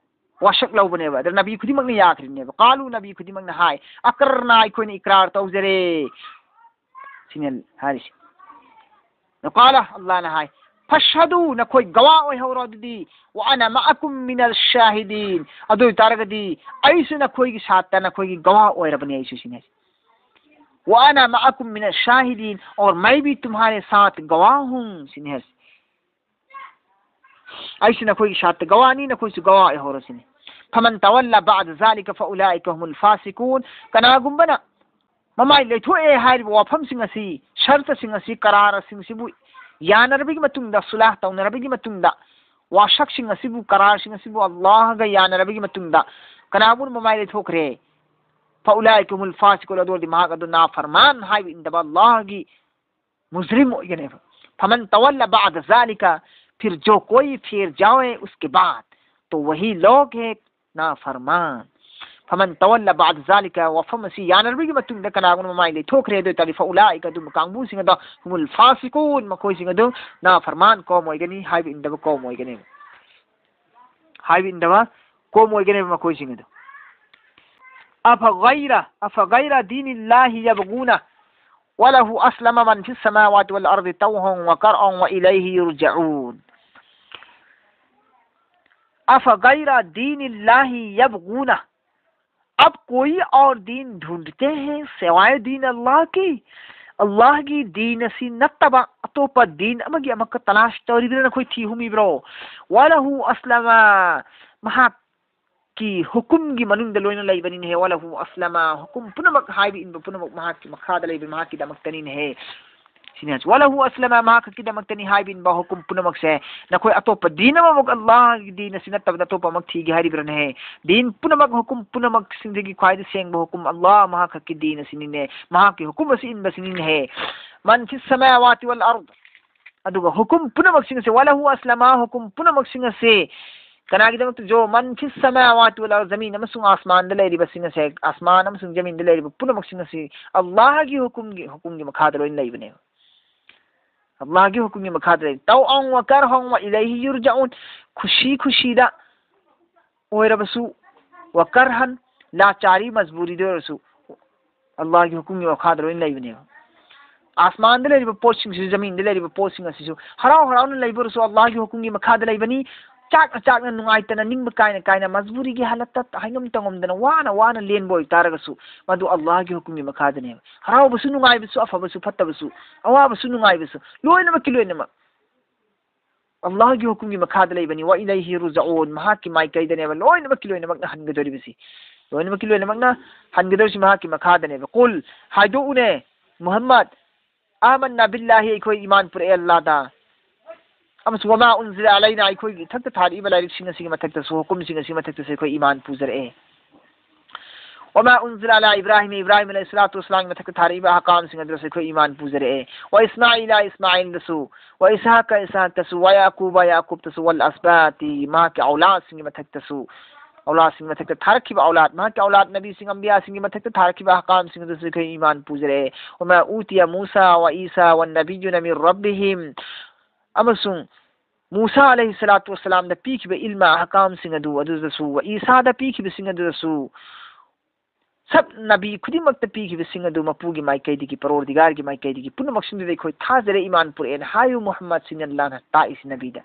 ꯋꯥꯁꯛ ꯂꯧꯕꯅꯦꯕ꯫ ꯑꯗ ꯅꯕꯤ ꯈꯨꯗꯤꯡꯃꯛꯅ ꯌꯥꯈ꯭ꯔꯤꯕꯅꯦꯕ꯫ ꯀꯥꯂꯨ, ꯅꯕꯤ ꯈꯨꯗꯤꯡꯃꯛꯅ ꯍꯥꯏ, "ꯑꯀꯔꯅꯥ, ꯑꯩꯈꯣꯏꯅ ꯏꯀ꯭ꯔꯥꯔ ꯇꯧꯖꯔꯦ" ꯁꯤꯅꯦ ꯍꯥꯏꯔꯤꯁꯦ꯫ ꯀꯥꯂ, ꯑꯜꯂꯥꯅ ꯍꯥꯏ, "ꯐꯁꯍꯗꯨ, ꯅꯈꯣꯏ ꯒꯋꯥ ꯑꯣꯏꯍꯧꯔꯣ ꯑꯗꯨꯗꯤ, ꯋꯥ ꯑꯅ ꯃꯥꯑꯀꯨꯝ ꯃꯤꯅꯜ ꯁꯥꯍꯤꯗꯤꯟ, ꯑꯗꯨ ꯑꯣꯏꯇꯥꯔꯒꯗꯤ ꯑꯩꯁꯨ ꯅꯈꯣꯏꯒꯤ ꯁꯥꯠꯇ, ꯅꯈꯣꯏꯒꯤ ꯒꯋꯥ ꯑꯣꯏꯔꯕꯅꯤ ꯑꯩꯁꯨ" ꯁꯤꯅꯦ ꯍꯥꯏꯁꯦ꯫ "ꯋꯥ ꯑꯅ ꯃꯥꯑꯀꯨꯝ ꯃꯤꯅꯜ ꯁꯥꯍꯤꯗꯤꯟ, ꯑꯣꯔ ꯃꯩ ꯚꯤ ꯇꯨꯝꯍꯥꯔꯦ ꯁꯥꯊ ꯒꯋꯥ ꯍꯨꯡ" ꯁꯤꯅꯦ ꯍꯥꯏꯁꯦ꯫ ꯑꯩꯁꯨ ꯅꯈꯣꯏꯒꯤ ꯁꯥꯠꯇ ꯒꯋꯥꯅꯤ, ꯅꯈꯣꯏꯁꯨ ꯒꯋꯥ ꯑꯣꯏꯍꯧꯔꯣ ꯁꯤꯅꯤ꯫ "ꯐꯃꯟ ꯇꯋꯜꯂ ꯕꯥꯗ ꯖꯥꯂꯤꯀ ꯐꯎꯂꯥꯏꯀ ꯍꯨꯃꯨꯜ ꯐꯥꯁꯤꯀꯨꯟ"꯫ ꯀꯅꯥꯒꯨꯝꯕꯅ ꯃꯃꯥꯏ ꯂꯩꯊꯣꯛꯑꯦ ꯍꯥꯏꯔꯤꯕ ꯋꯥꯐꯝꯁꯤꯡ ꯑꯁꯤ, ꯁꯔꯇꯁꯤꯡ ꯑꯁꯤ, ꯀꯔꯥꯔꯁꯤꯡꯁꯤꯕꯨ ꯌꯥꯅꯔꯕꯒꯤ ꯃꯇꯨꯡꯗ, ꯁꯨꯂꯥꯍ ꯇꯧꯅꯔꯕꯒꯤ ꯃꯇꯨꯡꯗ, ꯋꯥꯁꯛꯁꯤꯡ ꯑꯁꯤꯕꯨ, ꯀꯔꯥꯔꯁꯤꯡ ꯑꯁꯤꯕꯨ ꯑꯜꯂꯥꯍꯒ ꯌꯥꯅꯔꯕꯒꯤ ꯃꯇꯨꯡꯗ ꯀꯅꯥꯒꯨꯝꯕꯅ ꯃꯃꯥꯏ ꯂꯩꯊꯣꯛꯈ꯭ꯔꯦ, "ꯐꯎꯂꯥꯏꯀ ꯍꯨꯃꯨꯜ ꯐꯥꯁꯤꯀꯨꯟ", ꯑꯗꯨ ꯑꯣꯏꯔꯗꯤ ꯃꯍꯥꯛ ꯑꯗꯨ ꯅꯥꯐꯔꯃꯥꯟ ꯍꯥꯏꯕ ꯏꯟꯗꯕ ꯑꯜꯂꯥꯍꯒꯤ ꯃꯨꯖꯔꯤꯝ ꯑꯣꯏꯒꯅꯦꯕ꯫ "ꯐꯃꯟ ꯇꯋꯜꯂ ꯕꯥꯗ ꯖꯥꯂꯤꯀ", ꯐꯤꯔ ꯖꯣ ꯀꯣꯏ ꯐꯤꯔ ꯖꯥꯋꯦ ꯎꯁꯀꯦ ꯕꯥꯗ, ꯇꯣ ꯋꯍꯤ ꯂꯣꯒ ꯍꯦ ꯅꯥꯐꯔꯃꯥꯟ꯫ "ꯐꯃꯟ ꯇꯋꯜꯂ ꯕꯥꯗ ꯖꯥꯂꯤꯀ", ꯋꯥꯐꯝ ꯑꯁꯤ ꯌꯥꯅꯔꯕꯒꯤ ꯃꯇꯨꯡꯗ ꯀꯅꯥꯒꯨꯝꯕ ꯃꯃꯥꯏ ꯂꯩꯊꯣꯛꯈ꯭ꯔꯦ ꯑꯗꯨ ꯑꯣꯏꯇꯥꯔꯗꯤ, "ꯐꯎꯂꯥꯏꯀ", ꯑꯗꯨꯝꯕ ꯀꯥꯡꯕꯨꯁꯤꯡ ꯑꯗꯣ, "ꯍꯨꯃꯨꯜ ꯐꯥꯁꯤꯀꯨꯟ", ꯃꯈꯣꯏꯁꯤꯡ ꯑꯗꯨ ꯅꯥꯐꯔꯃꯥꯟ ꯀꯧꯝ ꯑꯣꯏꯒꯅꯤ, ꯍꯥꯏꯕ ꯏꯟꯗꯕ ꯀꯧꯝ ꯑꯣꯏꯒꯅꯦꯕ꯫ ꯍꯥꯏꯕ ꯏꯟꯗꯕ ꯀꯧꯝ ꯑꯣꯏꯒꯅꯦꯕ ꯃꯈꯣꯏꯁꯤꯡ ꯑꯗꯨ꯫ "ꯑꯐ ꯒꯩꯔ, ꯑꯐ ꯒꯩꯔ ꯗꯤꯅꯤꯜꯂꯥꯍꯤ ꯌꯕꯒꯨꯅ ꯋꯂꯍꯨ ꯑꯁꯂꯃ ꯃꯟ ꯐꯤꯁ ꯁꯃꯥꯋꯥꯇꯤ ꯋꯜ ꯑꯔꯗꯤ ꯇꯧꯑꯟ ꯋ ꯀꯔꯑꯟ ꯋ ꯏꯂꯩꯍꯤ ꯌꯨꯔꯖꯎꯟ꯫ ꯑꯐ ꯒꯩꯔ ꯗꯤꯅꯤꯜꯂꯥꯍꯤ ꯌꯕꯒꯨꯅ", अब कोई और दीन ढूंढते हैं सिवाय दीन अल्लाह की? ꯑꯜꯂꯥꯍꯒꯤ ꯗꯤꯟ ꯑꯁꯤ ꯅꯠꯇꯕ ꯑꯇꯣꯞꯄ ꯗꯤꯟ ꯑꯃꯒꯤ ꯑꯃꯛꯀ ꯇꯂꯥꯁ ꯇꯧꯔꯤꯕ꯭ꯔꯥ, ꯅꯈꯣꯏ ꯊꯤ ꯍꯨꯝꯃꯤꯕ꯭ꯔꯣ? "ꯋꯂꯍꯨ ꯑꯁꯂꯃ", ꯃꯍꯥꯛꯀꯤ ꯍꯨꯀꯨꯝꯒꯤ ꯃꯅꯨꯡꯗ ꯂꯣꯏꯅ ꯂꯩꯕꯅꯤꯅꯦꯍꯦ꯫ "ꯋꯂꯍꯨ ꯑꯁꯂꯃ", ꯍꯨꯀꯨꯝ ꯄꯨꯝꯅꯃꯛ, ꯍꯥꯏꯕ ꯏꯟꯕ ꯄꯨꯝꯅꯃꯛ ꯃꯍꯥꯛꯀꯤ ꯃꯈꯥꯗ ꯂꯩꯕ, ꯃꯍꯥꯛꯀꯤꯗꯃꯛꯇꯅꯤꯅꯦꯍꯦ꯫ ꯁꯤꯅꯤ ꯍꯥꯏꯁꯦ꯫ "ꯋꯂꯍꯨ ꯑꯁꯂꯃ", ꯃꯍꯥꯛ ꯈꯛꯀꯤꯗꯃꯛꯇꯅꯤ ꯍꯥꯏꯕꯤꯟꯕ ꯍꯨꯀꯨꯝ ꯄꯨꯝꯅꯃꯛꯁꯦ꯫ ꯅꯈꯣꯏ ꯑꯇꯣꯞꯄ ꯗꯤꯟ ꯑꯃꯃꯨꯛ ꯑꯜꯂꯥꯍꯒꯤ ꯗꯤꯟ ꯑꯁꯤ ꯅꯠꯇꯕꯗ ꯑꯇꯣꯞꯄ ꯑꯃ ꯊꯤꯒꯦ ꯍꯥꯏꯔꯤꯕ꯭ꯔꯅꯦꯍꯦ? ꯗꯤꯟ ꯄꯨꯝꯅꯃꯛ, ꯍꯨꯀꯨꯝ ꯄꯨꯝꯅꯃꯛꯁꯤꯡꯗꯒꯤ ꯈ꯭ꯋꯥꯏꯗꯒꯤ ꯁꯦꯡꯕ ꯍꯨꯀꯨꯝ ꯑꯜꯂꯥꯍ ꯃꯍꯥꯛ ꯈꯛꯀꯤ ꯗꯤꯟ ꯑꯁꯤꯅꯤꯅꯦ꯫ ꯃꯍꯥꯛꯀꯤ ꯍꯨꯀꯨꯝ ꯑꯁꯤ ꯏꯟꯕꯁꯤꯅꯤꯅꯦꯍꯦ꯫ "ꯃꯟ ꯐꯤꯁ ꯁꯃꯥꯋꯥꯇꯤ ꯋꯜ ꯑꯔꯗ", ꯑꯗꯨꯒ ꯍꯨꯀꯨꯝ ꯄꯨꯝꯅꯃꯛꯁꯤꯡ ꯑꯁꯦ, "ꯋꯂꯍꯨ ꯑꯁꯂꯃ", ꯍꯨꯀꯨꯝ ꯄꯨꯝꯅꯃꯛꯁꯤꯡ ꯑꯁꯦ ꯀꯅꯥꯒꯤꯗꯃꯛꯇ? "ꯖꯣ ꯃꯟ ꯐꯤꯁ ꯁꯃꯥꯋꯥꯇꯤ ꯋꯜ ꯑꯔꯗ", ꯖꯃꯤꯟ ꯑꯃꯁꯨꯡ ꯑꯁꯃꯥꯟꯗ ꯂꯩꯔꯤꯕꯁꯤꯡ ꯑꯁꯦ, ꯑꯁꯃꯥꯟ ꯑꯃꯁꯨꯡ ꯖꯃꯤꯟꯗ ꯂꯩꯔꯤꯕ ꯄꯨꯝꯅꯃꯛꯁꯤꯡ ꯑꯁꯤ ꯑꯜꯂꯥꯍꯒꯤ ꯍꯨꯀꯨꯝꯒꯤ, ꯍꯨꯀꯨꯝꯒꯤ ꯃꯈꯥꯗ ꯂꯣꯏꯅ ꯂꯩꯕꯅꯦꯕ꯫ ꯑꯜꯂꯥꯍꯒꯤ ꯍꯨꯀꯨꯝꯒꯤ ꯃꯈꯥꯗ ꯂꯩ꯫ "ꯇꯧꯑꯟ ꯋ ꯀꯔꯍꯟ ꯋ ꯏꯂꯩꯍꯤ ꯌꯨꯔꯖꯥꯎꯟ", ꯈꯨꯁꯤ ꯈꯨꯁꯤꯗ ꯑꯣꯏꯔꯕꯁꯨ, "ꯋ ꯀꯔꯍꯟ", ꯂꯥꯆꯥꯔꯤ ꯃꯖꯕꯨꯔꯤꯗ ꯑꯣꯏꯔꯁꯨ, ꯑꯜꯂꯥꯍꯒꯤ ꯍꯨꯀꯨꯝꯒꯤ ꯃꯈꯥꯗ ꯂꯣꯏꯅ ꯂꯩꯕꯅꯦꯕ꯫ ꯑꯁꯃꯥꯟꯗ ꯂꯩꯔꯤꯕ ꯄꯣꯠꯁꯤꯡꯁꯤꯁꯨ, ꯖꯃꯤꯟꯗ ꯂꯩꯔꯤꯕ ꯄꯣꯠꯁꯤꯡ ꯑꯁꯤꯁꯨ, ꯍꯔꯥꯎ ꯍꯔꯥꯎꯅ ꯂꯩꯕ ꯑꯣꯏꯔꯁꯨ ꯑꯜꯂꯥꯍꯒꯤ ꯍꯨꯀꯨꯝꯒꯤ ꯃꯈꯥꯗ ꯂꯩꯕꯅꯤ꯫ ꯆꯥꯛꯅ ꯆꯥꯛꯅ, ꯅꯨꯡꯉꯥꯏꯇꯅ, ꯅꯤꯡꯕ ꯀꯥꯏꯅ ꯀꯥꯏꯅ, ꯃꯖꯕꯨꯔꯤꯒꯤ ꯍꯥꯂꯠꯇ, ꯍꯥꯏꯉꯝ ꯇꯧꯉꯝꯗꯅ ꯋꯥꯅ ꯋꯥꯅ ꯂꯦꯟꯕ ꯑꯣꯏꯇꯥꯔꯒꯁꯨ, ꯃꯗꯨ ꯑꯜꯂꯥꯍꯒꯤ ꯍꯨꯀꯨꯝꯒꯤ ꯃꯈꯥꯗꯅꯦꯕ꯫ ꯍꯔꯥꯎꯕꯁꯨ, ꯅꯨꯡꯉꯥꯏꯕꯁꯨ, ꯑꯐꯕꯁꯨ ꯐꯠꯇꯕꯁꯨ, ꯑꯋꯥꯕꯁꯨ ꯅꯨꯡꯉꯥꯏꯕꯁꯨ, ꯂꯣꯏꯅꯃꯛꯀꯤ ꯂꯣꯏꯅꯃꯛ ꯑꯜꯂꯥꯍꯒꯤ ꯍꯨꯀꯨꯝꯒꯤ ꯃꯈꯥꯗ ꯂꯩꯕꯅꯤ꯫ "ꯋ ꯏꯂꯩꯍꯤ ꯔꯨꯖꯥꯎꯟ", ꯃꯍꯥꯛꯀꯤ ꯃꯥꯏꯀꯩꯗꯅꯦꯕ ꯂꯣꯏꯅꯃꯛꯀꯤ ꯂꯣꯏꯅꯃꯛꯅ ꯍꯟꯒꯗꯧꯔꯤꯕꯁꯤ꯫ ꯂꯣꯏꯅꯃꯛꯀꯤ ꯂꯣꯏꯅꯃꯛꯅ ꯍꯟꯒꯗꯧꯔꯤꯁꯤ ꯃꯍꯥꯛꯀꯤ ꯃꯈꯥꯗꯅꯦꯕ꯫ "ꯀꯨꯜ", ꯍꯥꯏꯗꯣꯛꯎꯅꯦ ꯃꯨꯍꯝꯃꯗ, "ꯑꯃꯟꯅ ꯕꯤꯜꯂꯥꯍꯤ", ꯑꯩꯈꯣꯏ ꯏꯃꯥꯟ ꯄꯨꯔꯛꯑꯦ ꯑꯜꯂꯥꯗ꯫ ꯑꯃꯁꯨꯡ "ꯋꯃꯥ ꯎꯟꯖꯤꯂ ꯑꯂꯩꯅꯥ", ꯑꯩꯈꯣꯏꯒꯤ ꯏꯊꯛꯇ ꯊꯥꯔꯛꯏꯕ ꯂꯥꯏꯔꯤꯛꯁꯤꯡ ꯑꯁꯤꯒꯤ ꯃꯊꯛꯇꯁꯨ, ꯍꯨꯀꯨꯝꯁꯤꯡ ꯑꯁꯤꯒꯤ ꯃꯊꯛꯇꯁꯨ ꯑꯩꯈꯣꯏ ꯏꯃꯥꯟ ꯄꯨꯖꯔꯛꯑꯦ꯫ "ꯋꯃꯥ ꯎꯟꯖꯤꯂ ꯑꯂꯥ ꯏꯕ꯭ꯔꯥꯍꯤꯝ", ꯏꯕ꯭ꯔꯥꯍꯤꯝ ꯑꯂꯩꯍꯤ ꯁꯂꯥꯇꯨ ꯋꯁꯁꯂꯥꯝꯒꯤ ꯃꯊꯛꯇ ꯊꯥꯔꯛꯏꯕ ꯑꯍꯀꯥꯝꯁꯤꯡ ꯑꯗꯨꯗꯁꯨ ꯑꯩꯈꯣꯏ ꯏꯃꯥꯟ ꯄꯨꯖꯔꯛꯑꯦ꯫ "ꯋ ꯏꯁꯃꯥꯏꯂ", ꯏꯁꯃꯥꯏꯜꯗꯁꯨ, "ꯋ ꯏꯁꯍꯥꯀ", ꯏꯁꯍꯥꯛꯇꯁꯨ, "ꯋ ꯌꯥꯀꯨꯕ", ꯌꯥꯀꯨꯕꯇꯁꯨ, "ꯋꯜ ꯑꯁꯕꯥꯇꯤ", ꯃꯍꯥꯛꯀꯤ ꯑꯧꯂꯥꯗꯁꯤꯡꯒꯤ ꯃꯊꯛꯇꯁꯨ, ꯑꯧꯂꯥꯗꯁꯤꯡꯒꯤ ꯃꯊꯛꯇ ꯊꯥꯔꯛꯈꯤꯕ ꯑꯧꯂꯥꯗ, ꯃꯍꯥꯛꯀꯤ ꯑꯧꯂꯥꯗ ꯅꯕꯤꯁꯤꯡ, ꯑꯝꯕꯤꯌꯥꯁꯤꯡꯒꯤ ꯃꯊꯛꯇ ꯊꯥꯔꯛꯈꯤꯕ ꯑꯍꯀꯥꯝꯁꯤꯡ ꯑꯗꯨꯁꯨ ꯑꯩꯈꯣꯏ ꯏꯃꯥꯟ ꯄꯨꯖꯔꯛꯑꯦ꯫ "ꯋꯃꯥ ꯎꯇꯤꯌ ꯃꯨꯁꯥ ꯋ ꯏꯁꯥ ꯋꯟꯅꯕꯤꯌꯨꯅ ꯃꯤꯟ ꯔꯕꯤꯍꯤꯝ", ꯑꯃꯁꯨꯡ ꯃꯨꯁꯥ ꯑꯂꯩꯍꯤ ꯁꯂꯥꯇꯨ ꯋꯁꯁꯂꯥꯝꯗ ꯄꯤꯈꯤꯕ ꯏꯜꯃ ꯑꯍꯀꯥꯝꯁꯤꯡ ꯑꯗꯨ, ꯑꯗꯨꯗꯁꯨ, ꯋ ꯏꯁꯥꯗ ꯄꯤꯈꯤꯕꯁꯤꯡ ꯑꯗꯨꯗꯁꯨ, ꯁꯕ ꯅꯕꯤ ꯈꯨꯗꯤꯡꯃꯛꯇ ꯄꯤꯈꯤꯕꯁꯤꯡ ꯑꯗꯨ ꯃꯄꯨꯒꯤ ꯃꯥꯏꯀꯩꯗꯒꯤ, ꯄꯔꯣꯔꯗꯤꯒꯥꯔꯒꯤ ꯃꯥꯏꯀꯩꯗꯒꯤ ꯄꯨꯝꯅꯃꯛꯁꯤꯡꯗꯨꯗ ꯑꯩꯈꯣꯏ ꯊꯥꯖꯔꯦ, ꯏꯃꯥꯟ ꯄꯨꯔꯛꯑꯦꯅ ꯍꯥꯏꯌꯨ ꯃꯨꯍꯝꯃꯗ ꯁꯤꯅ ꯑꯜꯂꯥꯍꯅ ꯇꯥꯛꯏꯁꯤ ꯅꯕꯤꯗ꯫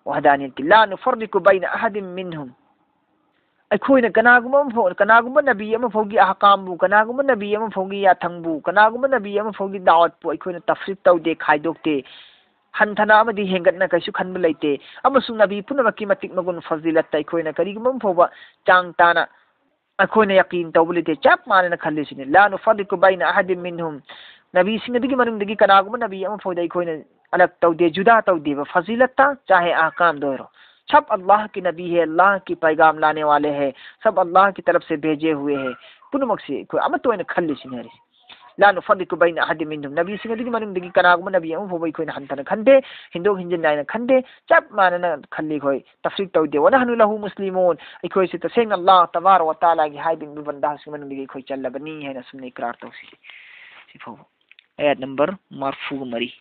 "ꯋꯍꯗꯥꯅꯤꯌꯇꯤ ꯂꯥ ꯅꯨꯐꯔꯔꯤꯀꯨ ꯕꯩꯅ ꯑꯍꯗꯤꯝ ꯃꯤꯟꯍꯨꯝ", ꯑꯩꯈꯣꯏꯅ ꯀꯅꯥꯒꯨꯝꯕ ꯑꯃ ꯐꯥꯎ, ꯀꯅꯥꯒꯨꯝꯕ ꯅꯕꯤ ꯑꯃ ꯐꯥꯎꯒꯤ ꯑꯍꯀꯥꯝꯕꯨ, ꯀꯅꯥꯒꯨꯝꯕ ꯅꯕꯤ ꯑꯃ ꯐꯥꯎꯒꯤ ꯌꯥꯊꯪꯕꯨ, ꯀꯅꯥꯒꯨꯝꯕ ꯅꯕꯤ ꯑꯃ ꯐꯥꯎꯒꯤ ꯗꯥꯋꯠꯄꯨ ꯑꯩꯈꯣꯏꯅ ꯇꯐꯔꯤꯛ ꯇꯧꯗꯦ, ꯈꯥꯏꯗꯣꯛꯇꯦ꯫ ꯍꯟꯊꯅ ꯑꯃꯗꯤ ꯍꯦꯟꯒꯠꯅ ꯀꯩꯁꯨ ꯈꯟꯕ ꯂꯩꯇꯦ꯫ ꯑꯃꯁꯨꯡ ꯅꯕꯤ ꯄꯨꯝꯅꯃꯛꯀꯤ ꯃꯇꯤꯛ ꯃꯒꯨꯟ, ꯐꯖꯤꯂꯠꯇ ꯑꯩꯈꯣꯏꯅ ꯀꯔꯤꯒꯨꯝꯕ ꯑꯃ ꯐꯥꯎꯕ ꯆꯥꯡ ꯇꯥꯅ ꯑꯩꯈꯣꯏꯅ ꯌꯥꯀꯤꯟ ꯇꯧꯕ ꯂꯩꯇꯦ꯫ ꯆꯞ ꯃꯥꯟꯅꯅ ꯈꯜꯂꯤꯁꯤꯅꯤ꯫ "ꯂꯥ ꯅꯨꯐꯔꯔꯤꯀꯨ ꯕꯩꯅ ꯑꯍꯗꯤꯝ ꯃꯤꯟꯍꯨꯝ", ꯅꯕꯤꯁꯤꯡ ꯑꯗꯨꯒꯤ ꯃꯅꯨꯡꯗꯒꯤ ꯀꯅꯥꯒꯨꯝꯕ ꯅꯕꯤ ꯑꯃ ꯐꯥꯎꯗ ꯑꯩꯈꯣꯏꯅ ꯑꯂꯛ ꯇꯧꯗꯦ, ꯖꯨꯗꯥ ꯇꯧꯗꯦꯕ, ꯐꯖꯤꯂꯠꯇ ꯆꯥꯍꯦ ꯑꯍꯀꯥꯝꯗ ꯑꯣꯏꯔꯣ꯫ ꯁꯕ ꯑꯜꯂꯥꯍꯀꯤ ꯅꯕꯤ ꯍꯦ, ꯑꯜꯂꯥꯍꯀꯤ ꯄꯩꯒꯥꯝ ꯂꯥꯅꯦ ꯋꯥꯂꯦ ꯍꯦ, ꯁꯕ ꯑꯜꯂꯥꯍꯀꯤ ꯇꯔꯐ ꯁꯦ ꯚꯦꯖꯦ ꯍꯨꯋꯦ ꯍꯦ꯫ ꯄꯨꯝꯅꯃꯛꯁꯤ ꯑꯩꯈꯣꯏ ꯑꯃꯠꯇ ꯑꯣꯏꯅ ꯈꯜꯂꯤꯁꯤꯅꯦ ꯍꯥꯏꯔꯤꯁꯦ꯫ ꯂꯥ ꯅꯨꯐꯔꯤꯀꯨ ꯕꯩꯅ ꯑꯍꯗꯤꯟ ꯃꯤꯟꯍꯨꯝ, ꯅꯕꯤꯁꯤꯡ ꯑꯗꯨꯒꯤ ꯃꯅꯨꯡꯗꯒꯤ ꯀꯅꯥꯒꯨꯝꯕ ꯅꯕꯤ ꯑꯃ ꯐꯥꯎꯕ ꯑꯩꯈꯣꯏꯅ ꯍꯟꯊꯅ ꯈꯟꯗꯦ, ꯍꯦꯟꯗꯣꯛ ꯍꯦꯟꯖꯤꯟ ꯅꯥꯏꯅ ꯈꯟꯗꯦ, ꯆꯞ ꯃꯥꯟꯅꯅ ꯈꯜꯂꯤ ꯑꯩꯈꯣꯏ, ꯇꯐꯔꯤꯛ ꯇꯧꯗꯦ꯫ ꯋꯅꯍꯅꯨ ꯂꯍꯨ ꯃꯨꯁꯂꯤꯃꯨꯟ, ꯑꯩꯈꯣꯏꯁꯤ ꯇꯁꯦꯡꯅ ꯑꯜꯂꯥꯍ ꯇꯕꯥꯔꯛ ꯋ ꯇꯥꯂꯥꯒꯤ ꯍꯥꯏꯕꯤꯕ ꯕꯟꯗꯥꯁꯤꯡ ꯃꯅꯨꯡꯗꯒꯤ ꯑꯩꯈꯣꯏ ꯆꯜꯂꯕꯅꯤ ꯍꯥꯏꯅ ꯑꯁꯨꯝꯅ ꯏꯀ꯭ꯔꯥꯔ ꯇꯧꯁꯤ꯫ ꯁꯤ ꯐꯥꯎꯕ꯫ ꯑꯌꯥꯠ ꯅꯝꯕꯔ ꯃꯔꯐꯨꯒ ꯃꯔꯤ꯫